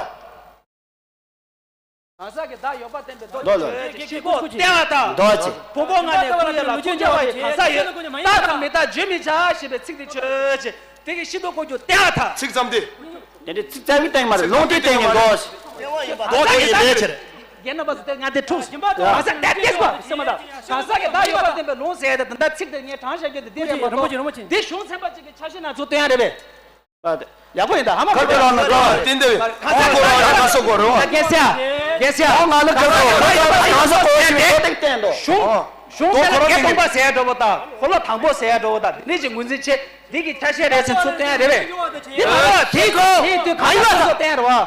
གང་ཟག་གི་བདག་ཡོད་པར་བསྟན་པའི་མདོ་མདོ་ལ། ཆོས་ཅན། ཤིན་ལྐོག་བསྟན་ཨ་ཐ། མདོ་ཅན། ཕུང་པོ་ལྔ་ནས་ཀུན་ལས་ལ་ཀུན་རྒྱལ་བ་ཡི་གང་ཟག་ཡོད། རྟག་དང་མི་རྟག་བརྗོད་མི་བྱ་ཞེས་པའི་ཚིག་དེ་ཆོས་ཅན། དེ་གི་ཤིན་ཏུ་ལྐོག་གྱུར་བསྟན་ཨ་ཐ། ཚིག་ཙམ་དེ། དེ་འདྲའི་ཚིག་ཙམ་གྱིས་བསྟན་གྱི་མ་རེད། ལུང་དེས་བསྟན་གྱི་མདོ། མདོ་དེ་ཡི་ལས་ཕྱིར། རྒན་རྣམ་པ་ཚོ་དེ་ང་དེ་འཁྲུགས། གང་ཟག་དེ་དེ་སྐོར་སེམས་མ་དང་གང་ཟག་གི་བདག་ཡོད་པར་བསྟན་པའི་ལུང་ཟེར་ཡ་དེ་ད་ལྟ་ཚིག་དེ་ངས་དྲངས་བཞག་རྒྱུ་དེ་འདི་རེད་མ་གཏོགས། འདི་གཞུང་ཚན་པ་གཅིག་གི་ཆ་ཤས་ནང་ཚུར་བཏོན་ཡ་རེད་པས། ཡག་པོ་ཡིན་ད་ཧ་མ་གོ་བ་ལ་ན་ཀ་བསྟན་དེ་བས། ཁོ་ཁོ་རང་ཡང་ཁ་སོ་གོ་རུང་། རྒན་ཟེར་ཡ། རྒན་ཟེར་ཡ། ང་ལ་ཁ་སོ་གོ་རུང་། གང་ཟག་གོ་ཞིག་ཁོ་ཏེག་བསྟན་དོ། གཞུང་གཞུང་དེ་ལ་སྐད་སྟོང་པ་ཟེར་ཡ་འགྲོ་བ་དང་འཁོར་ལོ་དང་པོ་ཟེར་ཡ་འགྲོ་བ་དང་དེ་ནས་ཅིག་ངོས་འཛིན་བྱེད། འདི་གི་ཆ་ཤས་རེད་ཟེར་ཚུར་བསྟན་ཡ་རེད་པས། འདི་མ་རེད་པ། དེའི་སྐོར་དེའི་དུས་གང་ཡིན་པ་ཚུར་བསྟན་ཡ་རེད་པ།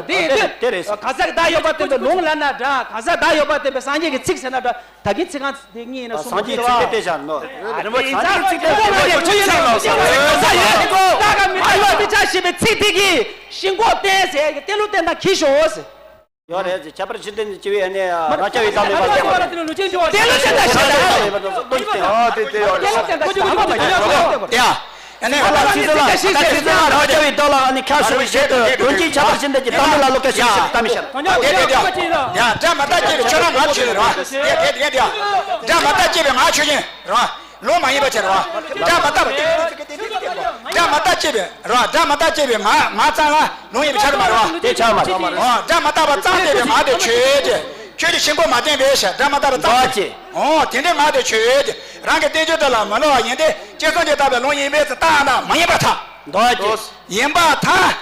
དེ་དེ་དེ་རེད། གང་ཟག་གི་བདག་ཡོད་པར་བསྟན་པའི་ལུང་ལ་ན་འདྲ། གང་ཟག་བདག་ཡོད་པར་བསྟན་པའི་སངས་རྒྱས་ཀྱི་ཚིག་ཟེར་ན་འདྲ། ད་གིན་ཚིག་རྐང་དེ་གཉིས་ཡིན་ན་གསུམ་སངས་རྒྱས་ཀྱི་ཚིག་དེ་བལྟས་བཞག་ནོ། རིན་པོ་ཆེ་སངས་རྒྱས་ཀྱི་ཚིག་དེ་བལྟས་བཞག་ནོ། གང་ཟག་ཡོད་དེ་ཀོ་བདག་ག་མི་རྟག་མི་འཆར་ཞེས་པའི་ཚིག་དེ་གིས་ཤིན་ལྐོག་བསྟན་ཟེར་གི་གཏན་ལུགས་བསྟན་སྟངས་ཁྱི་ཤོག་ཟེར། ཡོད་རེད་ཟེར། ཁྱད་པར་ཕྱིར་བསྟན་ནི་ཅི་བས་ནས་རང་རྐྱ་བའི་གཏམ་མེད་པ་ཟེར། གཏན་ལུགས་བསྟན་སྟངས་ཤིག་ད། ཨ་དེ་དེ་ཡོད་རེད། གཏན་ལུགས་བསྟན་སྟངས་ཤིག་ད་མ་པ་ཡོད་རེད། ཡ། ཨ་ནི་ཧ་ལ་ཚིག་ཟིན་ལ་ད་ཚིག་ཟིན་ལ་རང་རྐྱ་བའི་རྡོ་ལ་ཨ་ནི་ཁྱ་ཤོར་བའི་ཆེད་དུ་དོན་གྱི་ཁྱད་པར་ཕྱིར་བསྟན་གྱི་གཏམ་མེད་ལ་ལོག་སྐད་ཤིག་ཤིག་གཏམ་མི་ཤར། ཡ་དེ་དེ་དེ་ཡ། སྒྲ་མ་དག་ཅེས་པའི་ཆོས་རང་ང་ཆོས་རེད་བ། དེ་དེ་དེ་དེ་ཡ། སྒྲ་མ་དག་ཅེས་པའི་ང་ཆོས་ཅན་རེད་བ། ལུང་མ་ཡིན་པ་ཅིག་རེད་བ། སྒྲ་མ་དག་པ། སྒྲ་མ་དག་ཅེས་པའི་རེད་བ། སྒྲ་མ་དག་ཅེས་པའི་ང་ང་ཙམ་ལ་ལུང་ཡིན་པའི་ཆ་རེད་མ་རེད་བ། དེ་ཆ་མ་རེད། ཨོ། སྒྲ་མ་དག་པ་ཙམ་བསྟན་པའི་ང་དེ་ཆོས་ཅན། ཁྱོད་ཀྱི་ཤིན་ལྐོག་མ་བསྟན་པས་ཤ། སྒྲ་མ་དག་པ་ཙམ་བསྟན། ཨོ། དེ་འདྲའི་ང་དེ་ཆོས་ཅན། རང་གི་བསྟན་བཅོས་དེ་ལ་མི་སླུ་བ་ཡིན་ཏེ། སྤྱད་བཟང་གིས་དག་པའི་ལུང་ཡིན་པས་ཟེར་བཏང་ན་མ་ཡིན་པར་ཐལ། མདོ་ཅན། ཡིན་པར་ཐལ།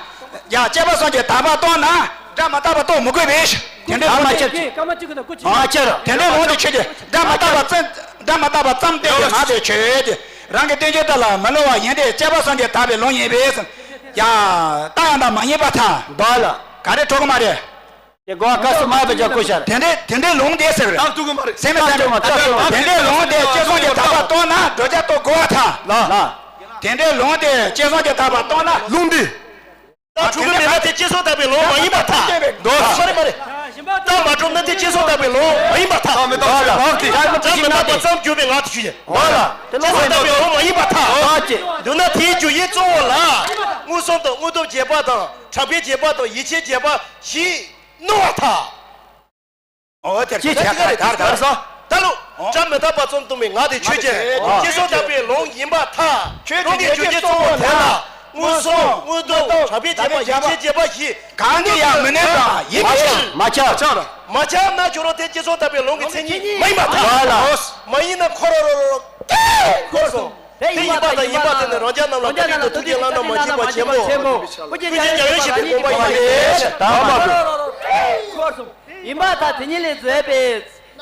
ཡང་སྤྱད་པ་གསུམ་གྱིས་དག་པ་རྟོགས་ན་སྒྲ་མ་དག་པ་རྟོགས་མི་དགོས་པས་ཤ། དེ་འདྲའི་ལུང་དེ། ཨ་ཅེ་ར། དེ་འདྲའི་ལུང་དེ་ཆོས་ཅན། སྒྲ་མ་དག་པ་ཙམ། སྒྲ་མ་དག་པ་ཙམ་བསྟན་པའི་ང་དེ་ཆོས་ཅན། རང་གི་བསྟན་བཅོས་དེ་ལ་མི་སླུ་བ་ཡིན་ཏེ། སྤྱད་པ་གསུམ་གྱིས་དག་པའི་ལུང་ཡིན་པས་ཟེར། ཡ། ད་ཡང་ད་མ་ཡིན་པར་ཐལ། མདོ་ལ། ག་རེ་འགྲོ་གི་མ་རེད། དེ་གོ་བ་སྐབས་སུ་མ་བབས་ཀྱང་ཁུ་ཤར། དེ་འདྲའི་དེ་འདྲའི་ལུང་དེ་ཟེར། ད་ཐུག་གི་མ་རེད། སེམས་མེད་སེམས་མེད། དེ་འདྲའི་ལུང་དེ་སྤྱད་བཟང་གིས་དག་པ་རྟོགས་ན་བསྒྲུབ་བྱ་རྟོགས་དགོས་པར་ཐལ། ལ། དེ་འདྲའི་ལུང་དེ་སྤྱད་བཟང་གིས་དག་པ་རྟོགས་ན། ལུང་འདི། ད་ཐུག་གི་མེད་ན་དེ་སྤྱད་བཟང་དག་པའི་ལུང་མ་ཡིན་པར་ཐལ། མདོ། མ་རེད་མ་རེད། ད་མ་གྲུབ་ན་དེ་སྤྱད་བཟང་དག་པའི་ལུང་མ་ཡིན་པར་ཐལ། ད་མི་ད་མ་རེད། ད་མི་ད་མ་ད་ཙམ་གྱུར་པའི་ངག་ཏུ་ཞུ་ཡིན། མདོ་ལ། དེ་ལུང་མ་ཡིན་པར་ཐལ། མདོ་ཅན། མདོར་ན་དེའི་རྒྱུ་ཡི་གཙོ་བོ་ལ། མངོན་སུམ་དང་། མངོན་སྟོབས་རྗེས་དཔག་དང་། གྲགས་པའི་རྗེས་དཔག་དང་། ཡིད་ཆེས་རྗེས་དཔག་བཞི་སྣང་བར་ཐལ། འོ་དེར་ཅི་བྱ་ག་དར་དར་སོ། ད་ལོ། སྒྲ་མི་རྟག་པ་ཙམ་སྟོན་པའི་ངག་དེ་ཆོས་ཅན། སྤྱད་བཟང་དག་པའི་ལུང་ཡིན་པར་ཐལ། ལུང་གི་རྒྱུ་རྐྱེན་གཙོ་བོ་དེ་ལ། མངོན་སུམ། མངོན་སྟོབས། གྲགས་པའི་རྗེས་དཔག་ཡིད་ཆེས་རྗེས་དཔག་བཞི། གང་གིས་ཡང་མི་གནོད་པ་ཡིན་པའི་ཕྱིར། མ་ཁྱབ། མ་ཁྱབ་ན་ཁྱོད་རང་དེ་སྤྱད་བཟང་དག་པའི་ལུང་གི་མཚན་ཉིད་མ་ཡིན་པར་ཐལ། མ་ཡིན་ན་ཁོ་རང་རང་རང་སྐད་ཁོར་སོང་། དེ་ཡིན་པ་དང་ཡིན་པར་བརྟེན་ནས་རང་རྒྱལ་རྣམས་ལ་བཀའ་དྲིན་དང་ཐུགས་རྗེ་བླ་ན་མ་མཆིས་པ་ཆེན་པོ། སྐུ་མཁྱེན་རྒྱལ་བའི་ཞབས་ཀྱི་དགོངས་པ་ཡིན་པས། ད་མ་ཁོར་སོང་། ཡིན་པར་ཐལ། དེ་ཉིད་ལས་བཟོད་པས།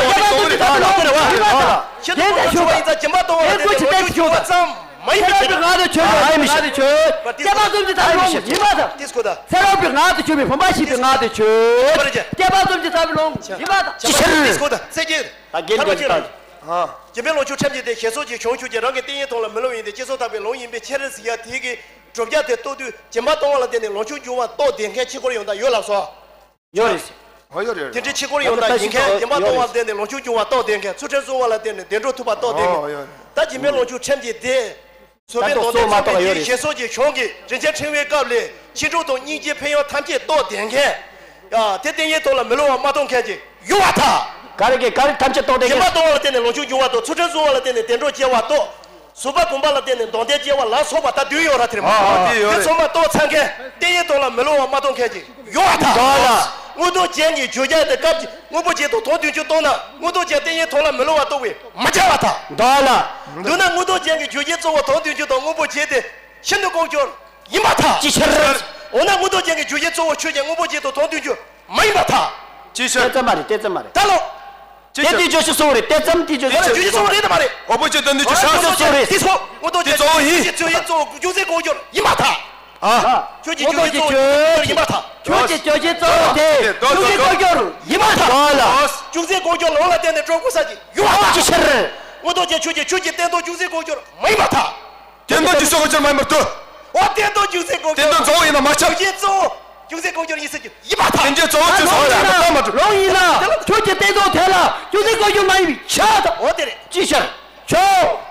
ལོངས་སྤྱོད་པ་ཡིན་ཙང་སྦྱིན་པ་གཏོང་བ་ལ་བརྟེན་ནས་ལོངས་སྤྱོད་འབྱུང་བ་ཙམ་མ་ཡིན་པའི་ཕྱིར། ཚེ་རབས་ཀྱི་ངག་དང་ཆོས་ཀྱི་ཕྱིར། བསྟན་པ་བཟུམ་གྱི་ལྟ་བུ་ལོངས་སྤྱོད་ཡིན་པ་དང་། ཚེ་རབས་ཀྱི་ངག་དང་ཆོས་མིན་བུམ་པ་ཞིག་པའི་ངག་དང་ཆོས། བསྟན་པ་བཟུམ་གྱི་ལྟ་བུ་ལོངས་སྤྱོད་ཡིན་པ་དང་། ཅི་ཕྱིར། ཅི་ཕྱིར། སྦྱིན་པའི་ལོངས་སྤྱོད་ཕྲན་གྱི་དེ་ཞེས་སོགས་ཀྱི་གྱོང་ཆུ་ཀྱི་རང་གི་བསྟན་ཡིན་དོན་ལ་མི་སླུ་བ་ཡིན་ཏེ་སྤྱི་སོགས་དག་པའི་ལུང་ཡིན་པའི་ཕྱིར་ཟེར་ཡ་དེ་གི་བསྒྲུབ་བྱ་དེ་རྟོགས་དུས་སྦྱིན་པ་གཏོང་བ་ལ་བརྟེན་ནས་ལོངས་སྤྱོད་འབྱུང་བ་རྟོགས་བསྡད་མཁན་ཕྱི་སྐོར་ཡང་དག་ཡོད་ལབ་སོ། ཡོད་རེད། ཡོད་རེད། དེ་འདྲའི་ཕྱི་སྐོར་ཡང་དག་ཡིན་མཁན་སྦྱིན་པ་གཏོང་བ་ལ་བརྟེན་ནས་ལོངས་སྤྱོད་འབྱུང་བ་རྟོགས་བསྡད་མཁན། ཚུལ་ཁྲིམས་བསྲུང་བ་ལ་བརྟེན་ནས་བདེ་འགྲོ་ཐོབ་པ་རྟོགས་བསྡད་མཁན། ད་སྦྱིན་པའི་ལོངས་སྤྱོད་ཕྲན་གྱི་དེ། བཟོད་པའི་མདོ་སྡེ་མཚོན་པའི་ཞེས་སོགས་ཀྱི་གྱོང་གིས་རིན་ཆེན་ཕྲེང་བའི་སྐབས་ལས་ཕྱི་དྲོ་དང་སྙིང་རྗེའི་ཕན་ཡོན་ཐམས་ཅད་རྟོགས་བསྡད་མཁན། ཡ། དེ་བསྟན་ཡིན་དོན་ལ་མི་སླུ་བ་མ་གཏོང་མཁན་ཅིག་ཡོད་པར་ཐལ། ག་རེ་གི་ག་རེ་ཐམས་ཅད་རྟོགས་བསྡད་མཁན། སྦྱིན་པ་གཏོང་བ་ལ་བརྟེན་ནས་ལོངས་སྤྱོད་འབྱུང་བ་རྟོགས། ཚུལ་ཁྲིམས་བསྲུང་བ་ལ་བརྟེན་ནས་བདེ་འགྲོ་སྐྱེ་བ་རྟོགས། བཟོད་པ་སྒོམ་པ་ལ་བརྟེན་ནས་སྡུག་བསྔལ་སྐྱེ་བ་ལ་སོགས་པ་ད་བདུན་ཡོད་ར། དེ་རེད་མ། ཨ་ཨ་དེ་ཡོད་རེད། དེ་ཚང་མ་རྟོགས་ཚར་མཁན། བསྟན་ཡིན་དོན་ལ་མི་སླུ་བ་མ་གཏོང་མཁན་ཅིག་ཡོད་པར་ཐལ། ཡོད་ལ། དངོས་སྟོབས་ཅན་གྱི་བརྗོད་བྱ་དེ་སྐབས་ཀྱི་དངོས་པོ་བརྒྱད་དང་དོན་བདུན་ཅུ་གཏོང་ན་དངོས་སྟོབས་ཅན་བསྟན་ཡིན་དོན་ལ་མི་སླུ་བ་རྟོགས་པས་མ་ཁྱབ་པར་ཐལ། ཡོད་ལ། མདོར་ན་དངོས་སྟོབས་ཅན་གྱི་རྒྱུ་རྐྱེན་གཙོ་བོ་དོན་བདུན་ཅུ་དང་དངོས་པོ་བརྒྱད་དེ་ཤིན་ཏུ་ལྐོག་གྱུར་ཡིན་པར་ཐལ། ཅི་ཕྱིར། འོ་ན་དངོས་སྟོབས་ཅན་གྱི་རྒྱུ་རྐྱེན་གཙོ་བོ་ཆོས་ཅན། དངོས་པོ་བརྒྱད་དང་དོན་བདུན་ཅུ་མ་ཡིན་པར་ཐལ། ཅི་ཕྱིར། དེ་ཙམ་མ་རེད། དེ་ཙམ་མ་རེད། ད་ལོ། དེ་དེ་བརྗོད་གཞི་གཙོ་བོ་རེད། དེ་ཙམ་དེ་བརྗོད་གཞི། རྒྱུ་རྐྱེན་གཙོ་བོ་རེད་དམ་མ་རེད། དངོས་པོ་བརྒྱད་དང་བདུན་ཅུ་ཆ་ཤས་གཙོ་བོ་རེད། དེ་སོ། དངོས་སྟོབས་ཅན་གཙོ་བོ་ཡིན། རྒྱུ་རྐྱེན་གཙོ་བོ་རྒྱུ་མཚན་ལྐོག་གྱུར་ཡིན་པར་ཐལ། ཨ། ཆོས་ཀྱི་རྒྱུ་རྐྱེན་གཙོ་བོ་ཡིན་པར་ཐལ། ཆོས་ཀྱི་རྒྱུ་རྐྱེན་གཙོ་བོ་དེ་རྒྱུ་མཚན་ལྐོག་གྱུར་ཡིན་པར་ཐལ། ལ། རྒྱུ་མཚན་ལྐོག་གྱུར་ལོངས་ལ་བརྟེན་ནས་གྲུབ་དགོས་ས་ཅིག་ཡོད་པར་ཐལ། ཅི་ཕྱིར། དངོས་སྟོབས་ཅན་ཆོས་ཅན། ཆོས་ཀྱི་བསྟན་དོན་རྒྱུ་མཚན་ལྐོག་གྱུར་མ་ཡིན་པར་ཐལ། བསྟན་དོན་རྒྱུ་མཚན་ལྐོག་གྱུར་མ་ཡིན་པར་ཐལ། འོ། བསྟན་དོན་རྒྱུ་མཚན་ལྐོག་གྱུར། བསྟན་དོན་གཙོ་བོ་ཡིན་ན་མ་ཁྱབ། རྒྱུ་རྐྱེན་གཙོ་བོ་རྒྱུ་མཚན་ལྐོག་གྱུར་ཡིན་ཟེར་རྒྱུ་ཡིན་པར་ཐལ། བསྟན་དོན་གཙོ་བོ་རྒྱུ་མཚན་ལོངས་ཡིན་ན། ལོངས་ཡིན་ན་ཆོས་ཀྱི་བསྟན་དོན་དེ་ལ་རྒྱུ་མཚན་ལྐོག་གྱུར་མ་ཡིན་པས་ཁྱབ་པར་ཐལ། འོ་དེ་རེད། ཅི་ཕྱིར། ཆོས།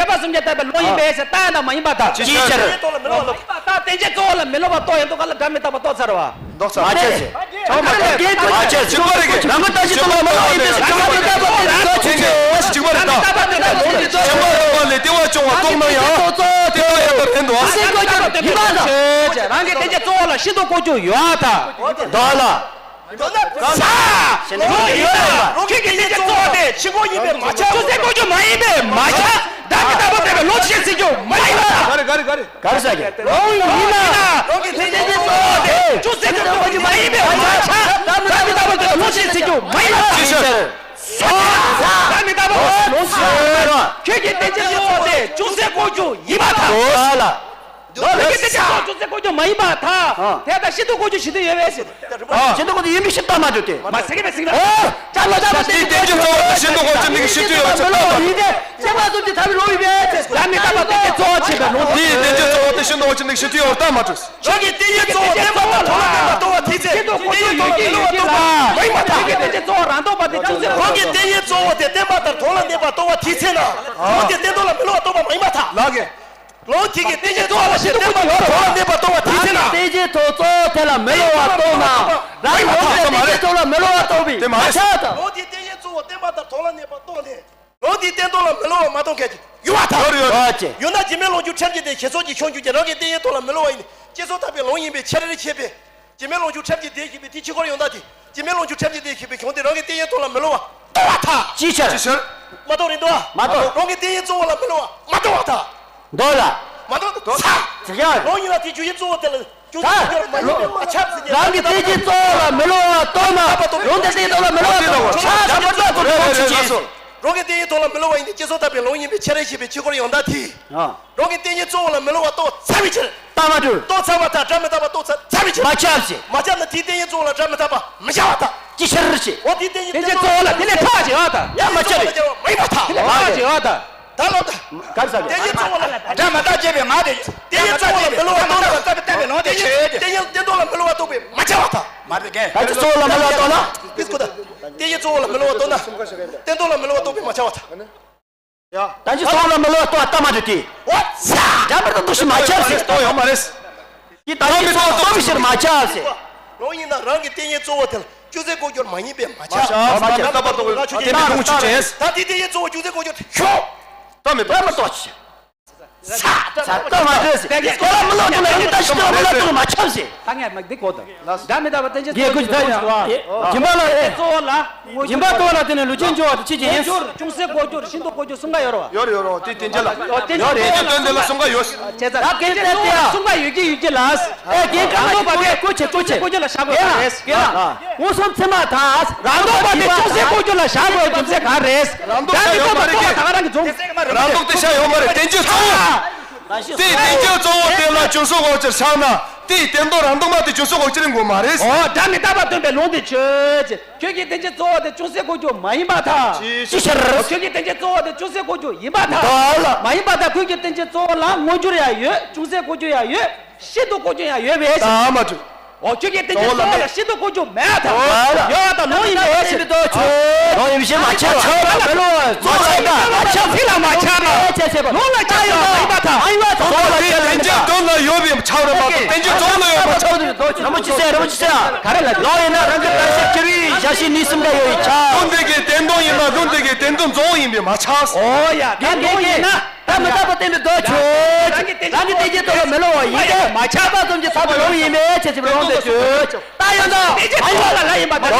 སྐྱེས་པ་སེམས་ཅན་བརྟགས་པའི་བློ་ཡིན་པས་ཟེར། རྟགས་ཡིན་དང་མ་ཡིན་པར་ཐལ། ཅིའི་ཕྱིར། མ་ཡིན་པར་ཐལ། བདེན་བཞིའི་གཙོ་བོ་ལ་མི་སླུ་བ་རྟོགས་ཡོད་དོ་ག་ལ་སྒྲ་མི་རྟག་པ་རྟོགས་ཚར་བ། མ་ཁྱབ་ཟེར། མ་ཁྱབ་ཟེར། མ་ཁྱབ་ཟེར། རང་གི་ལྟ་ཞིབ་ཏུ་ལ་མ་ལོག་ཡིན་པའི་ཕྱིར་ཁྱབ་པ་ལ་ལྟ་བ་དེ་རིགས་ལ་ཆོས་ཅན། ཁྱབ་པ་ལ་ལྟ་བ་ལས་ལྟེ་བ་སྐྱོང་བ་རྟོགས་ན་ཡང་ལྟེ་བ་ཡོད་པར་ཡིན་ནོ། ཅིའི་ཕྱིར། རང་གི་བདེན་བཞིའི་གཙོ་བོ་ལ་ཤེས་འདོད་ལྐོག་གྱུར་ཡོད་པར་ཐལ། འདོད་ལ། ས། ལོ་ཡིན་ན། རང་གི་བདེན་བཞིའི་གཙོ་བོ་དེ་ཤེས་འདོད་ཡིན་པས་མ་ཁྱབ། ཅུང་ཟད་ལྐོག་གྱུར་མ་ཡིན་པས་མ་ཁྱབ། སྒྲ་མི་རྟག་པ་རྟོགས་པའི་བློ་ཅི་ཞིག་ཡོད་མ་ཡིན་པར་ཐལ། ག་རེ་ག་རེ་ག་རེ། ག་རེ་ཟེར་གྱི། རང་ཡིན་ན། རང་གི་བདེན་བཞིའི་གཙོ་བོ་དེ་ཅུང་ཟད་ལྐོག་གྱུར་མ་ཡིན་པས་མ་ཁྱབ། སྒྲ་མི་རྟག་པ་རྟོགས་པའི་བློ་ཅི་ཞིག་ཡོད་མ་ཡིན་པར་ཐལ། ཅིའི་ཕྱིར། ས། སྒྲ་མི་རྟག་པ་རྟོགས་པའི་བློ་ཅི་ཞིག་ཡོད། ཁྱོད་ཀྱི་བདེན་བཞིའི་གཙོ་བོ་དེ་ཅུང་ཟད་ལྐོག་གྱུར་ཡིན་པར་ཐལ། འདོད་ལ། རང་གི་བདེན་བཞིའི་གཙོ་བོ་ཅུང་ཟད་ལྐོག་གྱུར་མ་ཡིན་པར་ཐལ། ཨ། དེ་ལྟར་ཤེས་འདོད་ལྐོག་གྱུར་ཞེ་དོགས་ཡོད་པས་ཟེར། ཨ། ཤེས་འདོད་ལྐོག་གྱུར་ཡིན་པའི་ཕྱིར་རྟགས་མ་གྲུབ་སྟེ། མ་ཟེར་གི་མེད་ཟེར་གི་མེད། ཨོ། ཅག་ལ་ཅག་ལ་དེའི་བདེན་བཞིའི་གཙོ་བོ་དེ་ཤེས་འདོད་ལྐོག་གྱུར་ནི་ཤེས་འདོད་ཡོད་པ་ཅིག་ལྟ་བ་ཡིན་ཏེ། སྐྱེས་པ་སེམས་ཅན་ཐ་མལ་པའི་བློ་ཡིན་པས་ཟེར། སྒྲ་མི་རྟག་པ་བདེན་བཞིའི་གཙོ་བོ་ཆེན་པོའི་ལུང་དེའི་བདེན་བཞིའི་གཙོ་བོ་དེ་ཤེས་འདོད་ལྐོག་གྱུར་ནི་ཤེས་འདོད་ཡོད་པ་རྟགས་མ་གྲུབ། རང་གི་བདེན་བཞིའི་གཙོ་བོ་བདེན་པ་དང་གྲོགས་ལ་ལྡན་པ་རྟོགས་པ་དེའི་ཚེ། ཤེས་འདོད་ལྐོག་གྱུར་ཡོད་ཀྱི་ཡོད་ཀྱི་ལ། མ་ཡིན་པར་ཐལ། རང་གི་བདེན་བཞིའི་གཙོ་བོ་རང་ལྡོག་པ་དེ་ཅུང་ཟད། རང་གི་བདེན་བཞིའི་གཙོ་བོ་དེ་བདེན་པ་དང་གྲོགས་ལ་ལྡན་པ་རྟོགས་པ་དེའི་ཚེ་ན། ལུང་དེ་སྟན་ཐོག་ལ་མི་སླུ་བ་རྟོགས་པ་མ་ཡིན་པར་ཐལ། ལགས་ཀྱི། ལུང་དེ་གི་བདེན་བཞིའི་གཙོ་བོ་ལ་ཤེས་འདོད་ལྐོག་གྱུར་ཡོད་པ་དང་གྲོགས་ལ་ལྡན་པ་རྟོགས་པ་དེའི་ཚེ་ན། བདེན་བཞིའི་གཙོ་བོ་དེ་ལ་མི་སླུ་བ་རྟོགས་ན། རང་གི་ལུང་དེ་བདེན་བཞིའི་གཙོ་བོ་ལ་མི་སླུ་བ་རྟོགས་པས་མ་ཁྱབ་པར་ཐལ། ལུང་དེ་བདེན་བཞིའི་གཙོ་བོ་བདེན་པ་དང་གྲོགས་ལ་ལྡན་པ་རྟོགས་ནས། ལུང་དེའི་སྟན་ཐོག་ལ་མི་སླུ་བ་མ་རྟོགས་མཁན་གྱི་ཡོད་པར་ཐལ། ཡོད་རེད་ཡོད་རེད། ཡོད་ན་རྗེས་མའི་ལོངས་སྤྱོད་ཕྲད་ཀྱི་དེ་ཞེ་སོགས་ཀྱི་ཁྱོང་རྒྱུ་གྱི་རང་གི་བདེན་བཞིའི་ཐོག་ལ་མི་སླུ་བ་ཡིན་ནི་སྐྱེ་སོགས་དག་པའི་ལུང་ཡིན་པའི་ཕྱིར་ཞེས་པས། རྗེས་མའི་ལོངས་སྤྱོད་ཕྲད་ཀྱི་དེ་ཞེས་པའི་དེ་ཕྱིར་འཁོར་ཡང་དག་དེ། རྗེས་མའི་ལོངས་སྤྱོད་ཕྲད་ཀྱི་དེ་ཞེས་པའི་ཁྱོང་དེ་རང་གི་བདེན་བཞིའི་ཐོག་ལ་མི་སླུ་བ་རྟོགས་པར་ཐལ། ཅིའི་ཕྱིར། ཅིའི་ཕྱིར། མ་རྟོགས་རེད་འདུག་ཨ། མ་རྟོགས། རང་གི་བདེན་བཞིའི་གཙོ་བོ་ལ་མི་སླུ་བ་མ་རྟོགས་པར་ཐལ། འདོད་ལ། མ་རྟོགས། ཚ། ཚ། ལུང་ཡིན་ལ་དེ་བདེན་བཞིའི་གཙོ་བོ་དེ་ལ་ཅུང་ཟད་ལྐོག་གྱུར་མ་ཡིན་པས་མ་ཁྱབ་ཟེར་ནས། རང་གི་བདེན་བཞིའི་གཙོ་བོ་ལ་མི་སླུ་བ་རྟོགས་ན། ལུང་དེ་བདེན་བཞིའི་ཐོག་ལ་མི་སླུ་བ་རྟོགས་པས་མ་ཁྱབ་པར་ཐལ། རེད་རེད་རེད། ལགས་སོ། རང་གི་བདེན་བཞིའི་ཐོག་ལ་མི་སླུ་བ་ཡིན་ནི་སྐྱེ་སོགས་དག་པའི་ལུང་ཡིན་པའི་ཕྱིར་ཞེས་པའི་ཕྱིར་འཁོར་ཡང་དག་དེ། ཨ། རང་གི་བདེན་བཞིའི་གཙོ་བོ་ལ་མི་སླུ་བ་རྟོགས་ཚར་བའི་ཕྱིར། རྟགས་མ་གྲུབ། རྟོགས་ཚར་བ་དང་སྒྲ་མི་རྟག་པ་རྟོགས་ཚར་ཚར་བའི་ཕྱིར། མ་ཁྱབ་ཟེར། མ་ཁྱབ་ན་དེའི་བདེན་བཞིའི་གཙོ་བོ་ལ་སྒྲ་མི་རྟག་པ་མི་ཁྱབ་པར་ཐལ། ཅིའི་ཕྱིར་ཞེས། འོ་དེའི་བདེན་བཞིའི་གཙོ་བོ་ལ་དེ་ལས་ཕྲ་ཞེས་པ་དང་། ཡང་མ་ཁྱབ་པའི། མ་ཡིན་པར་ཐལ། དེ་ལས་ཕྲ་ཞེས་པ་དང་། ད་ལོ་ད། ག་རེ་ཟེར་གྱི། བདེན་བཞིའི་གཙོ་བོ་ལ། སྒྲ་མི་རྟག་ཅེས་པའི་ངག་དེ། བདེན་བཞིའི་གཙོ་བོ་ལ་མི་སླུ་བ་རྟོགས་ན། རྟགས་པའི་ལུང་དེ་ཆོས་ཅན། བདེན་བཞིའི་སྟན་ཐོག་ལ་མི་སླུ་བ་རྟོགས་པས་མ་ཁྱབ་པར་ཐལ། མ་རེད་ཀྱེ། ད་ཅི་གཙོ་བོ་ལ་མི་སླུ་བ་རྟོགས་ན། དེ་སྐུ་ད། བདེན་བཞིའི་གཙོ་བོ་ལ་མི་སླུ་བ་རྟོགས་ན། སྟན་ཐོག་ལ་མི་སླུ་བ་རྟོགས་པས་མ་ཁྱབ་པར་ཐལ། ཡ། ད་ཅི་གཙོ་བོ་ལ་མི་སླུ་བ་རྟོགས་པ་ལྟ་མ་འདུག་སྟེ། འོ་ཚ། འདྲ་མི་རྟག་འདུ་ཤེས་མ་ཁྱབ་ཟེར། རྟོགས་ཡོད་མ་རེད། དེ་ད་ཅི་གཙོ་བོ་རྟོགས་པའི་ཕྱིར་མ་ཁྱབ་ཟེར། ལུང་ཡིན་ན་རང་གི་བདེན་བཞིའི་གཙོ་བོ་དེ་ལ་ཅུང་ཟད་ལྐོག་གྱུར་མ་ཡིན་པས་མ་ཁྱབ། མ་ཁྱབ། ལྟ་བ་རྟོགས་པའི་ལ་ཆོས་ཅན། དེ་མི་རུང་ཆོས་ཅན། ད་དེ་བདེན་བཞིའི་གཙོ་བོ་ཅུང་ཟད་ལྐོག་གྱུར་ཤོག་ད་མི་རྟོགས། ད་མི་རྟོགས་ཅི། ཚ། ཚ། ད་མ་འདྲེས་ཟེར། ལྟ་བ་མི་སླུ་བ་རྟོགས་ན་རང་ལྟ་ཞིབ་ཏུ་མི་སླུ་བ་རྟོགས་ན་མ་ཁྱབ་ཟེར། ད་ངས་མ་འདི་གོ་དང་། སྒྲ་མི་རྟག་པ་བདེན་བཞིའི་གཙོ་བོ་ཅུང་ཟད་ལྐོག་གྱུར་བ། སྒྱིན་པ་ལ། སྒྲ་མི་རྟག་པ་བདེན་བཞིའི་གཙོ་བོ་ལ། སྒྱིན་པ་རྟོགས་ལ་བརྟེན་ནས་ལུས་ཅན་སྦྱོར་བ་དང་ཆོས་ཅན་ཡིན། ལྐོག་གྱུར་ཅུང་ཟད་ལྐོག་གྱུར་གསུམ་ཀ་ཡོད་རེད་བ། ཡོད་རེད་ཡོད་རེད། དེ་བདེན་བཞི་ལ། ཡོད་རེད། དེ་སྟོན་དེ་ལ་གསུམ་ཀ་ཡོད། བྱས་ཙང་བདེན་བཞིའི་གཙོ་བོ་གསུམ་ཀ་ཡོད་ཀྱི་ཡོད་ཀྱི་ལ། ཨེ་རྒན་གང་ལ་བ་གའི་ཀོ་ཆེ་ཀོ་ཆེ་ཀོ་ཆེ་ལ་བཞག་དགོས་རེད། རྒན་ལ། མངོན་སུམ་ཚད་མ་དང་། རང་ལྡོག་པ་དེ་ཅུང་ཟད་ལྐོག་གྱུར་ལ་བཞག་དགོས་རྒྱུ་མཚན་ག་རེད། རང་ལྡོག་ད་ཅི་ཡོད་མ་རེད། ད་ག་རང་གི་རྫོང་། རང་ལྡོག་དེ་བཞག་ཡོད་མ་རེད། བདེན་བཞིའི་གཙོ་བོ། དེའི་བདེན་བཞིའི་གཙོ་བོ་དེ་ལ་ཅུང་ཟད་ལྐོག་གྱུར་བཞག་ན། དེའི་སྟན་ཐོག་རང་ལྡོག་མ་དེ་ཅུང་ཟད་ལྐོག་གྱུར་ཡིན་དགོས་མ་རེད། འོ་སྒྲ་མི་རྟག་པ་སྟོན་པའི་ལུང་དེ་ཆོས་ཅན། ཁྱོད་ཀྱི་བདེན་བཞིའི་གཙོ་བོ་དེ་ཅུང་ཟད་ལྐོག་གྱུར་མ་ཡིན་པར་ཐལ། ཅིའི་ཕྱིར། ཁྱོད་ཀྱི་བདེན་བཞིའི་གཙོ་བོ་དེ་ཅུང་ཟད་ལྐོག་གྱུར་ཡིན་པར་ཐལ། འདོད་ལ། མ་ཡིན་པར་ཐལ། ཁྱོད་ཀྱི་བདེན་བཞིའི་གཙོ་བོ་ལ་མངོན་གྱུར་ཡང་ཡོད། ཅུང་ཟད་ལྐོག་གྱུར་ཡང་ཡོད། ཤེས་འདོད་ལྐོག་གྱུར་ཡང་ཡོད་པས། ད་མ་གྲུབ། འོ་ཁྱོད་ཀྱི་བདེན་བཞིའི་གཙོ་བོ་ལ་ཤེས་འདོད་ལྐོག་གྱུར་མེད་ཐལ། འདོད་ལ། ཡོད་པ་དང་ལུང་ཡིན་པས་ཟེར། ལུང་ཡིན་པའི་ཕྱིར་མ་ཁྱབ། ཁྱབ་པ་མི་སླུ་བ། གཙོ་བོ་ལ་ཡིན་པ་མ་ཁྱབ། ཚིག་ལ་མ་ཁྱབ་ན། ལུང་ལ་ཁྱབ་ཡོད་པ་མ་ཡིན་པར་ཐལ། མ་ཡིན་པར་ཐལ། གཙོ་བོ་ལ་ཁྱབ་ཡོད་པ་མ་ཡིན་པར་ཐལ། ཆགས་རེད་མ་གཏོགས་བསྟན་བཅོས་རྫོགས་ནི་ཡོད་མ་ཆགས། རིན་པོ་ཆེ་ཟེར། རིན་པོ་ཆེ་ཟེར། ག་རེ་ལ། ལོག་ཡིན་ན་རང་གི་བསྟན་བཤིག་ཁྱེར་བའི་ཞག་ཤས་གཉིས་གསུམ་འདྲ་ཡོད་ཡིན་ཆགས། ལུང་འདི་གི་བདེན་དོན་ཡིན་ན་ལུང་འདི་གི་བདེན་དོན་རྫོགས་ཡིན་པས་མ་ཆགས། ཨོ་ཡ། བདེན་དོན་ཡིན་ན་ད་མི་རྟག་པ་བསྟན་པའི་མདོ་ཆོས། རང་གི་བསྟན་བཅོས་རྟོགས་ལ་མི་སླུ་བ་ཡིན་ཏེ། མ་ཆགས་པ་ཙམ་གྱིས་ཐར་པའི་ལམ་ཡིན་པས་ཁྱེད་ཀྱིས་ལོང་འདོད་བྱོས། ད་ཡང་དག་མ་ཡིན་པ་ལ་ཡིན་པ་དང་།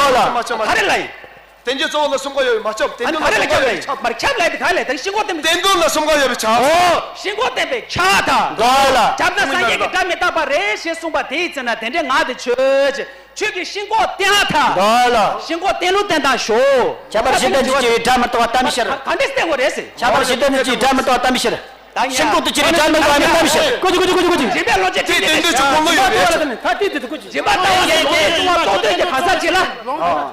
ག་རེ་ལ་ཡིན། བསྟན་བཅོས་གཙོ་བོ་ལ་གསུམ་ཀ་ཡོད་པས་མ་ཁྱབ། བསྟན་དོན་ལ་གསུམ་ཀ་ཡོད་པས་ཁྱབ། མར་ཁྱབ་ལ་ཡིན་ཏེ་ག་ལས་ད་ཤིན་ཏུ་བསྟན་པའི། བསྟན་དོན་ལ་གསུམ་ཀ་ཡོད་པས་ཁྱབ། ཨོ། ཤིན་ཏུ་བསྟན་པའི་ཆགས་དང་། ལོག་ལ། ཁྱབ་ན་སངས་རྒྱས་ཀྱིས་སྒྲ་མི་རྟག་པ་རེད་ཞེས་གསུངས་པ་དེའི་ཚེ་ན་དེ་འདྲའི་ངག་དེ་ཆོས་ཅན། ཆོས་ཀྱི་ཤིན་ཏུ་བསྟན་དང་། ལོག་ལ། ཤིན་ཏུ་བསྟན་ལུགས་བསྟན་དང་ཞོག་ཁྱད་པར་གཞི་རྟེན་གཅིག་ཅེས་པའི་སྒྲ་མི་རྟག་པ་གཏན་མི་ཤེས། ག་འདྲས་བསྟན་དགོས་རེད་ཟེར། ཁྱད་པར་གཞི་རྟེན་གཅིག་ཅེས་སྒྲ་མི་རྟག་པ་གཏན་མི་ཤེས། ཤིན་ཏུ་བསྟན་ཅེས་སྒྲ་མི་རྟག་པ་གཏན་མི་ཤེས། ཀུ་ཅི་ཀུ་ཅི་ཀུ་ཅི་ཀུ་ཅི། རྗེས་དཔག་ལོ་རྒྱུས་ཁྲིད་དེ་འདོད་ཆོས་ཀུན་ལོ་ཡོད་རེད། ད་ཏིག་ཏིག་ཏིག་ཀུ་ཅི། རྗེས་དཔག་ལྟ་བ་ཡི་གེ་ལྟུང་བ་རྟོག་ལྡན་གྱི་གང་ཟག་ཅིག་ལ།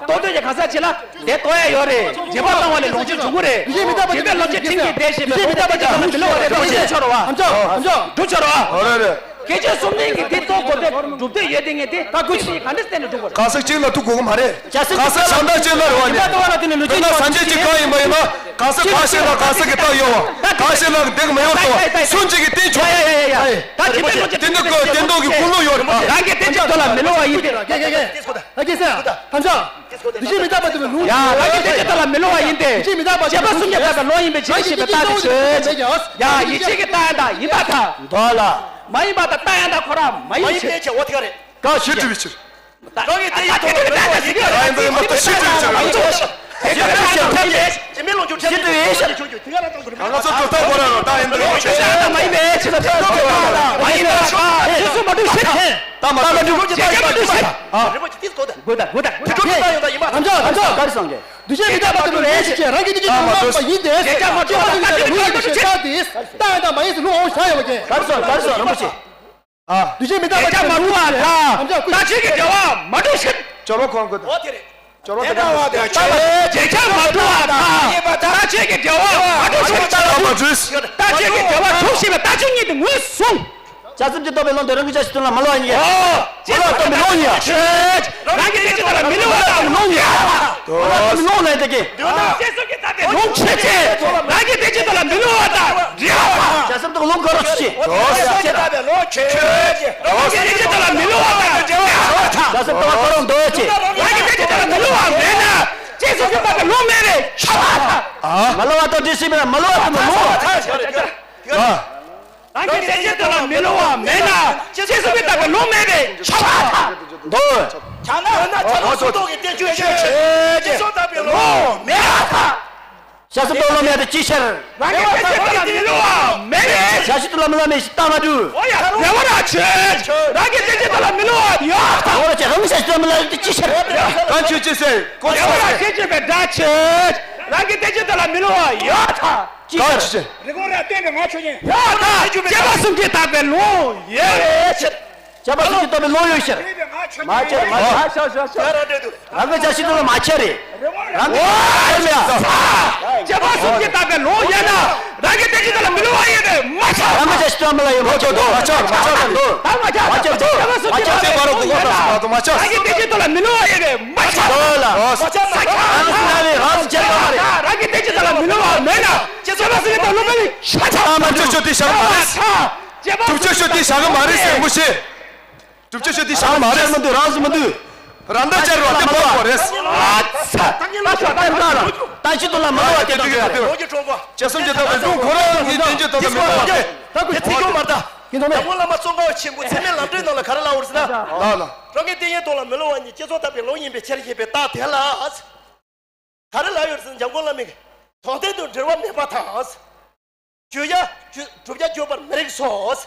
རྟོག་ལྡན་གྱི་གང་ཟག་ཅིག་ལ་དེ་རྟོགས་ཡ་ཡོད་རེད། རྗེས་དཔག་བཏང་བ་ལས་ལོངས་སྤྱོད་འབྱུང་གི་རེད། རྗེས་དཔག་ལྟ་བ་ལ་ལོངས་སྤྱོད་ཁྲིམས་ཀྱིས་བདེ་ཞེས་པའི་རྟོག་ལྡན་གྱི་གང་ཟག་མི་སླུ་བ་རེད། རྗེས་དཔག་ཆོག་རེད་བ། ཨམ་ཅོག་ཨམ་ཅོག་འགྲུབ་ཆོག་རེད་བ། ཨོ་རེད་རེད། དགེ་ཆོས་གསུམ་ལྡན་གྱི་དེ་རྟོགས་དགོས་དེ་སྒྲུབ་འདོད་ཡོད་དེ་ངས་དེ་ད་ཀུ་ཅི་ག་འདྲ་བསྟན་ནས་སྒྲུབ་དགོས་རེད། གང་ཟག་གཅིག་ལ་ཐུག་དགོས་ཀྱི་མ་རེད། གང་ཟག་གཞན་དག་ཅིག་ལ་རེད་བ། ནི་མིན་ན་སངས་རྒྱས་གཅིག་གང་ཡིན་པ་ཡིན་ན། གང་ཟག་ཁ་ཤས་ལ་གང་ཟག་གི་རྟགས་ཡོད་བ། གང་ཟག་ལ་འདི་གི་མི་ཡོད་དོ། སུན་འབྱིན་གྱི་རྟེན་ཆོག་ད་དེ་འདི་ནི་གོ་བདེན་སྟོབས་ཀྱི་ཀུན་སློང་ཡོད་རེད་པ། རང་གི་བསྟན་བཅོས་ཐོག་ལ་མི་སླུ་བ་ཡིན་ཏེ། གེ་གེ་གེ། ཨ་ཀི་སེ། ཐམས་ཅད། དེ་བཞིན་མི་རྟག་པ་དེ་བས་ལུང་། ཡ། རང་གི་བསྟན་བཅོས་ཐོག་ལ་མི་སླུ་བ་ཡིན་ཏེ། དེ་བཞིན་མི་རྟག་པ་དེ་བས་ལུང་། སྐྱེས་པ་གསུམ་གྱིས་བཏགས་པའི་ལུང་ཡིན་པའི་ཕྱིར་ཞེས་པའི་རྟགས་དེ་ཆོས་ཅན། ཡ། ཡིད་ཆེས་ཀྱིས་རྟགས་ཡང་དག་ཡིན་པར་ཐལ། མདོ་ལ། མ་ཡིན་པ་དང་རྟགས་ཡང་དག་ཁོ་རང་མ་ཡིན་པའི་ཕྱིར། འོ་དེ་ག་རེད། གང་ཞིག་བྲི་བའི་ཕྱིར། རང་གི་དེ་ཡིན་ཐོག་ལ་མི་སླུ་བ་ཡིན་ཏེ། རང་ཡིན་པ་ཡིན་པ་ལྟར་ཞིབ་ཏུ་ཡིན་ཕྱིར། ཞིབ་ཏུ་ཡིན་ཕྱིར། ཐབས་ལས། ཞིབ་ཏུ་ཡིན་ཕྱིར། གང་ག་ཚོད་དུ་ཐབས་གོ་ར་རོ་ད་ཡིན་འདུག་ཆོས་ཅན་མ་ཡིན་པའི་ཕྱིར། ཐབས་མ་ཡིན་པ་ལ་མ་ཡིན་པ་ལ་རྗེས་སུ་མ་འགྲོ་ཕྱིར། ད་མ་འགྲོ། རྗེས་སུ་མ་འགྲོ་ཕྱིར། རིན་པོ་ཆེ་དེ་གོ་ད། གོ་ད། གོ་ད། དེ་འགྲོ་མི་ད་ཡོང་ད་ཡིན་པ། ཐམས་ཅད་ཐམས་ཅད་ག་རེ་གསུངས་ཀྱི། འདུ་བྱེད་མི་རྟག་པ་དེ་ལུང་ཡིན་ཞེས་རང་གི་གནས་ཀྱི་ལུང་ལ་མ་ཡིན་ཏེ། རྗེས་སུ་མ་འགྲོ་བ་ལུང་ཡིན་པའི་ཕྱིར་ཆགས་ཏེ། ད་ཡང་དག་མ་ཡིན་ཟེར་ལུང་འོང་བཞག་ཡོད་པ་ཅན། ག་རེ་གསུངས་ག་རེ་གསུངས་རིན་པོ་ཆེ། ཨ། འདུ་བྱེད་མི་རྟག་པ་རྗེས་སུ་མ་འགྲོ་བ་དང་། རྟག་ཆོས་ཀྱི་འབྲེལ་བ་མ་གྲུབ་ཕྱིར། སྦྱོར་བ་གོང་དགོས། འོ་དེ་རེད། སྦྱོར་བ་དེ་རེད། རྗེས་སུ་མ་འགྲོ་བ་དང་། རྟག་ཆོས་ཀྱི་འབྲེལ་བ་མ་གྲུབ་ཕྱིར། རྟགས་མ་གྲུབ། རྟག་ཆོས་ཀྱི་འབྲེལ་བ་གྲུབ་ཞེས་པའི་རྟགས་ཆོས་ཉིད་དུ་ངོས་བཟུང་། བྱ་སེམས་ཀྱི་རྟོག་པའི་ལམ་དུ་རང་གི་བྱ་བྱེད་དོན་ལ་མ་སླུ་བ་ཡིན་གྱི། ཨོ། མ་སླུ་བ་སྟོན་པའི་ལུང་ཡིན་ཡ། རང་གི་བསྟན་བཅོས་ཐོག་ལ་མི་སླུ་བ་དང་ལུང་ཡིན་ཡ། མ་སླུ་བ་སྟོན་པའི་ལུང་ལ་ཡིན་ད་གི། དེ་ནི་ཞེས་སོགས་ཀྱིས་བཏགས་པའི་ལུང་ཆོས་ཅན། རང་གི་བསྟན་བཅོས་ཐོག་ལ་མི་སླུ་བ་དང་འབྲེལ་བ། བྱ་སེམས་ཐོག་ལུང་ག་རེ་ཆོས་ཅན། ཞེས་སོགས་ཀྱིས་བཏགས་པའི་ལུང་ཆོས་ཅན། རང་གི་བསྟན་བཅོས་ཐོག་ལ་མི་སླུ་བ་དང་འབྲེལ་བ། བྱ་སེམས་ཐོག་ལ་ཁོ་རང་འདོད་ཅེས། རང་གི་བསྟན་བཅོས་ཐོག་ལ་མི་སླུ་བ་མེད་ན། ཞེས་སོགས་ཀྱིས་བཏགས་པའི་ལུང་མེད་པའི་ཕྱིར། མ་སླུ་བ་དང་འབྲེལ་ཞེས་པས་མ་སླུ་བ་དང་མི་སླུ་བ། རང་གི་བསྟན་བཅོས་ཐོག་ལ་མི་སླུ་བ་མེད་ན། ཅེས་སོགས་ཀྱིས་བཏགས་པའི་ལུང་མེད་པའི་ཕྱིར། མདོ། བྱས་ན་བྱས་ན་སུ་དག་གི་བསྟན་བཅོས་ཡིན་ཞེས་སོགས་བཏགས་པའི་ལུང་མེད་པར་ཐལ། བྱ་སེམས་ཐོག་ལ་མེད་དེ་ཅིའི་ཕྱིར། རང་གི་བསྟན་བཅོས་ཐོག་ལ་མི་སླུ་བ་མེད་པའི། བྱ་སྤྱོད་ཐོག་ལ་མི་སླུ་བ་མེད་ཞེས་རྟགས་མ་གྲུབ། འོ་ཡ། རེ་བ་རང་ཆོས། རང་གི་བསྟན་བཅོས་ཐོག་ལ་མི་སླུ་བ་ཡོད་ཐལ། འོ་ར་ཅེ་རང་བྱ་སྤྱོད་ཐོག་ལ་མི་སླུ་བ་ཅིའི་ཕྱིར། རང་ཆོས་ཅི་ཟེར། གོ་རེ་བ་རང་ཆོས་ཅེས་པའི་སྒྲ་ཆོས། རང་གི་བསྟན་བཅོས་ཐོག་ལ་མི་སླུ་བ་ཡོད་ཐལ། ཅིའི་ཕྱིར། རེ་སྐོང་ར་བསྟན་པའི་ངག་ཆོས་ཅན། ཡང་དག་དཔྱད་པ་གསུམ་གྱིས་བཏགས་པའི་ལུང་ཡོད་པའི་ཕྱིར། དཔྱད་པ་གསུམ་གྱིས་བཏགས་པའི་ལུང་ཡོད་ཕྱིར། མ་ཁྱེར་མ་ཁྱེར། ཡ་རང་འདྲེ་འདུག་རང་གི་བྱ་བྱེད་དོན་ལ་མ་ཁྱེར་རེད། རང་གི་བྱ་བྱེད་ལ། དཔྱད་པ་གསུམ་གྱིས་བཏགས་པའི་ལུང་ཡོད་ན། རང་གི་བསྟན་བཅོས་ཐོག་ལ་མི་སླུ་བ་ཡིན་པས་མ་ཁྱབ། རང་གི་བྱ་བྱེད་དོན་ལ་ཡང་མ་ཁྱབ་དོ། མ་ཁྱབ་མ་ཁྱབ་དོ། ད་མ་ཁྱབ། མ་ཁྱབ་དོ། དཔྱད་པ་གསུམ་གྱིས་བཏགས་པའི་ལུང་ཡོད་ན། མ་ཁྱབ། རང་གི་བསྟན་བཅོས་ཐོག་ལ་མི་སླུ་བ་ཡིན་པས་མ་ཁྱབ། དོ་ལ། མ་ཁྱབ་མ་ཁྱབ། རང་གི་བསྟན་བཅོས་ཐོག་ལ་མི་སླུ་བ་མེད་ན། དཔྱད་པ་གསུམ་གྱིས་བཏགས་ལུང་མེད་པའི་ཕྱིར། ད་མ་ཁྱབ། ཆོས་དེ་བཞག་མ་རེད། དཔྱད་པ་གསུམ་གྱིས་བཏགས་ལུང་མེད་པའི་ཕྱིར། སྒྲུབ་བྱེད་ཆོས་དེ་བཞག་གི་མ་རེད་ཟེར་མོ་ཤེས། སྒྲུབ་བྱེད་ཆོས་དེ་བཞག་གི་མ་རེད། རང་ལྟར་མི་འདུག་རང་ལྟར་མི་འདུག་རང་ལྟར་བྱ་རུ་བ་དེ་འབོད་དགོས་རེད། ཨ་ཚ། ད་ཉིད་ལ་ཤོག་ད་ལྟ་ལ་ལྟ་ཅི་དུ་ལ་མི་ལོ་བ་དེ་དང་དེ་དེ་ལོ་གི་གྲོགས་པོ། བྱས་སོང་ཅི་ལྟ་བུའི་ལུང་ཁོ་རང་ནི་བསྟན་བཅོས་ལྟ་བུ་མི་ལོ་བ་དེ། ད་ཁོས་ཚིག་སྐྱོན་མ་རེད་ད། ཡིན་ནོ་མེད། འཇམ་མགོན་བླ་མ་ཙོང་ཁ་པ་ཆེན་པོས་ཚད་མའི་ལམ་འབྲས་ནང་ལ་ག་རེ་ལབ་ཡོད་ཟེར་ན། ལ་ལ། རང་གི་བསྟན་བཅོས་ཐོག་ལ་མི་སླུ་བ་ཉིད་བསྐྱེད་རྫོགས་བཏགས་པའི་ལུང་ཡིན་པའི་ཕྱིར་ཞེས་པའི་རྟགས་དེ་ལ། ག་རེ་ལབ་ཡོད་ཟེར་ན་འཇམ་མགོན་བླ་མས། དོན་མཐུན་དུ་འབྲེལ་བ་མེད་པར་ཐལ། བརྗོད་བྱ་བརྗོད་བསྒྲུབ་བྱ་བརྗོད་པར་མི་རིགས་སོ།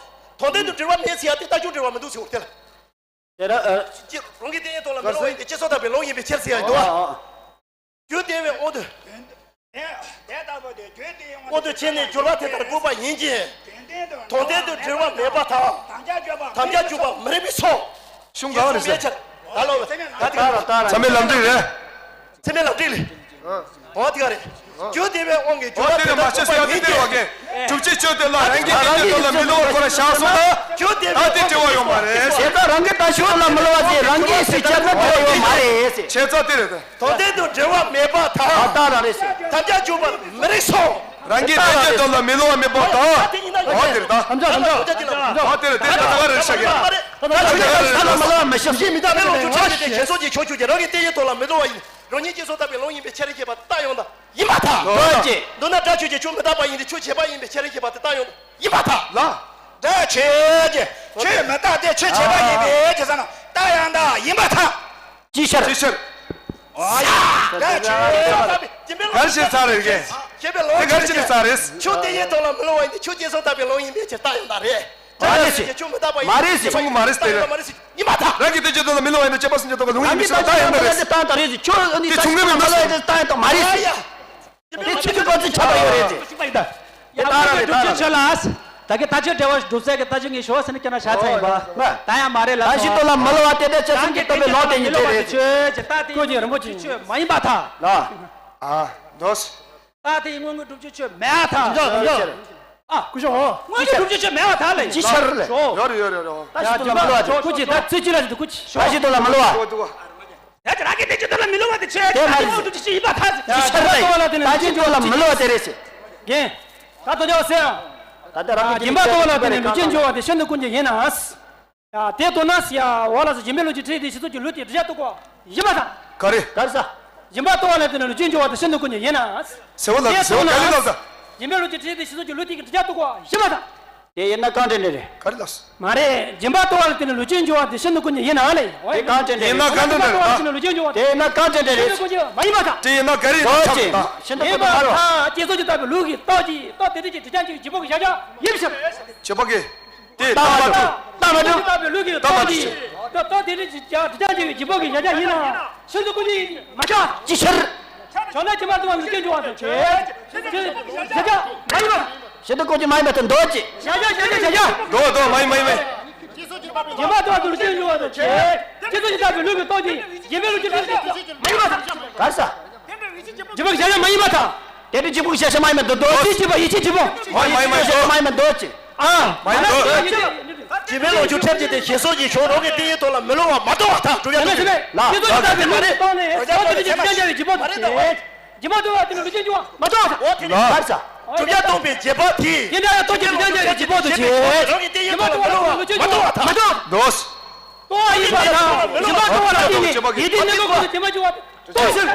དོན་མཐུན་དུ་འབྲེལ་བ་མེད་ཟེར་ཡ་དེ་རྟགས་ཆོས་འབྲེལ་བ་མི་འདུག་ཟེར་བ་དེ་ལ། དེ་ལ་ཨ། རང་གི་བསྟན་བཅོས་ཐོག་ལ་མི་སླུ་བ་ཡིན་ཏེ་བསྐྱེད་རྫོགས་བཏགས་པའི་ལུང་ཡིན་པའི་ཕྱིར་ཟེར་ཡ་འདུག་ཨ། རྒྱུ་དེ་བས་དབང་དུ། དེ་ལྟ་བུ་དེ་རྒྱུ་དེ་དབང་དུ་བྱས་ནས་སྦྱོར་བ་དེ་ལྟར་བཀོད་པ་ཡིན་གྱི། དོན་མཐུན་དུ་འབྲེལ་བ་མེད་པར་ཐལ། དམ་བཅའ་འཇུག་པ་དམ་བཅའ་འཇུག་པ་མི་རིགས་པའི་ཕྱིར། གཞུང་ག་བ་རེད་ཟེར། ད་ལོ། ད་དེ་ག་རེད། ཚད་མའི་ལམ་འབྲས་རེད། ཚད་མའི་ལམ་འབྲས་རེད། འོ་དེ་ག་རེད། རྒྱུ་དེ་བས་དབང་གིས་སྦྱོར་བ་དེ་ལྟར་བཀོད་པ་ཡིན་གྱི། སྒྲུབ་བྱེད་ཆོས་དེ་ལ་རང་གི་བསྟན་བཅོས་ཐོག་ལ་མི་སླུ་བ་ཁོ་ན་བཞག་སོང་ན། རྒྱུ་དེ་བས་ད་དེ་འབྲེལ་བ་ཡོད་མ་རེད་ཟེར། བྱས་ཙང་རང་གི་བསྟན་བཅོས་ཐོག་ལ་མི་སླུ་བ་དེ་རང་གིས་སུས་བཅད་ན་འབྲེལ་བ་ཡོད་མ་རེད་ཟེར། བྱས་ཙང་དེ་རེད་ད། དོན་མཐུན་དུ་འབྲེལ་བ་མེད་པར་ཐལ། ད་ལྟ་རང་རེད་ཟེར། དམ་བཅའ་འཇུག་པ་མི་རིགས་སོ། རང་གི་བསྟན་བཅོས་ཐོག་ལ་མི་སླུ་བ་མེད་པར་ཐལ། ད་དེ་ཡིན་ན། ཨོ་དེར་ད། ཨམ་ཅོག་ཨམ་ཅོག་ཨོ་དེར་དེ་ད་ད་ག་རེ་ཤག་ཡ། ད་ད་ད་ད་ད་མ་ལོ་མ་ཤི། ཞིག་མི་ད་མེ་ལོ་ཆུ་ཆ་རེ་དེ་ཞེ་སོགས་ཀྱི་ཆོ་ཆུ་ཀྱི་རང་གི་བསྟན་ཡོད་དོ་ལ་མི་ལོ་བ་ཡིན། རང་ཉིད་སྐྱེ་སོགས་ལྟ་བའི་ལུང་ཡིན་པའི་ཆ་རེ་ཁྱད་པར་ད་ཡོང་ད་ཡིན་པ་ད། ལོ་ཅེ། མདོར་ན་སྒྲ་ཆོས་ཀྱི་ཆོས་མི་རྟག་པ་ཡིན་ཏེ་ཆོས་བྱས་པ་ཡིན་པའི་ཆ་རེ་ཁྱད་པར་ད་ཡོང་ད་ཡིན་པ་ད། ལ། སྒྲ་ཆོས་ཀྱི་ཆོས་མི་རྟག་སྟེ་ཆོས་བྱས་པ་ཡིན་པའི་ཆ་ས་ན་ད་ཡང་ད་ཡིན་པ་ད། ཅི་ཤར། ཅི་ཤར། ཨ་ཡ། ད་ཅི་ཤར། གར་ཞིག་ཚར་རེད་གེ། ཁྱེད་པའི་ལོ་དེ་གར་ཅི་ནས་ཚར་རེད། ཆུ་དེ་ཡེ་ཐོག་ལ་མི་ལོ་བ་ཡིན་ཏེ་ཆུ་དེ་སོགས་ལྟ་བུའི་ལོ་ཡིན་པའི་ཕྱིར་ལྟ་ཡོང་ད་རེད། མ་རེད་ཟེར། ཆུ་མི་རྟག་པ་ཡིན། མ་རེད་ཟེར། ཆུང་གི་མ་རེད་ཟེར། ལྟ་ཡོང་ད་མ་རེད་ཟེར། ཡིན་པ་ད། རང་གི་བསྟན་བཅོས་ཐོག་ལ་མི་ལོ་བ་ཡིན་ཏེ་སྐྱེ་བ་སེམས་ཅན་ཐོག་ལ་ལུང་ཡིན་པའི་ཕྱིར་ལྟ་ཡོང་ད་རེད་ཟེར། ཆུ་ནི་དེ་ཆུང་གི་མི་ལོ་བ་ཡིན་ཏེ་ལྟ་ཡོང་ད་མ་རེད་ཟེར། ཨ་ཡ། དེ་ཆུ་ཆུ་ག་ཚོད་ཆགས་པ་ཡོད་རེད་དེ། ཡ་ད་ར་རེད་ད་ར། ཆོས་ལ། ད་གི་ད་ཆོས་འབྲེལ་བ་སྒྲུབ་ས་གི་ད་ཆོས་ངའི་ཞོ་སེ་ནི་ཀྱ་ན་ཤ་ཚ་ཡིན་པ། ད་ཡང་མ་རེད་ལ། ད་ཞི་ཏོ་ལ་མི་ལོ་བ་དེ་དེ་ཆ་སེམས་ཀྱི་སྟོབས་པའི་ལོ་དེ་ཉིད་དེ་རེད། ཆོས་ཀྱི་ད་དེ་ཀོ་ཅི་རིན་པོ་ཆེ་ཆོས་མ་ཡིན་པ་ད། ལ། ཨ། འདོད། ད་དེ་ཡི་སྔོན་གྱི་སྒྲུབ་ཆོས་ཆོས་མེད་ད། ཨ། ཀུ་ཤོ། སྔོན་གྱི་སྒྲུབ་ཆོས་ཆོས་མེད་པ་ད་ལ་ཡིན། ཅི་ཆར་ལ། ཡོ་རེ་ཡོ་རེ་ཡོ་རེ། ད་ཞི་ཏོ་ལ་མི་ལོ་བ་དེ་ཀོ་ཅི་ད་ཚེ་ཅི་ལ་ཞི་ཏོ་ཀོ་ཅི། ད་ཞི་ཏོ་ལ་མི་ལོ་བ། ད་ཅི་རང་གི་བསྟན་བཅོས་ཐོག་ལ་མི་ལོ་བ་དེ་ཆོས་དེ་མ་རེད། ཡིན་པ་ཐག་ཟེར། ད་ཆར་ལ་ད་ཅི་ཐོག་ལ་མི་ལོ་བ་དེ་རེད་ཟེར། རྒན། ད་ལྟ་ཅོག་ཟེར། ད་ལྟ་རང་གི་སྦྱིན་པ་ཐོག་ལ་དེ་ནི་ལུས་ཅན་འབྱུང་བ་དེ་ཤིན་ཏུ་ཀུན་གྱི་ཡིན་ན། ཡ་དེ་ལྟོས་ན་ཡ་འོ་ལ་སོ་སྦྱིན་པའི་ལུས་ཀྱི་ཁྲིད་དེ་ཤི་ཚོགས་ཀྱི་ལུས་དེ་འདྲི་བྱ་གཏུག་གོ་ཡིན་པ་དང་། ག་རེ། ག་རེ་ས། སྦྱིན་པ་ཐོག་ལ་དེ་ནི་ལུས་ཅན་འབྱུང་བ་དེ་ཤིན་ཏུ་ཀུན་གྱི་ཡིན་ན། ཟེར་བ་ལ་ཟེར་བ་ག་ལེ་ལ་ད། སྦྱིན་པའི་ལུས་ཀྱི་ཁྲིད་དེ་ཤི་ཚོགས་ཀྱི་ལུས་དེ་འདྲི་བྱ་གཏུག་གོ་ཡིན་པ་དང་། དེ་ཡིན་ན་གང་དྲན་དྲན་རེད། ག་རེ་ལགས། མ་རེད། སྦྱིན་པ་ལྟོ་བ་ལ་བརྟེན་ནས་ལུས་ཅན་འབྱུང་བ་དེ་ཤིན་ཏུ་ཀུན་གྱི་ཡིན་ནའང་ལས། དེ་གང་དྲན་དྲན་རེད། ཡིན་ན་གང་དྲན་དྲན་རེད། ལྟོ་བ་ལ་བརྟེན་ནས་ལུས་ཅན་འབྱུང་བ་དེ་དེ་ཡིན་ན་གང་དྲན་དྲན་རེད། ཤིན་ཏུ་ཀུན་གྱི་མ་ཡིན་པ་དང་། དེ་ཡིན་ན་ག་རེ་ཡིན་ན་ཆགས་དང་། ཤིན་ཏུ་ཡིན་པ་ཀུན་གྱི་མ་རེད། དང་སྐྱེ་སོགས་ཀྱི་ལྟ་བུའི་ལུགས་ཀྱི་རྟགས་ཀྱིས་རྟགས་དེ་དུས་ཀྱི་དྲི་ཅན་གྱི་བྱེད་པོ་གི་བྱ་བྱ་ཡིན་ཕྱིར། བྱེད་པོ་གི། དེ་རྟགས་མ་གྲུབ། རྟགས་མ་གྲུབ། རྟགས་དེ་ལུགས་ཀྱི་རྟགས་ཀྱིས་རྟགས་དེ་དུས་ཀྱི་དྲི་ཅན་གྱི་བྱེད་པོ་གི་བྱ་བྱ་ཡིན་ན། ཤིན་ཏུ་ཀུན་གྱི་མ་ཆགས། ཅི་ཕྱིར། བྱས་ན་སྦྱིན་པ་ལྟོ་བ་ལུས་ཅན་འབྱུང་བ་དང་ཆོས་ཅན། བྱ་བྱ་མ་ཡིན་པ། ཤིན་ཏུ་ཀུན་གྱི་མ་ཡིན་པ་དང་འདོད་ཅེས། བྱ་བྱ་བྱ་བྱ་བྱ་བྱ། འདོད་འདོད་མ་ཡིན་མ་ཡིན་མ་ཡིན། སྦྱིན་པ་ལྟོ་བ་ལུས་ཅན་འབྱུང་བ་དང་ཆོས་ཅན། སྐྱེ་སོགས་ཀྱི་ལྟ་བུའི་ལུགས་ཀྱི་རྟགས་ཀྱིས་སྦྱིན་པའི་ལུས་ཀྱི་ལུས་ཅན་མ་ཡིན་པ་དང་། ག་རེ་ས། སྦྱིན་པ་གི་བྱ་བྱ་མ་ཡིན་པ་དང་། དེ་དུས་སྦྱིན་པ་གི་བྱ་བྱ་མ་ཡིན་པ་དང་འདོད་ཅེས། སྦྱིན་པ་ཡིད་ཆེས་སྦྱིན་པ། མ་ཡིན་མ་ཡིན་མ་ཡིན། བྱ་བྱ་མ་ཡིན་པ་འདོད་ཅེས། ཨ། མ་ཡིན་འདོད། སྦྱིན་པའི་ལོངས་སྤྱོད་ཐམས་ཅད་དེ་ཞེ་སོགས་ཀྱི་ཞོར་རང་གི་བསྟན་ཡོད་དོ་ལ་མི་སླུ་བ་མ་གཏོགས་པ་དང་གྲུབ་ཡ་གཏོང་བའི་ལ། ལ། ལ། ལ། ལ། ལ། ལ། ལ། སྦྱིན་པ་ལྟོ་བ་ལ་བརྟེན་ནས་ལུས་ཅན་འབྱུང་བ་མ་གཏོགས་པ་དང་། སྦྱིན་པ་ལྟོ་བ་ལ་བརྟེན་ནས་ལུས་ཅན་འབྱུང་བ་མ་གཏོགས་པ་དང་། ལ། ལ། གྲུབ་ཡ་གཏོང་བའི་རྗེས་དཔག་དེ། དེ་འདྲ་ཡང་ལྟོ་ཅན་དུ་ལྡན་བྱ་བའི་བྱེད་པོ་དང་བཅས། རང་གི་བསྟན་ཡོད་དོ་ལ་མི་སླུ་བ་མ་གཏོགས་པ་དང་། མ་གཏོགས། ལྟོ་བ་ཡིན་པ་དང་། སྦྱིན་པ་ལྟོ་བ་ལ་བརྟེན་ནས་ཡིད་བདེ་གནས་མགོ་ཀུན་ཏུ་བྱེད་པ་འབྱུང་བ་ལྟོས་ཕྱིར།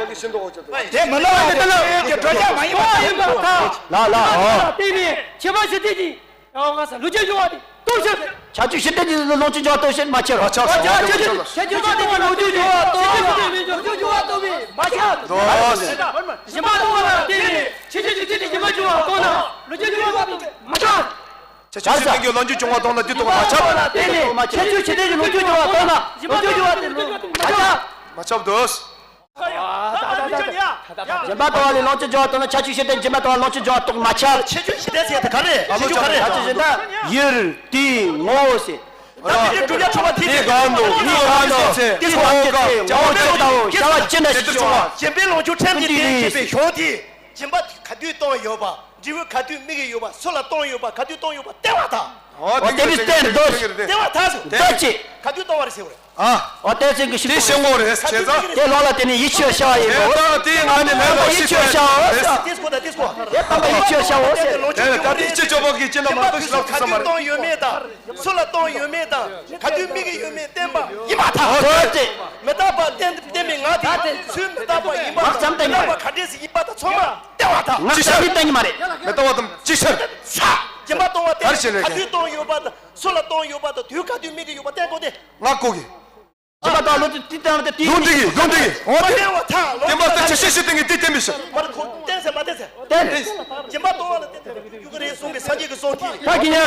དེ་མི་སླུ་བ་དེ་ལྟ་ལ་གྲུབ་ཡ་མ་ཡིན་པ་དང་། ལ་ལ། ལྟོ་བ་ལ་བརྟེན་ནས་ཁྱད་པར་ཞི་བདེ་གི་ཡང་ང་ས་ལུས་ཅན་འབྱུང་བ་དེ་ལྟོས་ཕྱིར། ཁྱད་ཆོས་ཞི་བདེ་གི་ལོངས་སྤྱོད་འབྱུང་བ་ལྟོས་ཕྱིར་མ་ཁྱབ། མ་ཁྱབ། ཁྱད་ཆོས་ཞི་བདེ་གི་ལོངས་སྤྱོད་འབྱུང་བ་ལྟོས། ལུས་ཅན་འབྱུང་བ་ལྟོས་པས་མ་ཁྱབ། སྦྱིན་པ་ལྟོ་བ་ལ་བརྟེན་ནས་ཁྱད་ཆོས་ཞི་བདེ་གི་སྦྱིན་པ་འབྱུང་བ་ལྟོས་ན་ལུས་ཅན་འབྱུང་བ་ལྟོས་པས་མ་ཁྱབ། ཁྱད་ཆོས་ཞི་བདེ་གི་ལོངས་སྤྱོད་འབྱུང་བ་ལྟོས་ན་དེ་ལྟོས་པ་མ་ཁྱབ། ལ་བརྟེན་ནས་ཁྱད་ཆོས་ཞི་བདེ་གི་ལོངས་སྤྱོད་འབྱུང་བ་ལྟོས་ན་ལོངས་སྤྱོད་འབྱུང་བ་དེ་ལྟོས་པ་མ་ཁྱབ། མ་ཁྱབ་འདོད། སྦྱིན་པ་ལྟོ་བ་ལས་ལོངས་སྤྱོད་འབྱུང་བ་ལྟོས་ན་ཁྱད་ཆོས་ཞི་བདེ་སྦྱིན་པ་ལྟོ་བ་ལོངས་སྤྱོད་འབྱུང་བ་ལྟོས་མ་ཁྱབ། ཁྱད་ཆོས་ཞི་བདེ་ཟེར་ཡ་དེ་ག་རེ། ཁྱད་ཆོས་ག་རེ། ཁྱད་ཆོས་ཞི་བདེ་ཡུལ་དུས་ངོ་བོ་ཟེར། ད་དེ་འདྲའི་གྲུབ་ཡ་ཆོག་པ་དེ་དེ་གང་དུ་ཡུལ་གང་དུ་ཚེ་ངོ་བོ་ཅི་ལྟ་བུ་བྱ་བ་ཅི་འདྲ་ཞིག་བྱུང་བ། སྦྱིན་པའི་ལོངས་སྤྱོད་ཐམས་ཅད་དེ་བྱེད་པའི་ཞོར་དེ། སྦྱིན་པ་ག་དུས་གཏོང་ཡོད་པ། འབྲས་བུ་ག་དུས་དམིགས་ཡོད་པ། སུ་ལ་གཏོང་ཡོད་པ། ག་དུས་གཏོང་ཡོད་པ་བསྟན་པ་དང་། འོ་དེ་འདྲའི་བསྟན་འདོད་ཅིག་བསྟན་པ་དང་། འདོད་ཅིག་ག་དུས་གཏོང་བ་རེད་ཟེར་བ་རེད། ཨ། འོ་དེ་ཚིག་གི་ཤིན་ཏུ་དེ་ཤེས་དགོས་རེད་བྱས་ཙང་། དེ་ལོགས་ལ་དེ་ནི་ཡིད་ཆེས་བྱ་བ་ཡིན་ནོ། དེ་ང་ནི་ལས་ལ་ཡིད་ཆེས་བྱའོ། དེ་སྐོར་དང་དེ་སྐོར། དེ་དམ་པ་ཡིད་ཆེས་བྱའོ་ཟེར། དེ་ལོངས་སྤྱོད་ཡོད་རེད། དེ་སྤྱི་ཆོག་པ་གི་སྤྱི་ལ་མ་གཏོགས་ཤི་ལག་ཐུག་ས་མ་རེད། གཏོང་ཡོད་མེད་དང་། སུ་ལ་གཏོང་ཡོད་མེད་དང་། ག་དུས་དམིགས་ཀྱི་ཡོད་མེད་བསྟན་པ་ཡིན་པ་དང་། འོ་དེ། མི་རྟག་པ་བསྟན་བསྟན་པའི་ངག་དེ་ཚུལ་མི་རྟག་པ་ཡིན་པ་དང་། མི་རྟག་པ་ག་འདྲས་ཞིག་ཡིན་པ་དང་ཚང་མ་བསྟན་པ་དང་། ངག་ཙམ་ནི་བསྟན་གྱི་མ་རེད། མི་རྟག་པ་དང་ཅི་ཕྱིར། ས། སྦྱིན་པ་གཏོང་བ་དེ་ག་དུས་གཏོང་ཡོད་པ་དང་། སུ་ལ་གཏོང་ཡོད་པ་དང་། དུས་ག་དུས་དམིགས་ཀྱི་ཡོད་པ་བསྟན་དགོས་ཏེ། ང་ཀོ་གི། སྦྱིན་པ་དང་ལོ་དེ་དེ་དང་དེ་དེ་ལུང་འདི་གི་ལུང་འདི་གི་འོ་དེ། བསྟན་པ་དང་ལོ་དེ་མ་ཟད་ཆེ་ཤོས་ཤིག་སྟེང་གི་དེ་བསྟན་པའི་ཕྱིར། མ་རེད་ཁོ་བསྟན་ཟེར་མ་བསྟན་ཟེར། བསྟན། སྦྱིན་པ་གཏོང་བ་ལ་བསྟན་ཏེ་ཡུ་ག་རེ་གསུངས་པའི་སངས་རྒྱས་ཀྱི་གསུང་དེ། ད་གི་ཡ།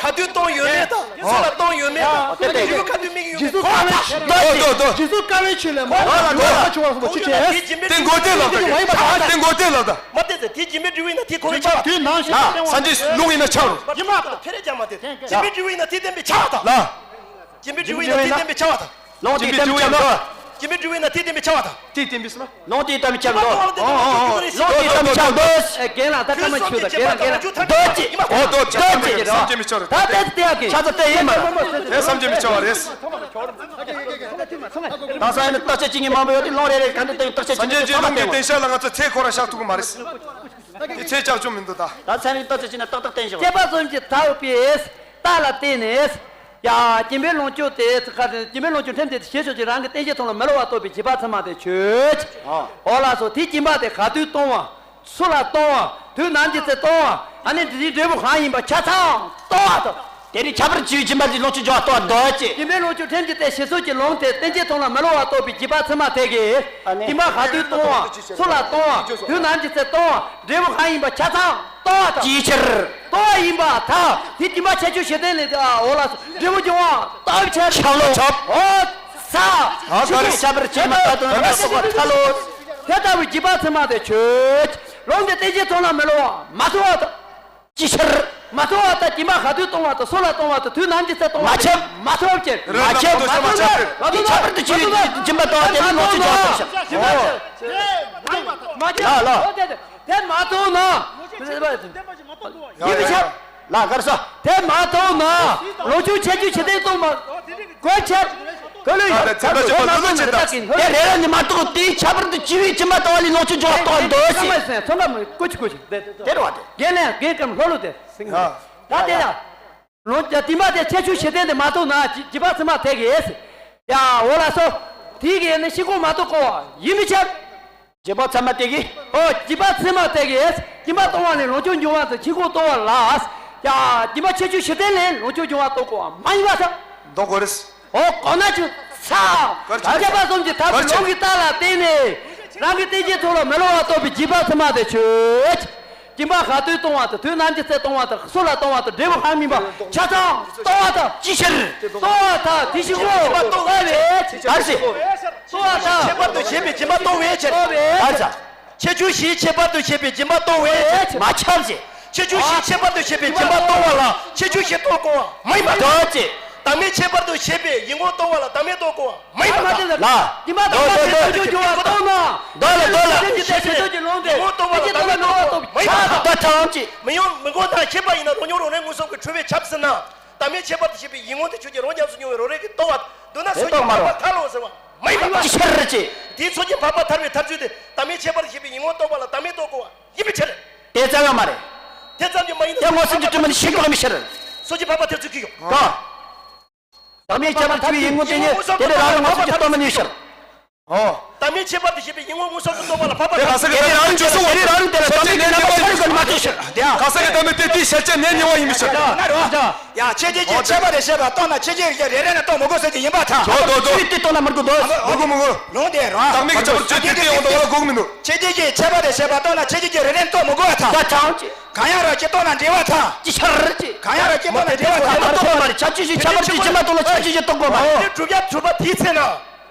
ག་དུས་གཏོང་ཡོད་མེད་དང་། སུ་ལ་གཏོང་ཡོད་མེད་དང་། དེ་ཡུ་ག་དུས་དམིགས་ཡོད་མེད་ཁོ་བ་དང་། ཏོ་ཏོ་ཏོ། རྗེས་སུ་དཀའ་བའི་ཆོས་ལས་མ་འདའ་བ་ལ་འདོད། ཁོ་བ་ཆུང་བ་གསུངས་པ་ཅི་བྱེད། དེ་མགོ་བདེ་ལབ་ད་གི། དེ་མགོ་བདེ་ལབ་ད། མ་བསྟན་ཟེར། དེ་སྦྱིན་པའི་འབྲས་བུ་ཡིན་ན་དེ་ཁོ་བའི་ཆགས། དུས་ནང་བཞིན་བསྟན་བ་དེ། སངས་རྒྱས་ལུང་ཡིན་ན་ཆགས་རུང་། སྦྱིན་པ་དང་ཕེ་རེ་རྒྱག་མ་དེ། སྦྱིན་པའི་འབྲས་བུ་ཡིན་ན་དེ་བསྟན་པའི་ཆགས་དང་། ལ། སྦྱིན་པའི་འབྲས་བུ་ཡིན་ན་དེ་བསྟན་པའི་ཆགས་པ་དང་། ལོངས་དེ་བསྟན་པའི་ཆགས་པ། སྦྱིན་པའི་འབྲས་བུ་ཡིན་ན་དེ་བསྟན་པའི་ཆགས་པ་དང་། དེ་བསྟན་པའི་སུ་ན། ལོངས་དེ་བསྟན་པའི་ཆགས་པ། ལོངས་དེ་བསྟན་པའི་ཆགས་པ། ཨེ་རྒན་ལགས་ད་ཐ་མ་ཆུ་ད་རྒན་ལགས་རྒན་ལགས། འདོད་ཅིག་འོ་འདོད་ཅིག་འདོད་ཅིག་རེད། བསམ་གྱིས་མི་ཆགས་པ་རེད། ད་ལྟ་དེ་ཡ་གི། ཆགས་ཚ་དེ་ཡིན་མ། ཨེ་བསམ་གྱིས་མི་ཆགས་པ་རེད། ད་ས་ཡིན་ན་བརྟག་དཔྱད་བྱེད་མཁན་མང་པོ་ཡོད་དེ་ལོངས་རེ་རེ་ག་འདྲ་བསྟན་བརྟག་དཔྱད་བྱེད་མཁན་ཚོ་ཚང་མ་བསྟན། སངས་རྒྱས་ཀྱི་ལུང་གི་བསྟན་བྱ་ལ་ང་ཚོ་ཚེ་འཁོར་ར་བཞག་ཐུབ་ཀྱི་མ་རེད། དེ་ཚེ་ལྕགས་ཆུ་མི་འདུག་ད། ད་ཚན་རིག་ལྟ་ཚུལ་བྱས་ན་ཏག་ཏག་བསྟན་བཞག་སྐྱེས་པ་གསུམ་གྱི་མཐའ་དབུས་པའི་རྟགས་ལ་བརྟེན་ནས། ཡ། སྦྱིན་པའི་ལོངས་སྤྱོད་དེ་ཁ་སྦྱིན་པའི་ལོངས་སྤྱོད་ཕྲན་བུ་དེ་ཞེས་བྱ་ཞིང་རང་གི་རྟེན་ཅན་མཐོང་ལ་མི་སླུ་བ་རྟོགས་པའི་སྦྱིན་པ་ཚད་མ་དེ་ཆོས་ཅན། ཨོ་ལགས་སོ། དེའི་སྦྱིན་པ་དེ་ག་དུས་གཏོང་བ། སུ་ལ་གཏོང་བ། དུས་ནམ་གྱི་ཚེ་གཏོང་བ། ཨ་ནི་དེའི་འབྲས་བུ་གང་ཡིན་པ་ཆ་ཚང་གཏོང་བ་དང་། དེ་རིང་ཁྱད་པར་དུ་བྱས་པའི་སྦྱིན་པ་འདི་ལོངས་སྤྱོད་འབྱུང་བར་གཏོང་བ་འདོད་ཅེས། སྦྱིན་པའི་ལོངས་སྤྱོད་ཕྲན་བུ་དེ་ཞེས་སོགས་ཀྱི་ལུང་དེ་རྟེན་ཅན་མཐོང་ལ་མི་སླུ་བ་རྟོགས་པའི་སྦྱིན་པ་ཚད་མ་དེ་གིས། ཨ་ནི། སྦྱིན་པ་ག་དུས་གཏོང་བ། སུ་ལ་གཏོང་བ། དུས་ནམ་གྱི་ཚེ་གཏོང་བ། འབྲས་བུ་གང་ཡིན་པ་ཆ་ཚང་གཏོང་བ་དང་། ཅིའི་ཕྱིར། གཏོང་བ་ཡིན་པར་ཐལ། དེའི་སྦྱིན་པ་ཁྱད་ཆོས་གཞི་རྟེན་ལས་དེ། ཨོ་ལགས་སོ། འབྲས་བུ་འབྱུང་བ་རྟོགས་པའི་ཕྱིར། ཁྱབ་ལོ། ཁྱབ། ཨོ། ས། ཨ་ག་རེ། ཁྱད་པར་ཅིས་མ་ལྟ་དོན་ལ་སོགས་པ་ཐལ་ལོ། དེ་ལྟ་བུའི་སྦྱིན་པ་ཚད་མ་དེ་ཆོས་ཅན། ལུང་དེ་རྟེན་ཅན་མཐོང་ལ་མི་སླུ་བ་མ་མཐོང་བ་དང་། ཅིའི་ཕྱིར། མ་མཐོང་བ་དང་། སྦྱིན་པ་ག་དུས་གཏོང་བ་དང་། སུ་ལ་གཏོང་བ་དང་། དུས་ནམ་གྱི་ཚེ་གཏོང་བ། མ་ཁྱབ། མ་མཐོང་བ་ཅན། མ་ཁྱབ། མ་མཐོང་ན། མ་མཐོང་ན། དེ་ཁྱད་པར་དུ་བྱས་པའི་སྦྱིན་པ་ལྟ་བུ་དེ་ནི་ལོངས་སྤྱོད་འབྱུང་བར་ཐལ་ཞིང་། ཨོ། མ་ཁྱབ། ལ་ལ། ཨོ་དེ་དེ་དེ་མ་མཐོང་ན། ཡིན་པའི་ཕྱིར། ལ་གར་སོ། དེ་མ་མཐོང་ན། ལོངས་སྤྱོད་ཁྱད་ཆོས་གཞི་རྟེན་གཏོང་མ། དགོས་ཕྱིར། ག་ལུ་ཡིན། ད་ཚིག་ད་ཆོས་པ་ལུ་ལུ་ཅེས་དང་། དེ་རེ་རེ་ནི་མ་གཏོགས་དེའི་ཁྱད་པར་དུ་བྱས་པའི་སྦྱིན་པ་ལྟ་བུ་ལས་ལོངས་སྤྱོད་འབྱུང་བར་རྟོགས་འདོད་ཅེས། ཚང་མ་ཚང་མ་ཀུ་ཅི་ཀུ་ཅི་དེ་དེ་དེ་རེད་བ་དེ། རྒན་ལགས་རྒན་ཀམ་ལྷོ་ལུ་དེ། ད་དེ་ལ། ལོངས་སྤྱོད་སྦྱིན་པ་དེ་ཁྱད་ཆོས་གཞི་རྟེན་དེ་མ་རྟོགས་ན་སྦྱིན་པ་ཚད་མ་དེ་གིས། ཡ། འོ་ལགས་སོ། དེ་གིས་ནི་ཤིན་ལྐོག་མ་རྟོགས་གོ། ཡིན་པའི་ཕྱིར། སྦྱིན་པ་ཚད་མ་དེ་གིས། ཨོ། སྦྱིན་པ་ཚད་མ་དེ་གིས། སྦྱིན་པ་གཏོང་བ་ལས་ལོངས་སྤྱོད་འབྱུང་བ་དང་ཤིན་ལྐོག་རྟོགས་པ་ལ། ཡ། སྦྱིན་པ་ཁྱད་ཆོས་གཞི་རྟེན་ལས་ལོངས་སྤྱོད་འབྱུང་བ་རྟོགས་གོ་བ་མ་ཡིན་པ་དང་། རྟོགས་གོ་རེད། ཨོ། གོ་ན་ཆུ་ཚ། སྐྱེས་པ་གསུམ་གྱི་མཐའ་དབུས་ལུང་གི་རྟགས་ལ་བརྟེན་ནས། རང་གི་རྟེན་ཅན་མཐོང་ལ་མི་སླུ་བ་རྟོགས་པའི་སྦྱིན་པ་ཚད་མ་དེ་ཆོས་ཅན། སྦྱིན་པ་ག་དུས་གཏོང་བ་དང་། དུས་ནམ་གྱི་ཚེ་གཏོང་བ་དང་། སུ་ལ་གཏོང་བ་དང་། འབྲས་བུ་གང་ཡིན་པ་ཆ་ཚང་གཏོང་བ་དང་། ཅིའི་ཕྱིར། གཏོང་བ་དང་། དེ་ཤིན་ལྐོག་རྟོགས་པའི་ཕྱིར། ག་རེ་ཟེར། གཏོང་བ་དང་། ཁྱད་པར་དུ་བྱས་པའི་སྦྱིན་པ་རྟོགས་པའི་ཕྱིར། རྟོགས་པའི་ཕྱིར། ཁྱད་ཆོས་བཞིའི་ཁྱད་པར་དུ་བྱས་པའི་སྦྱིན་པ་རྟོགས་པའི་ཕྱིར། མ་ཁྱབ་ཅེས། ཁྱད་ཆོས་བཞིའི་ཁྱད་པར་དུ་བྱས་པའི་སྦྱིན་པ་རྟོགས་པ་ལ་ཁྱད་ཆོས་བཞི་རྟོགས་དགོས་པ་མ་ཡིན་པ་དང་། རྟོགས་ཅེས། བདག་མེད་ཁྱད་པར་དུ་བྱས་པའི་ཡིད་ངོ་རྟོགས་པ་ལ་བདག་མེད་རྟོགས་དགོས་པ་མ་ཡིན་པ་དང་། ལ། སྦྱིན་པ་རྟོགས་པ་དང་། ཁྱད་ཆོས་འབྱུང་བ་རྟོགས་ན། འདོད་ལ། འདོད་ལ། སེམས་ཀྱི་རྟེན་ཞེས་བྱ་རྒྱུ་ལོང་སྟེ། ཡིད་ངོ་རྟོགས་པ་ལ་བདག་མེད་རྟོགས་དགོས་པ་མ་ཡིན་པ་དང་། ད་ཐམས་ཅད། མི་ཡོང་མི་འགོག་དང་ཤེས་པ་ཡིན་ན་རོ་མྱོང་རོ་རེ་མངོན་སུམ་གྱིས་གྲོལ་བས་ཁྱབ་ཟེར་ན། བདག་མེད་ཁྱད་པར་དུ་བྱས་པའི་ཡིད་ངོ་དེ་ཆོས་ཅན། རོ་རྐྱང་སུ་མྱོང་བའི་རོ་རེ་གིས་རྟོགས་པ། མདོར་ན་སོ་སྐྱེའི་འཕགས་པ་ཐལ་ལོ་ཟེར་བ་མ་ཡིན་པ་དང་། ཅིའི་ཕྱིར་ཅེས། དེའི་སོ་སྐྱེའི་འཕགས་པ་ཐལ་བའི་ཐལ་ཚུལ་དེ་བདག་མེད་ཁྱད་པར་དུ་བྱས་པའི་ཡིད་ངོ་རྟོགས་པ་ལ་བདག་མེད་རྟོགས་དགོས་པ་ཡིན་པའི་ཕྱིར། དེ་ཙམ་ཡང་མ་རེད། དེ་ཙམ་ཡང་མ་ཡིན་ན། དེ་མངོན་སུམ་གྱིས་གྲུབ་མིན་ཞིག་གང་མི་ཕྱིར། སོ་སྐྱེའི་འཕགས་པ་ཐལ་ཚུལ་གྱིས་ཡོང་། གང་། བདག་མེད་ཁྱད་པར་དུ་བྱས་པའི་ཡིད་ངོ་དེ་ཉིད་དེ་ལས་རང་རིག་མངོན་སུམ་གྱིས་རྟོགས་མི་ནུས་ཕྱིར། ཨོ། བདག་མེད་ཁྱད་པར་དུ་བྱས་པའི་ཡིད་ངོ་མངོན་སུམ་དུ་རྟོགས་པ་ལ་འཕགས་པ། དེ་ག་ས་གི་དེ་ལས་རང་རིག་མངོན་སུམ་དེ་ལས་རང་རིག་དེ་ལ་བདག་མེད་ཁྱད་པར་ཐལ་ཚུལ་མ་རྟོགས་ཕྱིར། ག་ས་གི་བདག་མེད་དེ་དེའི་ཤེས་བྱ་ནི་དམྱལ་བ་ཡིན་པའི་ཕྱིར། ཡ། ཁྱད་ཆོས་ཀྱི་ཁྱད་པར་དུ་བྱས་པ་རྟོགས་ན་ཁྱད་ཆོས་ཀྱི་རེ་རེ་ནས་རྟོགས་མི་དགོས་ཟེར་གྱི་ཡིན་པར་ཐལ། དོ་དོ་དོ། ཅི་སྟེ་རྟོགས་ན་མི་དགོས་དོ། མི་དགོས་མི་དགོས། ལུང་དེ་རང་། བདག་མེད་ཀྱི་ཁྱད་པར་དུ་བྱས་པའི་ཡིད་ངོ་རྟོགས་པ་ལ་དགོས་མི་འདུག་ཁྱད་ཆོས་ཀྱི་ཁྱད་པར་དུ་བྱས་པ་རྟོགས་ན་ཁྱད་ཆོས་ཀྱི་རེ་རེ་ནས་རྟོགས་མི་དགོས་པར་ཐལ། ད་ཐམས་ཅད། གང་ཡང་རབ་ཅིག་རྟོགས་ན་འབྲེལ་བར་ཐལ། ཅིའི་ཕྱིར་ཅེས། གང་ཡང་རབ་ཅིག་རྟོགས་ན་འབྲེལ་བར་ཐལ། རྟོགས་པ་མ་རེད། ཁྱད་ཆོས་བཞིའི་ཁྱད་པར་དུ་བྱས་པའི་སྦྱིན་པ་རྟོགས་ན་ཁྱད་ཆོས་བཞི་རྟོགས་དགོས་པ་རེད། དེ་གྲུབ་ཆ་གྲུབ་པ་དེའི་ཚེ་ན།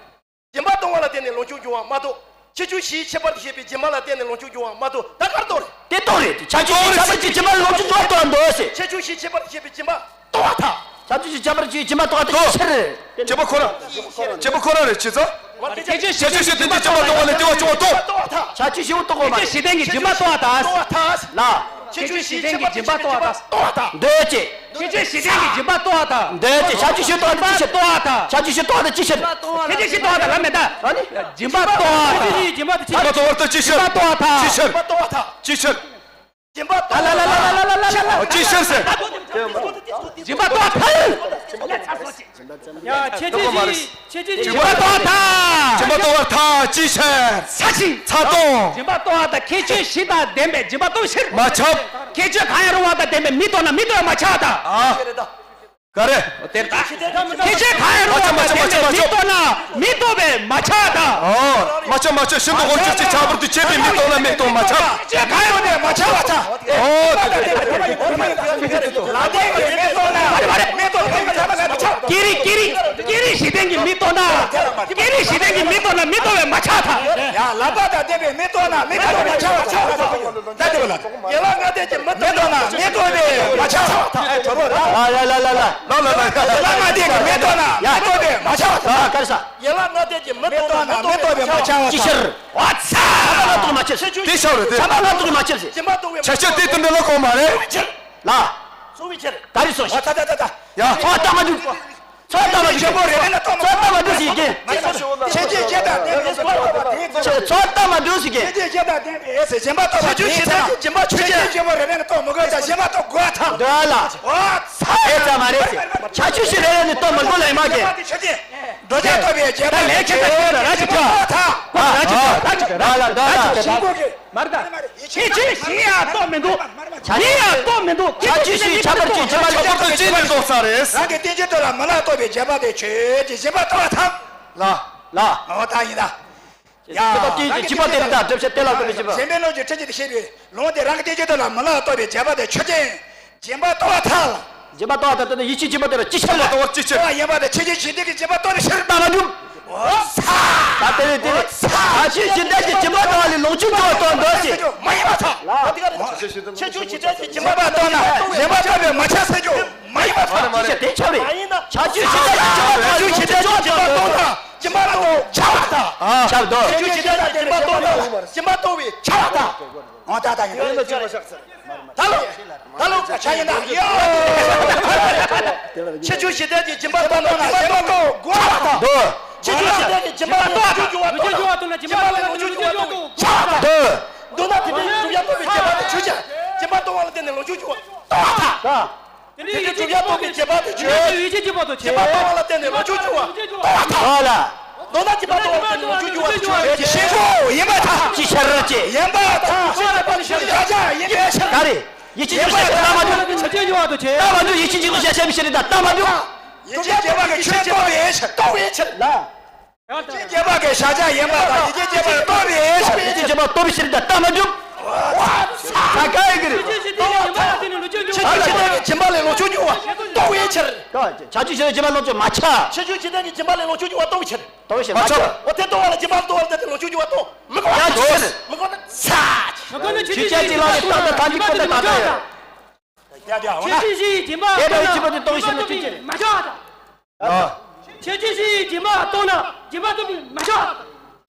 སྦྱིན་པ་གཏོང་བ་ལ་བརྟེན་ནས་ལོངས་སྤྱོད་འབྱུང་བ་མ་གཏོགས། ཁྱད་ཆོས་བཞིའི་ཁྱད་པར་དུ་བྱས་པའི་སྦྱིན་པ་ལ་བརྟེན་ནས་ལོངས་སྤྱོད་འབྱུང་བ་མ་གཏོགས། ད་ག་རེ་རྟོགས་རེད། དེ་རྟོགས་རེད། ཁྱད་ཆོས་བཞིའི་ཁྱད་པར་དུ་བྱས་པའི་སྦྱིན་པ་ལོངས་སྤྱོད་འབྱུང་བ་རྟོགས་འདོད་ཟེར། ཁྱད་ཆོས་བཞིའི་ཁྱད་པར་དུ་བྱས་པའི་སྦྱིན་པ་རྟོགས་པར་ཐལ། ཁྱད་ཆོས་བཞིའི་ཁྱད་པར་དུ་བྱས་པའི་སྦྱིན་པ་རྟོགས་པ་དེ་ཅིའི་ཕྱིར། སྐྱེས་པ་ཁོ་རང་། སྐྱེས་པ་ཁོ་རང་རེད་བྱས་ཙང་། ཁྱད་ཆོས་བཞི་ལྡན་གྱི་སྦྱིན་པ་རྟོགས་པ་ལས་དེ་བ་བྱུང་བ་རྟོགས། ཁྱད་ཆོས་བཞི་པོ་རྟོགས་པ་མ་རེད། ཁྱད་ཆོས་བཞི་ལྡན་གྱི་སྦྱིན་པ་རྟོགས་པར་ཐལ། ལ། ཁྱད་ཆོས་བཞི་ལྡན་གྱི་སྦྱིན་པ་རྟོགས་པར་ཐལ། འདོད་ཅེས། ཁྱད་ཆོས་བཞི་ལྡན་གྱི་སྦྱིན་པ་རྟོགས་པར་ཐལ། འདོད་ཅེས། ཁྱད་ཆོས་བཞི་རྟོགས་པ་དེ་ཅིའི་ཕྱིར། རྟོགས་པར་ཐལ། ཁྱད་ཆོས་བཞི་རྟོགས་པ་དེ་ཅིའི་ཕྱིར། ཁྱད་ཆོས་བཞི་རྟོགས་པ་དེ་ལ་མེད་ད། ཨ་ནི། སྦྱིན་པ་རྟོགས་པར་ཐལ། སྦྱིན་པ་རྟོགས་པར་ཐལ། ཅིའི་ཕྱིར། སྦྱིན་པ་རྟོགས་པར་ཐལ། ཅིའི་ཕྱིར། སྦྱིན་པ་རྟོགས་པར་ཐལ། ཅིའི་ཕྱིར། སྦྱིན་པ་རྟོགས་པར་ཐལ། ཅིའི་ཕྱིར་ཟེར། སྦྱིན་པ་རྟོགས་པར་ཐལ། ཡ། ཁྱད་ཆོས་བཞི། ཁྱད་ཆོས་བཞི། སྦྱིན་པ་རྟོགས་པར་ཐལ། སྦྱིན་པ་རྟོགས་པར་ཐལ། ཅིའི་ཕྱིར། ཚ་ཏོང་། སྦྱིན་པ་རྟོགས་པར་ཐལ། ཁྱད་ཆོས་བཞི་དང་ལྡན་པའི་སྦྱིན་པ་རྟོགས་ཕྱིར། མ་ཁྱབ། ཁྱད་ཆོས་གང་ཡང་རུང་བ་དང་ལྡན་པའི་མི་རྟོགས་ན་མི་རྟོགས་པས་མ་ཁྱབ་པར་ཐལ། ཨ། ག་རེ། དེ་ལྟ། ཁྱད་ཆོས་གང་ཡང་རུང་བ་དང་ལྡན་པའི་མི་རྟོགས་ན་མི་རྟོགས་པས་མ་ཁྱབ་པར་ཐལ། ཨོ། མ་ཁྱབ་མ་ཁྱབ་ཤིན་ཏུ་དབང་ཕྱུག་ཅེས་ཁྱད་པར་དུ་བྱས་པའི་མི་རྟོགས་ན་མི་རྟོགས་པས་མ་ཁྱབ། ཁྱད་ཆོས་གང་ཡང་རུང་བ་དང་མ་ཁྱབ་པར་ཐལ། ཨོ། ལ་ལྡན་གྱི་མི་རྟོགས་ན། མ་རེད་མ་རེད། མི་རྟོགས་ན་མ་ཁྱབ་པར་ཐལ། ཀྱེ་རེ་ཀྱེ་རེ། ཀྱེ་རེ་བཞི་ལྡན་གྱི་མི་རྟོགས་ན། ཀྱེ་རེ་བཞི་ལྡན་གྱི་མི་རྟོགས་ན་མི་རྟོགས་པས་མ་ཁྱབ་པར་ཐལ། ཡ། ལ་པ་དང་ལྡན་པའི་མི་རྟོགས་ན་མི་རྟོགས་པས་མ་ཁྱབ་པར་ཐལ། ད་དེ་བ་ལ། ཡན་ལག་ལྔ་ལྡན་གྱི་མི་རྟོགས་ན་མི་རྟོགས་པས་མ་ཁྱབ་པར་ཐལ། ཨེ། གྲོགས་པོ་ལ། ལ་ལ་ལ་ལ་ལ། ལ་ལ་ལ། ཡན་ལག་ལྔ་ལྡན་གྱི་མི་རྟོགས་ན་མི་རྟོགས་པས་མ་ཁྱབ་པར་ཐལ། ཡ། ག་རེ་ཟེར། ཡན་ལག་ལྔ་ལྡན་གྱི་མི་རྟོགས་ན་མི་རྟོགས་པས་མ་ཁྱབ་པར་ཐལ། ཅིའི་ཕྱིར། ཨ་ཚ། ཁྱད་པར་ལ་རྟོགས་མ་ཁྱབ་ཟེར། དེ་ཤར་རེད་དེ། ཁྱད་པར་ལ་རྟོགས་མ་ཁྱབ་ཟེར། སྦྱིན་པ་རྟོགས་པས་མ་ཁྱབ། ཆ་ཤས་དེ་དེ་འདྲ་ལ་གོ་མ་རེད། ཅིའི་ཕྱིར། ལ། གསུངས་པའི་ཕྱིར། ག་རེ་གསུངས་ཤག་ད་ད་ད་ད། ཡ། ཧོ། ལྟ་མ་འདུག་ཚོགས་ལྟ་བ་འདུག་ཚོགས་ལྟ་བ་འདུག་ཟེར་གྱི། ཚོགས་ལྟ་བ་འདུག་ཟེར་གྱི། ཚོགས་ལྟ་བ་འདུག་ཟེར་གྱི། ཆོས་ཀྱི་སྤྱི་དང་ལྡན་པའི་ཡེ་ཟེར་སྦྱིན་པ་ལྟ་བ་དེའི་ཚེ་ན། ཆོས་ཀྱི་སྤྱི་དང་ལྡན་པའི་སྦྱིན་པ་ཆོས་ཅན། ཆོས་ཀྱི་སྤྱི་དང་ལྡན་པའི་སྦྱིན་པ་ལྟ་དགོས་ད། སྦྱིན་པ་ལྟ་དགོས་ད། འདོད་ལ། འོ་ཚ། ཨེ་ཙམ་མ་རེད་ཟེར། ཆ་ཆོས་ཅན་རེ་རེ་ནས་ལྟ་མི་དགོས་ལ་ཡིན་མ་གི། ཆོས་ཅན། འདོད་ཆགས་ལྟ་བའི་སྦྱིན་པ་ལས་ཁྱད་པར་ཡོད་ལ་ར་ཅིག་ཐ། ར་ཅིག་ཐ། ར་ལ་འདོད་ལ། མར་ད། མར་ད། ཡིད་ཆེས་ཡིད་ཆེས་ཡིན་ཡང་ལྟོ་མི་འདུག་ཡིན་ཡང་ལྟོ་མི་འདུག་ཆ་ཆོས་ཅན་ཁྱད་པར་ཅན་སྦྱིན་པ་ལ་ཁྱད་པར་ཅན་ནི་ལྟོ་ས་རེད། རང་གི་རྟེན་ཅན་དེ་ལ་མི་ལ་ལྟོས་པའི་སྦྱིན་པ་དེ་ཆོས་ཀྱི་སྦྱིན་པ་ལྟ་བ་དང་། ལ། ལ། འོ་ད་ཡིན་ད། ཡ། ཁྱད་པར་ཅན་གྱི་སྦྱིན་པ་དེ་ལ་ད་སྒྲུབ་བྱ་དེ་ལ་ལྟོས་པའི་སྦྱིན་པ། གཞན་ཕན་ལོངས་སྤྱོད་ཁྲིད་བྱེད་དེ་བཤད་པའི་ལུང་དེ་རང་གི་རྟེན་ཅན་དེ་ལ་མི་ལ་ལྟོས་པའི་སྦྱིན་པ་དེ་ཆོས་ཅན། སྦྱིན་པ་ལྟ་བ་ཐལ། སྦྱིན་པ་ལྟ་བ་ཐལ་དེ་ནི་ཡིད་ཆེས་སྦྱིན་པ་དེ་ལ་ཅི་ཕྱིར་ལ། ལྟ་བ་ཅི་ཕྱིར། ལྟ་བ་ཡིན་པ་དེ་ཆོས་ཅན་ཞི་བདེ་གི་སྦྱིན་པ་ལྟོས་པའི་ཕྱིར། ལྟ་མ་གྲུབ། འོ་ཚ། ད་དེ་ནི་དེ་ནི་ཚ། ཆོས་ཅན་ཞི་བདེ་གི་སྦྱིན་པ་ལྟ་བ་ལས་ལོངས་སྤྱོད་འབྱུང་བ་ལྟོས་འདོད་ཅེས། མ་ཡིན་པ་ཐལ། ལ། ཆོས་ཅན་ཞི་བདེ་གི་སྦྱིན་པ་ལྟོས་ན་སྦྱིན་པ་ལྟོས་པའི་མ་ཆགས་ཟེར་རྒྱུ་མ་ཡིན་པ་ཐལ། ཅི་ཕྱིར་དེ་ཆགས་རེད། མ་ཡིན་ན། ཆོས་ཅན་ཞི་བདེ་གི་སྦྱིན་པ་ལྟོས་ན་སྦྱིན་པ་ལྟོས་ཆགས་པ་ཐལ། ཆགས་འདོད། ཆོས་ཅན་ཞི་བདེ་གི་སྦྱིན་པ་ལྟོས་ན་སྦྱིན་པ་ལྟོས་པའི་ཆགས་པ་ཐལ། འོ་ད་ད་ཡིན། ད་ལོ། ད་ལོ་ཆ་ཡིན་ན་ཡོ། ཆོས་ཅན་ཞི་བདེ་གི་སྦྱིན་པ་ལྟོས་ན་སྦྱིན་པ་ལྟོས་དགོས་པ་དང་། ཆོས་ཅན་ཞི་བདེ་གི་སྦྱིན་པ་ལ་ལོངས་སྤྱོད་འབྱུང་བ་ལྟོས་ན་སྦྱིན་པ་ལ་ལོངས་སྤྱོད་འབྱུང་བ་ལྟོས་དགོས་པ་དང་། འདོད་ན་དེ་འདྲའི་སྒྲུབ་ཡ་ལྟོས་པའི་སྦྱིན་པ་དེ་ཆོས་ཅན། སྦྱིན་པ་ལྟོས་པ་ལ་བརྟེན་ནས་ལོངས་སྤྱོད་འབྱུང་བ་ལྟོས་པ་དང་། དེ་འདྲའི་སྒྲུབ་ཡ་ལྟོས་པའི་སྦྱིན་པ་དེ་ཆོས་ཅན། ཡིད་ཆེས་སྦྱིན་པ་དང་། སྦྱིན་པ་ལྟོས་པ་ལ་བརྟེན་ནས་ལོངས་སྤྱོད་འབྱུང་བ་ལྟོས་པ་དང་། འདོད་ན་སྦྱིན་པ་ལྟོས་པ་ལ་བརྟེན་ནས་ལོངས་སྤྱོད་འབྱུང་བ་དེ་ཆོས་ཅན། ཤེས་རབ་ཡིན་པ་དང་། ཅི་ཕྱིར་ཅེས། ཡིན་པ་དང་། ཤེས་རབ་པ་ནི་ཤེས་རབ་བྱ་བྱ་ཡིན་པའི་ཕྱིར། ག་རེ། ཡིད་ཆེས་སྦྱིན་པ་ལྟ་མ་གྲུབ། ཆོས་ཅན་འབྱུང་བ་དང་ཆོས། ལྟ་མ་གྲུབ། ཡིད་ཆེས་སྦྱིན་པ་ཞེས་བྱ་བའི་ཕྱིར་ད་ལྟ་མ་གྲུབ། ཡིད་ཆེས་སྦྱིན་པ་གི་ཆོས་ལྟོས་པའི་ཕྱིར། ལྟོས་པའི་ཕྱིར་ལ། ཡིད་ཆེས་སྦྱིན་པ་གི་བྱ་བྱ་ཡིན་པ་དང་ཡིད་ཆེས་སྦྱིན་པ་ལྟོས་པའི་ཕྱིར། ཡིད་ཆེས་སྦྱིན་པ་ལྟོས་པའི་ཕྱིར་ད་ལྟ་མ་གྲུབ། ས་ག་ཡི་གི་རེད། ཆོས་ཅན་ཞི་བདེ་གི་སྦྱིན་པ་ལ་བརྟེན་ནས་ལོངས་སྤྱོད་འབྱུང་བ། ཆོས་ཅན་ཞི་བདེ་གི་སྦྱིན་པ་ལས་ལོངས་སྤྱོད་འབྱུང་བ་ལྟོས་པའི་ཕྱིར། ཆོས་ཅན་ཞི་བདེ་གི་སྦྱིན་པ་ལོངས་སྤྱོད་མ་ཆགས། ཆོས་ཅན་ཞི་བདེ་གི་སྦྱིན་པ་ལས་ལོངས་སྤྱོད་འབྱུང་བ་ལྟོས་པའི་ཕྱིར། ལྟོས་པའི་ཕྱིར་མ་ཆགས། འོ་དེ་ལྟོས་པ་ལ་སྦྱིན་པ་ལྟོས་པ་ལ་བརྟེན་ནས་ལོངས་སྤྱོད་འབྱུང་བ་ལྟོས། མི་དགོས་པ། ཡང་ཅི་ཕྱིར། མི་དགོས་ན་ཚ། མི་དགོས་ན་ཆོས་ཅན་ཞི་བདེ་གི་སྦྱིན་པ་ལྟོས་ན་ད་འདི་ཁོ་ན་ད་ད་ཡ། ཡ་ཡ། འོ་ན། ཆོས་ཅན་ཞི་བདེའི་སྦྱིན་པ་ལྟོས་ན་སྦྱིན་པ་ལྟོས་པའི་ཕྱིར་མ་ཆགས། ཨ། ཆོས་ཅན་ཞི་བདེའི་སྦྱིན་པ་ལྟོས་ན་སྦྱིན་པ་ལྟོས་པའི་མ་ཆགས།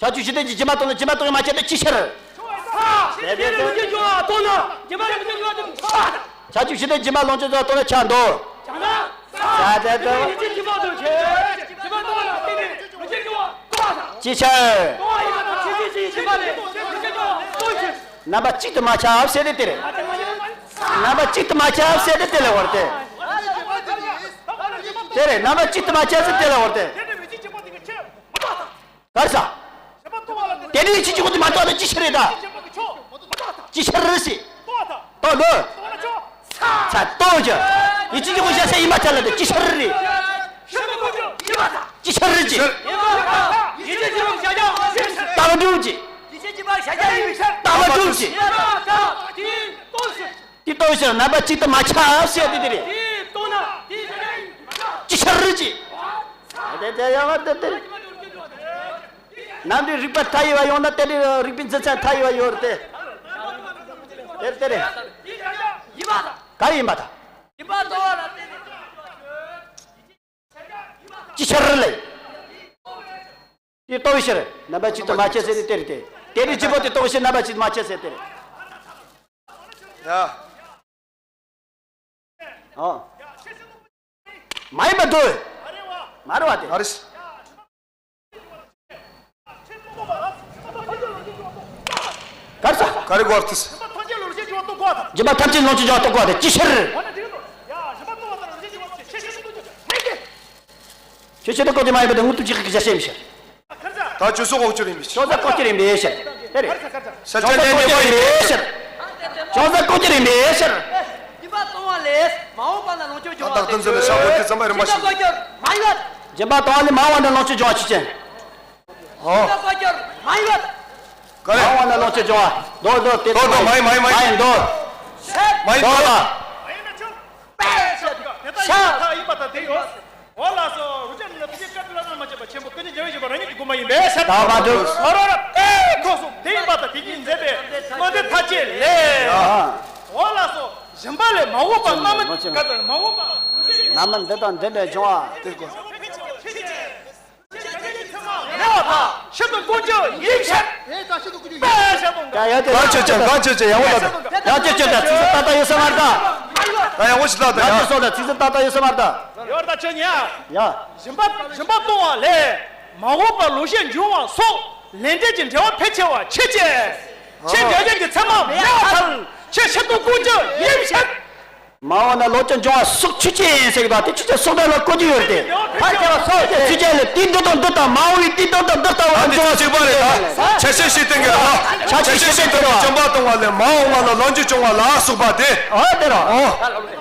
ཆོས་ཅན་ཞི་བདེ་གི་སྦྱིན་པ་ལྟོས་ན་སྦྱིན་པ་ལྟོས་པའི་མ་ཆགས་ཏེ་ཅི་ཕྱིར། ཆོས་ཅན་ཞི་བདེའི་ལོངས་སྤྱོད་འབྱུང་བ་ལྟོས་ན་སྦྱིན་པ་ལོངས་སྤྱོད་འབྱུང་བ་ལྟོས་པའི་མ་ཆགས། ཆོས་ཅན་ཞི་བདེའི་སྦྱིན་པ་ལོངས་སྤྱོད་འབྱུང་བ་ལྟོས་ན་ཆགས་འདོད། ཆགས་ན། ཆགས་འདོད། ཡིད་ཆེས་སྦྱིན་པ་ལྟོས་ཆེ། སྦྱིན་པ་ལྟོས་པ་ལ་བརྟེན་ནས་ལོངས་སྤྱོད་འབྱུང་བ་ལྟོས་པ་དང་། ཅི་ཕྱིར། ལྟོས་པ་ཡིན་པ་དང་ཆོས་ཅན་ཞི་བདེའི་སྦྱིན་པ་ལས་ལོངས་སྤྱོད་འབྱུང་བ་ལྟོས་ཕྱིར། རྣམ་པ་གཅིག་ཏུ་མ་ཁྱབ་ཟེར་ཏེ་དེ་རེད། རྣམ་པ་གཅིག་ཏུ་མ་ཁྱབ་ཟེར་ཏེ་དེ་ལས་བར་ཏེ། དེ་རེད། རྣམ་པ་གཅིག་ཏུ་མ་ཁྱབ་ཟེར་དེ་ལས་བར་ཏེ། གར་ས། དེ་ནི་ཡིད་ཆེས་སྦྱིན་པ་དེ་མ་ལྟོས་ན་ཅི་ཕྱིར་རེད་ད། ཅི་ཕྱིར་རེད་ཟེར། ལྟོས་འདོད། ཚ་ལྟོས་ཀྱི། ཡིད་ཆེས་སྦྱིན་པ་ཤ་ཤ་ཡིན་པ་ཐལ་ལ་དེ་ཅི་ཕྱིར་རེད། ཅི་ཕྱིར་རེད་ཅེ། ལྟ་བ་འགྲུབ་ཅེ། ལྟ་བ་འགྲུབ་ཅེ། དེ་ལྟོས་ཤིག་རྣམ་པ་གཅིག་ཏུ་མ་ཁྱབ་ཟེར་དེ་དེ་རེད། ཅི་ཕྱིར་རེད་ཅེ། དེ་དེ་ཡང་དེ་དེ། ནམ་དུས་རིག་པ་མཐའ་ཡས་པ་ཡོང་ན་དེ་ནི་རིག་པའི་རྒྱུ་མཚན་མཐའ་ཡས་པ་ཡོད་རེད་དེ། དེ་རེད་དེ་རེད། ག་རེ་ཡིན་པ་དང་། ཅི་ཕྱིར་ལས། དེ་ལྟོས་ཕྱིར་རྣམ་པ་གཅིག་ཏུ་མ་ཁྱབ་ཟེར་ནི་དེ་རེད་དེ། དེ་ནི་སྦྱིན་པ་དེ་ལྟོས་ཕྱིར་རྣམ་པ་གཅིག་ཏུ་མ་ཁྱབ་ཟེར་དེ་རེད། ཡ། ཨོ། མ་ཡིན་པ་འདོད། མ་རེད་བ་དེ། མ་རེད། གར་ས། ག་རེ་གོ་ཐུབ། སྦྱིན་པ་ཐམས་ཅད་ལོངས་སྤྱོད་འབྱུང་བ་ལྟོས་དགོས་ཏེ་ཅི་ཕྱིར། ཆོས་ཅན་ལྟོས་དགོས་ཏེ་མ་ཡིན་པ་དེ་དངོས་གྲུབ་ཀྱི་ཁ་བྱ་ཞེས་མི་ཤེས། ད་ཆོས་སོགས་ལྐོག་གྱུར་ཡིན་པའི་ཕྱིར། ཅུང་ཟད་ལྐོག་གྱུར་ཡིན་པའི་ཕྱིར། དེ་རེད། ཤར་ཕྱོགས་ལྟོས་དགོས་ཀྱི་རེད་པའི་ཕྱིར། ཅུང་ཟད་ལྐོག་གྱུར་ཡིན་པའི་ཕྱིར། སྦྱིན་པ་གཏོང་བ་ལས་མ་འོངས་པ་ན་ལོངས་སྤྱོད་འབྱུང་བ་དེ་ཚོ་ལས་ཤར་ཕྱོགས་ཀྱི་བརྩམས་པ་རིམ་པ་ཞིག་སྦྱིན་པ་ལྐོག་གྱུར་མ་ཡིན་པ། སྦྱིན་པ་གཏོང་བ་ལས་མ་འོངས་པ་ན་ལོངས་སྤྱོད་འབྱུང་བ་ཆོས་ཅན། ཨོ། སྦྱིན་པ་ལྐོག་གྱུར་མ་ཡིན་པ། ག་རེ། མ་འོངས་པ་ན་ལོངས་སྤྱོད་འབྱུང་བ། མདོར་བསྡུ་དེ་ལྟོས་དགོས་མ་ཡིན་མ་ཡིན་མ་ཡིན་མདོར། མ་ཡིན་མདོར་ལ། ཤ། ཡིན་པ་དང་དེ་ཡོད། འོ་ལགས་སོ། འུ་ཅག་ནི་ཐུགས་རྗེ་བཀའ་དྲིན་བླ་ན་མ་མཆིས་པ་ཆེན་པོ་སྐུ་མདུན་རྒྱལ་བའི་བཞེད་པ་རང་ཉིད་ཀྱི་སྒོ་མ་ཡིན་པས་ཟེར། ད་མ་འགྲུབ། ཨོ་རོ་ར་ཨེ་ཁོ་སོང་དེ་ཡིན་པ་དང་དེ་ཉིད་མཛད་པའི་བློ་འདི་ཐ་ཆད་ལས། ཨ། འོ་ལགས་སོ། སྦྱིན་པ་ལས་མ་འོངས་པ་སྔ་མ་ག་དང་མ་འོངས་པ། ནམ་མཁའ་འདི་དང་འདི་འདྲའི་འབྱུང་བ། དེ་དགོས། མེད་པ་དང་ཕྱིར་དུ་ཀུན་འབྱུང་ཡིད་ཆེས། ད་ཡོད་དེ། གང་ཆོས་ཅན་གང་ཆོས་ཅན་ཡང་བོ་ལ། ཡང་ཆོས་ཅན་ད་ཚིག་ས་ཏག་ཏག་ཡོད་ས་མ་རེད་ད། ད་ཡག་པོ་ཞིག་ལབ་དང་། ཡག་པོ་ཡ། སོགས་དང་ཚིག་ཟིན་ཏག་ཏག་ཡོད་ས་མ་རེད་ད། ཡོད་རེད་ད་ཁྱོད་ཉན། ཡ། སྦྱིན་པ་སྦྱིན་པ་གཏོང་བ་ལས་མ་འོངས་པར་ལོ་ཤས་འབྱུང་བ་སོགས་ལས་འབྲས་ཀྱི་འབྲེལ་བ་འཕེལ་ཆེ་བ་ཆོས་ཅན། ཆོས་འབྲས་ཅན་གྱི་མཚན་མ་མེད་པར་ཐལ། ཆོས་ཤིན་ཏུ་དཀོན་གྱུར་ཡིན་ཕྱིར། མ་འོངས་ན་ལོ་ཅན་འབྱུང་བ་སོགས་ཆོས་ཅན་ཟེར་གི་ད་དེ་ཆོས་ཅན་སོགས་ད་ལ་བཀོད་རྒྱུ་ཡོད་རེད་དེ། ཕལ་ཆེ་བ་སོགས་ཏེ། ཆོས་ཅན་ལས་དེའི་འདི་དང་འདི་དང་མ་འོངས་པའི་དེའི་འདི་དང་འདི་ལྟ་བུ་ཨ་འདི་འབྱུང་བ་ཚོ་གཅིག་པ་རེད་ད། ཆ་ཤས་ཤིག་བསྟན་གི་ཨ། ཆ་ཤས་ཤིག་བསྟན་གི་ཨ། སྦྱིན་པ་གཏོང་བ་ལས་མ་འོངས་པ་ལ་ལོ་རྒྱུས་འབྱུང་བ་ལ་སོགས་པ་སྟེ། ཨོ་དེ་ར། ཨོ།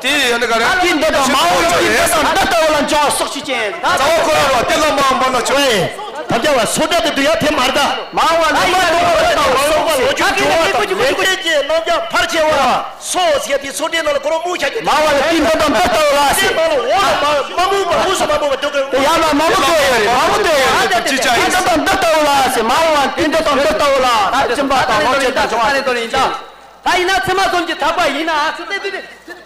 དེ་ཡོད་ནི་ག་རེ། དེའི་འདི་དང་མ་འོངས་པའི་དེའི་འདི་དང་འདི་ལྟ་བུ་ལ་འབྱུང་བ་སོགས་ཆོས་ཅན། རྩ་བ་ཁོ་ར་བ་དེ་ལ་མ་འོངས་པ་ལ་ཆོས། ད་ལྟ་བ་སོགས་ད་དེ་དུ་ཡ་དེ་མ་རེད་ད། མ་འོངས་པ་ལས་མ་འོངས་པ་ལ་འབྱུང་བ་སོགས་པ་ལ་ཆ་ཤས་ལས་དེ་རྣམ་གཞག་ཕལ་ཆེ་བ། སོགས་ཟེར་དེ་སོགས་དེ་ནང་ལ་ཁོ་རང་མུ་ཆ་གི། མ་འོངས་པ་ལ་དེའི་འདི་དང་འདི་ལྟ་བུ་ལ་ཟེར། མ་འོངས་པ་མ་མུ་པ་མུ་སུ་མ་མུ་པ་འདུག་གི། དེ་ཡང་ན་མ་མུ་དེ་ཡོད་རེད། མ་མུ་དེ་ཡོད་རེད། དེའི་འདི་དང་འདི་ལྟ་བུ་ལ་ཟེར། མ་འོངས་པ་དེའི་འདི་དང་འདི་ལྟ་བུ་ལ་སྦྱིན་པ་དང་ལོངས་སྤྱོད་དང་འབྱུང་བ། ད་ཡིན་ན་ཚད་མ་ཙམ་གྱིས་དག་པ་ཡིན་ན་ཨ་ཙི་ཏེ་ཏེ་ཏེ་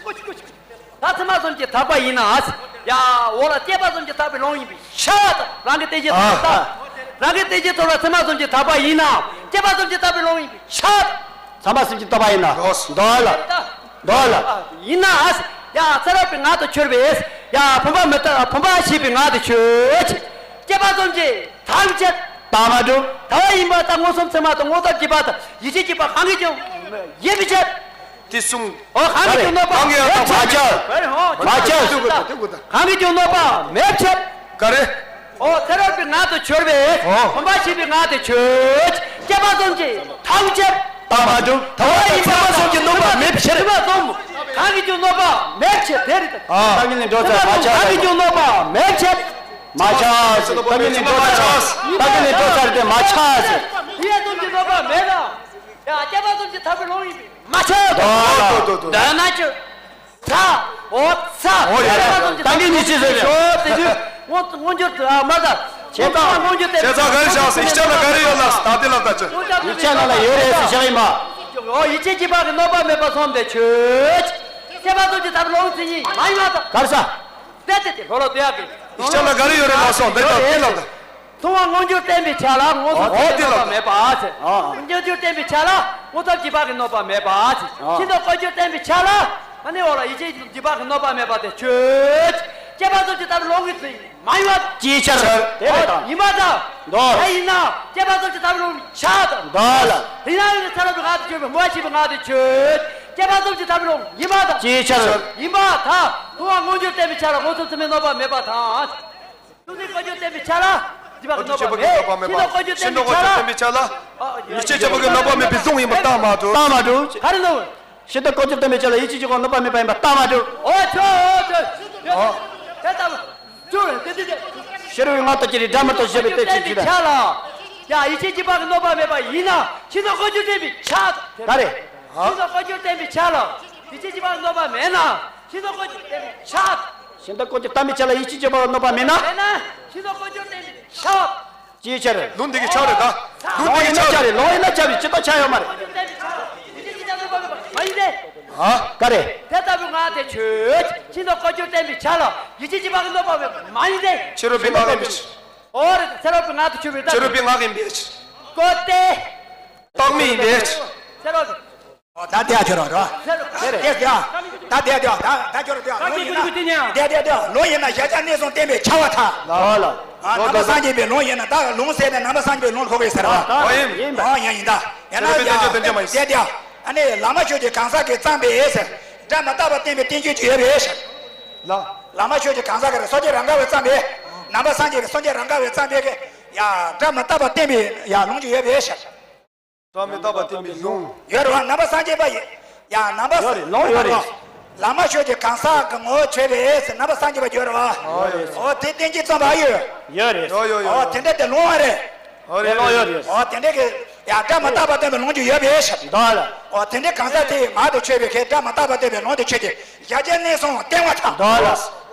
ཀོ་ཆི་ཀོ་ཆི། ད་ཚད་མ་ཙམ་གྱིས་དག་པ་ཡིན་ན་ཨ་ཙི། ཡ་འོ་ལ་སྐྱེས་པ་ཙམ་གྱིས་དག་པའི་ལུང་ཡིན་པས་ཁྱབ་པ་དང་། རང་གི་རྟེན་གཞི་ཐོབ་ལ། རང་གི་རྟེན་གཞི་ཐོབ་ལ་ཚད་མ་ཙམ་གྱིས་དག་པ་ཡིན་ན་སྐྱེས་པ་ཙམ་གྱིས་དག་པའི་ལུང་ཡིན་པས་ཁྱབ་པ་དང་། ཚད་མ་ཙམ་གྱིས་དག་པ་ཡིན་ན། འདོད་ལ། འདོད་ལ། ཡིན་ན་ཨ་ཙི། ཡ་ཚེ་རབས་པའི་ངག་ཏུ་གྱུར་པས། ཡ་བུམ་པ་མི་རྟག་བུམ་པ་ཞེས་པའི་ངག་ཏུ་གྱུར་ཅིག་སྐྱེས་པ་ཙམ་གྱིས་དག་པའི་ཕྱིར། དག་མ་གྲུབ། དག་པ་ཡིན་པར་ཐལ། མངོན་སུམ་ཚད་མ་དང་མངོན་སུམ་རྗེས་དཔག་དང་ཡིད་ཆེས་རྗེས་དཔག་གང་གིས་ཀྱང་ཡིན་པའི་ཕྱིར། དེ་གསུམ། འོ་གང་གིས་ཀྱང་གནོད་པ་གང་གིས་ཀྱང་མེད་ཕྱིར། མ་ཁྱབ། གང་གིས་ཀྱང་གནོད་པ་མེད་ཕྱིར། ག་རེ། འོ་ཚེ་རབས་པའི་ངག་ཏུ་གྱུར་པས། འོ་བུམ་པ་ཞེས་པའི་ངག་ཏུ་གྱུར། སྐྱེས་པ་ཙམ་གྱིས་དག་པའི་ཕྱིར། དག་མ་གྲུབ། དག་པ་ཡིན་པར་ཐལ། ཚད་མ་ཙམ་གྱིས་གནོད་པ་མེད་ཕྱིར། ཚད་མ་ཙམ་གང་གིས་ཀྱང་གནོད་པ་མེད་ཕྱིར། དེ་རེད། ཨ། བཏང་སྙོམས་ལས་འགྲོ་ཚར་མ་ཁྱབ། གང་གིས་ཀྱང་གནོད་པ་མེད་ཕྱིར། མ་ཁྱབ་ཟེར། བཏང་སྙོམས་ལས་འགྲོ་ཚར། བཏང་སྙོམས་ལས་འགྲོ་ཚར་ཏེ་མ་ཁྱབ་ཟེར། དེ་ཙམ་གྱིས་གནོད་པ་མེད་ན། ཡ་སྐྱེས་པ་ཙམ་གྱིས་དག་པའི་ལུང་ཡིན་པས་མ་ཁྱབ། འདོད་ལ། འདོད་ན་ཅི། ཚ། འོ་ཚ། འོ་ཡ། སྐྱེས་པ་ཙམ་གྱིས་དག་པའི་ལུང་ཡིན་པས་ཁྱབ། དེ་ཚོ་མངོན་མངོན་གྱུར་དུ་ཨ་མ་ད། བྱས་ཙང་། མངོན་གྱུར་བསྟན་པའི། བྱས་ཙང་ག་རེ་བཞག་ཟེར། ཡིག་ཆ་ལ་ག་རེ་ཡོད་ལ་ད་དེ་ལ་ད་ཅི། ཡིག་ཆ་ནང་ལ་ཡོད་རེད་ཟེར་བཞག་ཡིན་པ། འོ་ཡིད་ཆེས་རྗེས་དཔག་གིས་གནོད་པ་མེད་པར་གསུངས་ཏེ་ཁྱོད། སྐྱེས་པ་ཙམ་གྱིས་དག་པའི་ལུང་ཡིན་པས་མ་ཡིན་པ་དང་། ག་རེ་ཟེར། དེ་དེ་དེ་ལོ་ལོ་དེ་ཡག་གི། ཡིག་ཆ་ལ་ག་རེ་ཡོད་རེད་ལ་སོང་དེ་ལ་དེ་ལ་ད། མཚུངས་པ་མངོན་གྱུར་བསྟན་པའི་ཆ་ལ་མངོན་སུམ་ཚད་མས་གནོད་པ་མེད་པ་ཟེར། ཨ། མངོན་གྱུར་བསྟན་པའི་ཆ་ལ་མངོན་སུམ་རྗེས་དཔག་གིས་གནོད་པ་མེད་པ་ཟེར། ཨ། ཤིན་ཏུ་དཀོན་གྱུར་བསྟན་པའི་ཆ་ལ་ཨ་ནི་འོ་ལ་ཡིད་ཆེས་རྗེས་དཔག་གིས་གནོད་པ་མེད་པ་དེ་ཁྱོད། སྐྱེས་པ་ཙམ་གྱིས་དག་པའི་ལུང་གི་ཚུལ་མ་ཡིན་པ། ཅིའི་ཕྱིར། དེ་རེད་དང་། ཡིན་པ་དང་། འདོད། དེ་ཡིན་ན་སྐྱེས་པ་ཙམ་གྱིས་དག་པའི་ལུང་ཁྱབ་དང་། འདོད་ལ། དེ་ཡིན་ན་ཚེ་རབས་པའི་ངག་ཏུ་གྱུར་པའི་མངོན་པ་ཞེས་པའི་ངག་དེ་ཁྱོད། སྐྱེས་པ་ཙམ་གྱིས་དག་པའི་ལུང་ཡིན་པ་དང་། ཅིའི་ཕྱིར། ཡིན་པ་དང་། མཚུངས་པ་མངོན་གྱུར་བསྟན་པའི་ཆ་ལ་མངོན་སུམ་ཚད་མས་གནོད་པ་མེད་པ་དང་། ཤིན་ཏུ་དཀོན་གྱུར་བསྟན་པའི་ཆ་ལ་རྗེས་དཔག་གིས་གནོད་པ་མེད། ཤིན་ཏུ་དཀོན་གྱུར་བསྟན་པའི་ཆ་ལ། ཨ། ཡིད་ཆེས་རྗེས་དཔག་གིས་གནོད་པ་མེད་པའི་ལུང་ཡིན་པར་བརྟག་མ་གྲུབ། བརྟག་མ་གྲུབ། ག་རེ་ལབ། ཤིན་ཏུ་དཀོན་གྱུར་བསྟན་པའི་ཆ་ལ་ཡིད་ཆེས་རྗེས་དཔག་གིས་གནོད་པ་མེད་པ་ཡིན་པར་བརྟག་མ་གྲུབ། འོ་ཆོ་འོ་ཆོ། འོ། དེ་ལྟ་བུ། ཅུང་དེ་དེ་དེ། ཤེས་རབ་ཀྱི་ངག་ཏུ་གྱུར་པའི་སྒྲ་མི་རྟག་ཞེས་པའི་དེ་ཆོས་ཅན། ཆ་ལ། ཡ་ཡིད་ཆེས་རྗེས་དཔག་གིས་གནོད་པ་མེད་པ་ཡིན་ན་ཤིན་ཏུ་དཀོན་གྱུར་བསྟན་པའི་ཆ། ག་རེ། ཤིན་ཏུ་དཀོན་གྱུར་བསྟན་པའི་ཆ་ལ་ཡིད་ཆེས་རྗེས་དཔག་གིས་གནོད་པ་མེད་ན་ཤིན་ཏུ་དཀོན་གྱུར་བསྟན་པའི་ཆ། ཤིན་ཏུ་དཀོན་གྱུར་བསྟན་པའི་ཆ་ལ་ཡིད་ཆེས་རྗེས་དཔག་གིས་གནོད་པ་མེད་ན། མེད་ན་ཤིན་ཏུ་དཀོན་གྱུར་བསྟན་པའི་ཆ། ཅིའི་ཕྱིར། ལུང་འདི་གི་ཆ་རེད་ད། ལུང་འདི་གི་ཆ་རེད། ལུང་ཡིན་ན་ཆ་རེད། ལུང་ཡིན་ན་ཆ་རེད། ཅི་ལྟར་ཆ་ཡོད་མ་རེད། མ་ཡིན་ཏེ། ཧ། ག་རེ། དེ་ལྟ་བུའི་ངག་དེ་ཁྱོད། ཤིན་ཏུ་དཀོན་གྱུར་བསྟན་པའི་ཆ་ལ་ཡིད་ཆེས་རྗེས་དཔག་གིས་གནོད་པ་མེད་པ་མ་ཡིན་ཏེ། ཕྱི་རོལ་པའི་ངག་ཡིན་པའི་ཕྱིར། འོ་རེད། ཚེ་རབས་པའི་ངག་ཏུ་གྱུར་པའི་ཕྱི་རོལ་པའི་ངག་ཡིན་པའི་ཕྱིར། ཀོ་ཏེ། རྟགས་མི་ཡིན་པའི་ཕྱིར། ཚེ་རབས། ད་དེ་ཡ་ཁྱོད་རང་རོ། དེ་རེད། དེ་ཡ། ད་དེ་ཡ་དེ་ཡ། ད་ད་ཁྱོད་རང་དེ་ཡ། ལུང་ཡིན་ན། དེ་དེ་དེ་ཡ། ལུང་ཡིན་ན་གཞལ་བྱ་གནས་གསུམ་བསྟན་པའི་ཁྱབ་པར་ཐལ། ལ་ལ། ཨ། ནང་པ་སངས་རྒྱས་པའི་ལུང་ཡིན་ན་ད་ལུང་ཟེར་ནས་ནང་པ་སངས་རྒྱས་པའི་ལུང་ལ་གོ་དགོས་ཟེར་བ། ཨ་ཡིན། ཨ་ཡིན་ཡིན་ད། ཡང་ན་ཡ། དེ་དེ་དེ་ཡ། ཨ་ནི་བླ་མ་ཆོས་ཀྱི་གང་ཟག་གིས་བརྩམས་པའི་ཟེར། སྒྲ་མི་རྟག་པ་བསྟན་པའི་བསྟན་བཅོས་ཅིག་ཡོད་པའི་ཟེར། ལ། བླ་མ་ཆོས་ཀྱི་གང་ཟག་གིས་སངས་རྒྱས་རང་ག་བས་བརྩམས་པའི། ནང་པ་སངས་རྒྱས་ཀྱིས་སངས་རྒྱས་རང་ག་བས་བརྩམས་པའི་གི། ཡ། སྒྲ་མི་རྟག་པ་བསྟན་པའི་ཡ་ལུང་ཅིག་ཡོད་པའི་ཟེར། སྒྲ་མི་རྟག་པ་བསྟན་པའི་ལུང་། ཡོད་རེད་བ། ནང་པ་སངས་རྒྱས་པ་ཡི། ཡ། ནང་པ། ཡོད་རེད། ལུང་ཡོད་རེད། བླ་མ་ཆོས་ཀྱི་གང་ཟག་གི་ངོ་བོ་ཆོད་པའི་ཟེར་ནང་པ་སངས་རྒྱས་པ་ཡོད་རེད་བ། ཨོ་ཡོད་རེད། ཨོ་དེ་བསྟན་བཅོས་བརྩམས་པ་ཨ་ཡོད། ཡོད་རེད། ཡོད་ཡོད་ཡོད། ཨོ་དེ་འདྲ་དེ་ལུང་བ་རེད། ཨོ་རེད། ལུང་ཡོད་རེད། ཨོ་དེ་འདྲ་གི། ཡ། སྒྲ་མི་རྟག་པ་བསྟན་པའི་ལུང་ཅིག་ཡོད་པའི་ཟེར། འདུག་ལ། ཨོ་དེ་འདྲ་གང་ཟག་དེ་ངག་ཏུ་ཆོད་པའི་གི་སྒྲ་མི་རྟག་པ་བསྟན་པའི་ལུང་དེ་ཆོད་དེ། གཞལ་བྱ་གནས་གསུམ་བསྟན་པར་ཐལ། འདུག་ལ།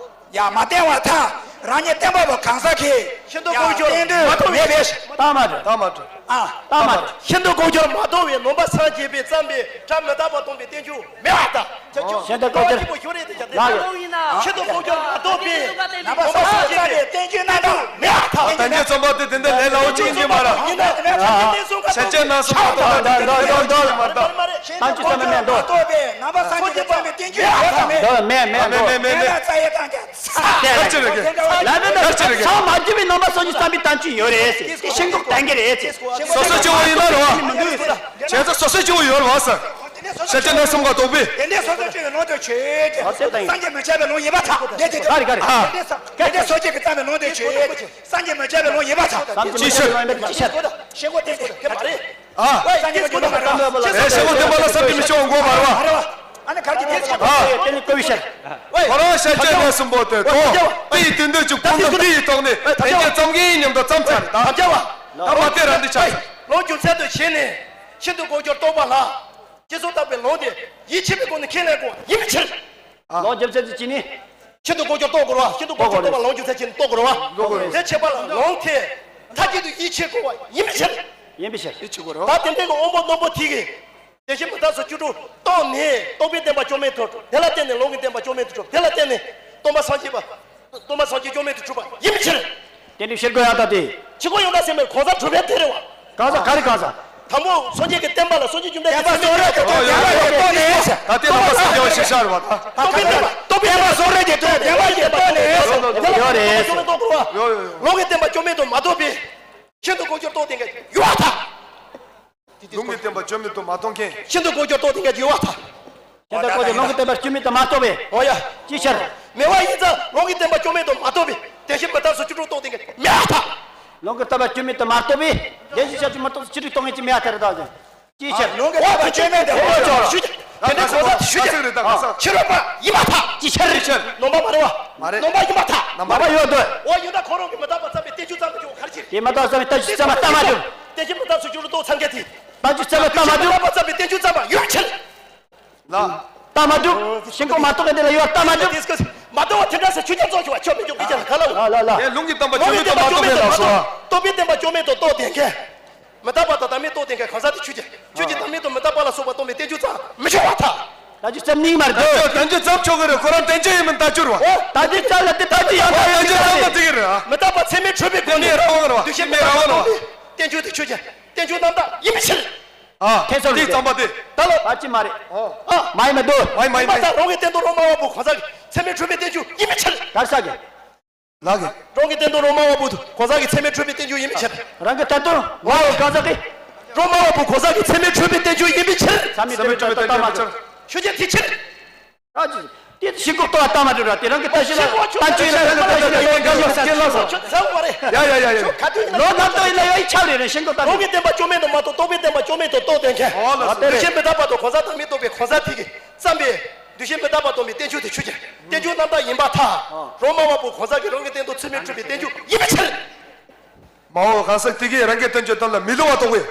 ཡ། མ་བསྟན་པར་ཐལ། རང་ཉིད་བསྟན་པ་པོ་གང་ཟག་གིས། ཤིན་ཏུ་དཀོན་གྱུར་མ་མཐོང་བའི། མེད་པས། རྟགས་མ་གྲུབ། རྟགས་མ་གྲུབ། ཨ། རྟགས་མ་གྲུབ། ཤིན་ཏུ་དཀོན་གྱུར་མ་མཐོང་བའི་ནང་པ་སངས་རྒྱས་པས་བརྩམས་པའི་སྒྲ་མི་རྟག་པ་སྟོན་པའི་བསྟན་བཅོས་མེད་པར་ཐལ། ཁྱེད་ཆོ། ཤིན་ཏུ་དཀོན་གྱུར། ལ་ཡོད། ཤིན་ཏུ་དཀོན་གྱུར་མ་མཐོང་བའི་ནང་པ་སངས་རྒྱས་པའི་བསྟན་བཅོས་རྣམ་དག་མེད་པར་ཐལ། བསྟན་བཅོས་རྩོམ་པ་དེ་དེ་འདྲ་ལས་སླ་བོ་ཅིག་ཡིན་གྱི་མ་རེད། ཡིན་ན་དེ་ནས་ཤིན་ཏུ་དཀོན་གྱུར་མ་མཐོང་བའི་བསྟན་བཅོས་རྣམ་པ་མེད་པར་ཐལ། ཤིན་ཏུ་དཀོན་གྱུར་མ་མཐོང་བའི་ནང་པ་སངས་རྒྱས་པས་བརྩམས་པའི་ འདུག་མེད་མེད། མེད་མེད། མེད་མེད། རྩ་ཡ་བཏང་ཀྱང་ཚ། ག་རེ་བྱེད་རེད། ལ་མེད་ན་ཚང་མ་རྒྱུ་བའི་རྣམ་པ་སོགས་ཀྱི་བསམ་པའི་གཏམ་རྒྱུད་ཡོད་རེད་ཟེར། དེ་ཤིང་ཏོག་བསྟན་གྱི་རེད་ཟེར། སོ་སོ་སྐྱེ་བོ་ཡིན་ན་རེད་བ། བྱས་ཙང་སོ་སོ་སྐྱེ་བོ་ཡོད་རེད་བ་ཟེར། ཤ་ཆེན་ནས་གསུམ་ཀ་རྟོགས་པས། དེ་འདྲའི་སོ་སོ་སྐྱེ་བོའི་ལུང་དུ་ཆོས་ཀྱི་སངས་རྒྱས་མི་བྱེད་པའི་ལུང་ཡིན་པར་ཐལ། དེ་དེ་ག་རེ་ག་རེ། དེ་འདྲའི་སོ་སོ་སྐྱེ་བོའི་བསམ་པའི་ལུང་དུ་ཆོས་ཀྱི་སངས་རྒྱས་མི་བྱེད་པའི་ལུང་ཡིན་པར་ཐལ། ཅི་ཕྱིར། ཅི་ཕྱིར། ཤེས་འགོ་དེ་དེ་མ་རེད། ཨ། སངས་རྒྱས་མི་བྱེད་པའི་ལུང་མ་རེད་བ། ཨེ། ཤེས་འགོ་དེ་མ་ལ་བསམ་གྱིས་མི་ཁྱབ་འགོ་མ་རེད་བ། ཨ་ནི་གར་གྱི་དེ་ཆགས་པ་དེ་ནི་ཀོ་བི་ཤར། ཁོ་རང་ཤ་ཆེན་ནས་གསུམ་པོ་དེ་ཐོག་དེ་ཡི་དོན་དུ་ཅིག་ཀུན་ཏུ་དེ་ཡི་ཐོག་ནས་དེ་ཉིད་ཙམ་གྱི་མཉམ་དུ་ཙམ་ཚར་ད། ད་མ་དེ་རང་དེ་ཆགས། ལུང་རྒྱུ་མཚན་དུ་བྱས་ནས་ཤིན་ཏུ་གོ་གྱུར་རྟོགས་པ་ལ། ཅེས་སོགས་བཏགས་པའི་ལུང་དེ་ཡིད་ཆེས་པའི་སྒོ་ནས་ཁས་ལེན་དགོས་པ་ཡིན་པའི་ཕྱིར། ལོ་རྒྱབ་ཚད་ཀྱི་ནི། ཤིན་ཏུ་གོ་གྱུར་རྟོགས་དགོས་ར། ཤིན་ཏུ་གོ་གྱུར་རྟོགས་པ་ལོ་རྒྱུ་ཚད་ཀྱི་རྟོགས་དགོས་ར། དེ་ཆད་པ་ལ་ལོང་ཐེ། མཐའ་གཅིག་ཏུ་ཡིད་ཆེས་དགོས་པ་ཡིན་པའི་ཕྱིར། ཡིན་པའི་ཕྱིར། ཡིད་ཆེས་དགོས་ར། ད་དེ་འདྲའི་གི་དབང་པོ་རྣོན་པོ་དེ་གིས། དེ་བཞིན་མི་རྟག་སོགས་བཅུ་དྲུག་རྟོགས་ནས་རྟོག་པའི་བདེན་པ་བཅོམ་མེད་དུ་གྲུབ། དེ་ལ་བརྟེན་ནས་ལོང་གི་བདེན་པ་བཅོམ་མེད་དུ་གྲུབ། དེ་ལ་བརྟེན་ནས་སྟོང་པ་སངས་རྒྱས་པ། སྟོང་པ་སངས་རྒྱས་བཅོམ་མེད་དུ་གྲུབ་པ་ཡིན་པའི་ཕྱིར། དེ་འདྲའི་ཕྱིར་དགོས་ཡག་ད་དེ། ཕྱི་གོ་ཡོང་ད་ཟེར་མེད་གོང་ས་གྲུབ་པའི་དེ་རེད་བ། གང་ཟག་ག་རེ་གང་ཟག་དང་པོ་སངས་རྒྱས་ཀྱི་བསྟན་པ་ལ་སངས་རྒྱས་བཅོམ་ལྡན་འདས་ཀྱི་ཚད་མས་ཡོད་པ་ཡོད་རེད། ད་ལྟའི་ལམ་པ་སངས་རྒྱས་པ་ཤེས་བྱ་རེད་བ། རྟོག་པའི་བདེན་པ་རྟོག་པའི་བདེན་པ་སོགས་རེད་ཀྱི་དོན་བདེན་པ་ཡོད་པ་ནས་ཡོད་རེད། ལོང་གི་བདེན་པ་བཅོམ་མེད་དུ་མ་རྟོགས་པའི་ཤིན་ཏུ་གོ་གྱུར་རྟོགས་ལྡན་གྱི་ཡུལ་བ་དང་། ལོང་གི་བདེན་པ་བཅོམ་མེད་དུ་མ་རྟོགས་མཁན། ཤིན་ཏུ་གོ་གྱུར་རྟོགས་ལྡན་གྱི་ཡུལ་བ་དང་། ཤིན་ཏུ་གོ་གྱུར་ལོང་གི་བདེན་པ་བཅོམ་མེད་དུ་མ་རྟོགས་པའི། འོ་ཡ། ཅིའི་ཕྱིར། མེད་པ་ཡིན་ཙང་ལོང་གི་བདེན་པ་བཅོམ་མེད་དུ་མ་རྟོགས་པའི་དེ་བཞིན་མི་རྟག་སོགས་བཅུ་དྲུག་རྟོགས་ལྡན་གྱི་མེད་པ་དང་། ལོང་གི་བདེན་པ་བཅོམ་མེད་དུ་མ་རྟོགས་པའི་དེ་བཞིན་གཤེགས་བཅོམ་མི་རྟག་སོགས་བཅུ་དྲུག་རྟོགས་མཁན་གྱི་མེད་པ་དེ་རེད་ད། ཅིའི་ཕྱིར། ལོང་གི་བདེན་པ་བཅོམ་མེད་དུ་མ་རྟོགས་པའི་ཞུ་རྒྱུ། དེ་འདྲའི་གོ་ས་དེ་ཞུ་རྒྱུ། ཕྱི་རོལ་པ་ཡིན་པར་ཐལ། ཅིའི་ཕྱིར། ནོམ་པ་མ་རེད་བ། མ་རེད། ནོམ་པ་ཡིན་པར་ཐལ། ནོམ་པ་ཡོད་དོ། འོ་ཡིན་ན་ཁོ་རང་གི་མི་རྟག་པ་ཙམ་པའི་བསྟན་བཅོས་ཙམ་དུ་གྱུར་ག་རེ་བྱེད། དེ་མི་རྟག་ཙམ་པའི་བསྟན་བཅོས་ཙམ་པ་ལྟ་མ་གྱུར། དེ་བཞིན་མི་རྟག་སོགས་བཅུ་དྲུག་རྟོགས་ཚར་མཁན་དེ། བསྟན་བཅོས་ཙམ་པ་ལྟ་མ་གྱུར། བསྟན་བཅོས་ཙམ་པ་ལྟ་མ་གྱུར། ལ། ལྟ་མ་གྱུར། ཤིན་ཏུ་མ་རྟོགས་པའི་དེ་ལ་ཡོད་ལྟ་མ་གྱུར། མ་རྟོགས་པ་དེ་འདྲ་ཟེར་ཆོས་ཅན་རྫོགས་ཆོག་པ་ཆོས་མི་འཇུག་པའི་ཆ་ལ་ག་ལ། ལ་ལ་ལ། ལོང་གི་བདེན་པ་བཅོམ་མེད་དུ་མ་རྟོགས། རྟོག་པའི་བདེན་པ་བཅོམ་མེད་དུ་རྟོགས་ལྡན་མཁན། མི་རྟག་པ་དང་བདག་མེད་རྟོགས་ལྡན་མཁན་གང་ཟག་དེ་ཆོས་ཅན། ཆོས་ཅན་དང་མེད་དུ་མི་རྟག་པ་ལ་སོགས་པ་སྟོང་པའི་བསྟན་བཅོས་ཙམ་མི་ཆོག་པར་ཐལ། ད་ཅི་ཙམ་ནི་མ་རེད། ད་ཅི་ཙམ་ཆོག་གི་རེད། ཁོ་རང་བསྟན་བཅོས་ཡིན་མིན་ལྟ་རྒྱུ་རེད་བ། ད་ཅི་ཙམ་ལ་དེ་ད་ཅི་ཡང་ད་བསྟན་བཅོས་ཙམ་ལ་དེ་གི་རེད་ཨ། མི་རྟག་པ་ཚད་མས་འཕྲོས་པའི་སྒོ་ནས་རང་དབང་རེད་བ། འདུ་ཤེས་མི་རྟག་པ་སྟོང་པའི་བསྟན་བཅོས་དེ་ཆོས་ཅན། བསྟན་བཅོས་རྣམ་དག་ཡིན་པའི་ཕྱིར། ཨ། ཁྱེད་ཚོར་དེ་ཙམ་པ་དེ། ད་ལོ། ད་ཅི་མ་རེད། ཨ། མ་ཡིན་མི་འདུག་མ་ཡིན་མ་ཡིན་མ་ཡིན། ད་རང་གི་བསྟན་དོན་རོ་མ་བ་བུ་གང་ཟག་གི་ཚད་མས་འཕྲོས་པའི་བསྟན་བཅོས་ཡིན་པའི་ཕྱིར། གར་ས་གི། ལགས་ཀྱི། རང་གི་བསྟན་དོན་རོ་མ་བ་བུ་གང་ཟག་གི་ཚད་མས་འཕྲོས་པའི་བསྟན་བཅོས་ཡིན་པའི་ཕྱིར། རང་གི་བསྟན་དོན་མ་བ་གང་ཟག་གི། རོ་མ་བ་བུ་གང་ཟག་གི་ཚད་མས་འཕྲོས་པའི་བསྟན་བཅོས་ཡིན་པའི་ཕྱིར། ཚད་མས་འཕྲོས་པའི་བསྟན་བཅོས་ཡིན་པའི་ཕྱིར། ཆོས་ཅན་དེའི་ཕྱིར། ཨ་ཅི། དེ་ཤིན་ཏུ་རྟོགས་པ་ལྟ་མ་གྲུབ་ར་དེ་རང་གི་ལྟ་ཞིབ་ལ་ལྟ་སྤྱོད་ལ་ལྟ་ཞིབ་ལ་ཡོད་འགལ་ཡོད་ས་སྐྱེ་ལ་སོ། ཆོས་ཚང་བ་རེད། ཡ་ཡ་ཡ་ཡ། ཁ་ཐུག་ལོ་ནམ་ཏོ་ཡིན་ལ་ཡ་ཡི་ཆབ་རེ་རེ་ཤིན་ཏུ་ལྟ་ལོང་གི་བདེན་པ་བཅོམ་མེད་དུ་མ་རྟོགས་རྟོག་པའི་བདེན་པ་བཅོམ་མེད་དུ་རྟོགས་ལྡན་མཁན། འོ་ལ་སོ། འདུ་ཤེས་མི་རྟག་པ་དང་གང་ཟག་བདག་མེད་རྟོགས་པའི་གང་ཟག་དེ་གིས་བརྩམས་པའི་འདུ་ཤེས་མི་རྟག་པ་སྟོང་པའི་བསྟན་བཅོས་དེ་ཆོས་ཅན། བསྟན་བཅོས་རྣམ་དག་ཡིན་པར་ཐལ། རོ་མ་བ་བུ་གང་ཟག་གི་རང་གི་བསྟན་དོན་ཚད་མས་འཕྲོས་པའི་བསྟན་བཅོས་ཡིན་པའི་ཕྱིར། མ་འོངས་གང་ཟག་དེ་གིས་རང་གི་བསྟན་བཅོས་དོན་ལ་མི་སླུ་བ་རྟོགས་པའི།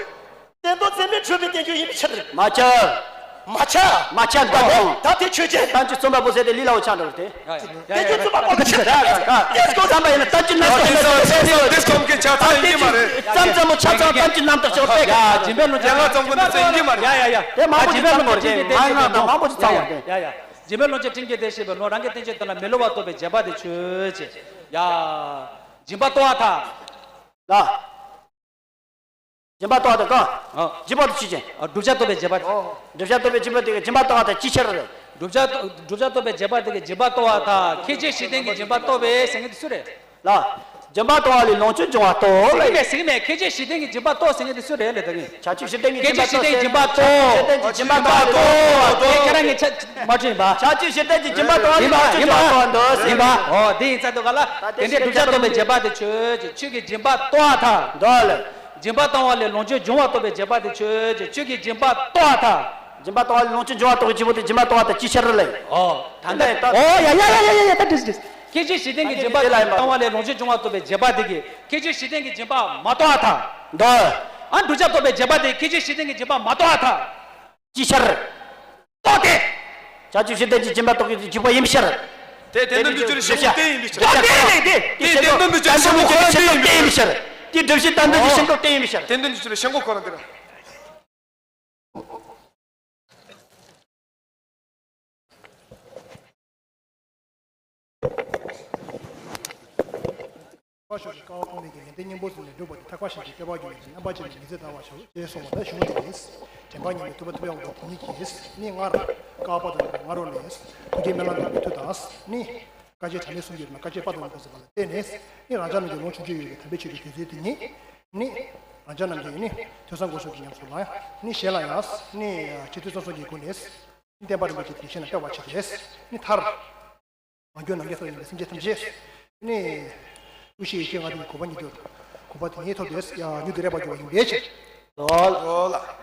བསྟན་དོན་ཚད་མས་འཕྲོས་པའི་བསྟན་བཅོས་ཡིན་པའི་ཕྱིར། མ་ཁྱབ། མ་ཁྱབ། མ་ཁྱབ་འདོད་དང་། ད་དེ་ཆོས་ཅན། བསྟན་བཅོས་རྩོམ་པ་པོ་ཟེར་ཏེ་ལི་ལ་འོ་ཆགས་འགྲོ་སྟེ། བསྟན་བཅོས་རྩོམ་པ་པོ་ཆོས་ཅན། བསམ་པ་ཡིན་ན་བསྟན་བཅོས་རྣམ་དག་ཆོས་ཅན། བསྟན་བཅོས་རྩོམ་མཁན་ཆ་ཚང་ཡིན་གྱི་མ་རེད། ཙམ་ཙམ་མོ་ཆ་ཚང་བསྟན་བཅོས་རྣམ་དག་ཆོས་ཅན། ཡ་སྦྱིན་པའི་ལོ་རྒྱུས་ཡ་ལ་རྩོམ་མཁན་དེ་ཚོ་ཡིན་གྱི་མ་རེད། ཡ་ཡ་ཡ། དེ་མང་པོ་ཅིག་ཚང་བ་རེད། མང་ང་དང་མང་པོ་ཅིག་ཚང་བ་རེད། ཡ་ཡ། སྦྱིན་པའི་ལོ་རྒྱུས་ཁྲིམས་ཀྱི་དེ་ཞེས་པའི་ལོ་རང་གི་བསྟན་བཅོས་དོན་ལ་མི་སླུ་བ་རྟོགས་པའི་རྗེས་དཔག་དེ་ཆོས་ཅན། ཡ། སྦྱིན་པ་རྟོགས་པར་ཐལ། ལ། སྦྱིན་པ་རྟོགས་པ་དང་གང་། ཨ། སྦྱིན་པ་དང་ཆོས་ཅན། ཨ། བསྒྲུབ་བྱ་རྟོགས་པའི་རྗེས་དཔག་བསྒྲུབ་བྱ་རྟོགས་པའི་རྗེས་དཔག་དེ་ག་སྦྱིན་པ་རྟོགས་པ་དང་ཅིའི་ཕྱིར་རེད། བསྒྲུབ་བྱ་བསྒྲུབ་བྱ་རྟོགས་པའི་རྗེས་དཔག་དེ་ག་སྦྱིན་པ་རྟོགས་པར་ཐལ། ཁྱད་ཆོས་གཞི་ལྡན་གྱི་སྦྱིན་པ་རྟོགས་པས་ཟེར་མཁན་དེ་སུ་རེད། ལ། སྦྱིན་པ་རྟོགས་པ་ལས་ལོངས་སྤྱོད་འབྱུང་བ་རྟོགས་ལ། ཟེར་གྱི་མེད་ཟེར་གྱི་མེད། ཁྱད་ཆོས་གཞི་ལྡན་གྱི་སྦྱིན་པ་རྟོགས་ཟེར་མཁན་དེ་སུ་རེད་ལབ་ད་གིན། ཁྱད་ཆོས་གཞི་ལྡན་གྱི་སྦྱིན་པ་རྟོགས། ཁྱད་ཆོས་གཞི་ལྡན་གྱི་སྦྱིན་པ་རྟོགས། ཁྱད་ཆོས་གཞི་ལྡན་གྱི་སྦྱིན་པ་རྟོགས། དེ་ཁྱེད་རང་གིས་ཆ་མ་དྲན་པ། ཁྱད་ཆོས་གཞི་ལྡན་གྱི་སྦྱིན་པ་རྟོགས་པ་ལས་ལོངས་སྤྱོད་འབྱུང་བ་རྟོགས་འདུག་ཟེར། ཡིན་པ། ཨོ་དེ་ཡིན་ཙང་དུ་ག་ལ། ད་དེ་དེ་འདྲའི་བསྒྲུབ་བྱ་རྟོགས་པའི་རྗེས་དཔག་དེ་ཆོས་ཅན། ཆོས་ཀྱི་སྦྱིན་པ་རྟོགས་པར་ཐལ། འདོད་ལ། སྦྱིན་པ་བཏང་བ་ལས་ལོངས་སྤྱོད་འབྱུང་བ་རྟོགས་པའི་རྗེས་དཔག་དེ་ཆོས་ཅན། ཆོས་ཀྱི་སྦྱིན་པ་རྟོགས་པར་ཐལ། སྦྱིན་པ་བཏང་བ་ལས་ལོངས་སྤྱོད་འབྱུང་བ་རྟོགས་པའི་སྦྱིན་པ་དེ་སྦྱིན་པ་རྟོགས་པར་ཐལ། ཅིའི་ཕྱིར་ལས། ཨོ། ད་ལྟ་ད། ཨོ་ཡ་ཡ་ཡ་ཡ་ཡ། ད་འགྲིག་འགྲིག་ཁྱད་ཆོས་གཞི་ལྡན་གྱི་སྦྱིན་པ་དེ་ལ་ཡིན་པ། བཏང་བ་ལས་ལོངས་སྤྱོད་འབྱུང་བ་རྟོགས་པའི་རྗེས་དཔག་དེ་གིས་ཁྱད་ཆོས་གཞི་ལྡན་གྱི་སྦྱིན་པ་མ་རྟོགས་པར་ཐལ། འདོད། ཨ། བསྒྲུབ་བྱ་རྟོགས་པའི་རྗེས་དཔག་དེ་ཁྱད་ཆོས་གཞི་ལྡན་གྱི་སྦྱིན་པ་མ་རྟོགས་པར་ཐལ། ཅིའི་ཕྱིར། རྟོགས་ཏེ། བྱ་སྤྱོད་གཞི་ལྡན་གྱི་སྦྱིན་པ་རྟོགས་པའི་འཇུག་པ་ཡིན་པའི་ཕྱིར། དེ་དེ་འདོད་འདོད་ཀྱི་ཤེས་རབ་དེ་ཡིན་པའི་ཕྱིར། རྟོགས་ཏེ་ནས་དེ། དེ་དེ་འདོད་འདོད་ཀྱི་ཤེས་རབ་ཁོ་རང་དེ་ཡིན་པའི་ཕྱིར། དེ་སྒྲུབ་བྱེད་དང་འདོད་ཀྱི་ཤེས་རབ་དེ་ཡིན་པའི་ཕྱིར། དེ་འདོད་འདོད་ཀྱི་ཤེས་རབ་ཁོ་རང་དེ་རེད། ཐག་པ་ཤོར་ཞིང་ཀ་བ་ཁོང་མེད་ཀྱི་ཡོན་ཏན་སྙིང་པོ་ཟིན་ནས་སྒྲུབ་པ་དེ་ཐག་པ་ཤོར་ཞིང་སྐྱེ་བ་རྒྱུ་མེད་ཅིང་རྣམ་པ་ཅན་གྱི་མི་ཚེ་དར་བར་ཤོག་ཅེས་གསུངས་པ་ལྟར་གཞུང་འདི་ཡིན། དྲན་པ་ཉིད་ནས་ཐུབ་པ་ཐུབ་ཡག་འོག་ཏུ་ཉིད་ཀྱིས་མི་སྔར། བཀའ་དཔལ་ལྡན་འབྱོར་པ་ང་རོ་ནས་ཐུགས་བསྐྱེད་སྨོན་ལམ་གྱི་མཐུ་དང་ནི། བཀའ་བརྒྱད་དྲང་ནས་གསུང་གི་ཡོད་ན་བཀའ་བརྒྱད་དཔལ་ལྡན་འབྱོར་པ་ཟེར་བ་ལ་བརྟེན་ནས་ནི། རང་ཅག་རྣམས་ཀྱི་ལོངས་སྤྱོད་ཀྱི་ཡོད་པའི་དམ་པའི་ཆོས་ཀྱི་དུས་ཚོད་དེ་ཉིད་ནི། རང་ཅག་རྣམས་ཀྱི་ནི་ཐོས་བསམ་སྒོམ་གསུམ་གྱི་ཉམས་སུ་ལ་ནི་གཞན་ལ་ཡང་ནི་ཅི་ཐུབ་ཚང་སོགས་ཀྱི་སྒོ་ནས་བསྟན་པ་རིན་པོ་ཆེ་དེ་གཞན་ལ་སྤེལ་བར་བྱེད་དེ་ནི། མཐར་མ་གྱུར་ནམ་མཁའི་ས་ཡིན་པའི་སེམས་ཅན་ཐམས་ཅད་ནི། ཀུན་ཤེས་ཡེ་ཤེས་ལྔ་ལྡན་གྱི་གོ་འཕང་ཉིད་དུ་གོ་འཕང་དེ་ཉིད་ཐོབ་སྟེ་ཡང་མྱུར་དུ་རེག་པར་འགྱུར་བ་ཡིན་པའི་ཕྱིར། ལོ་ལ།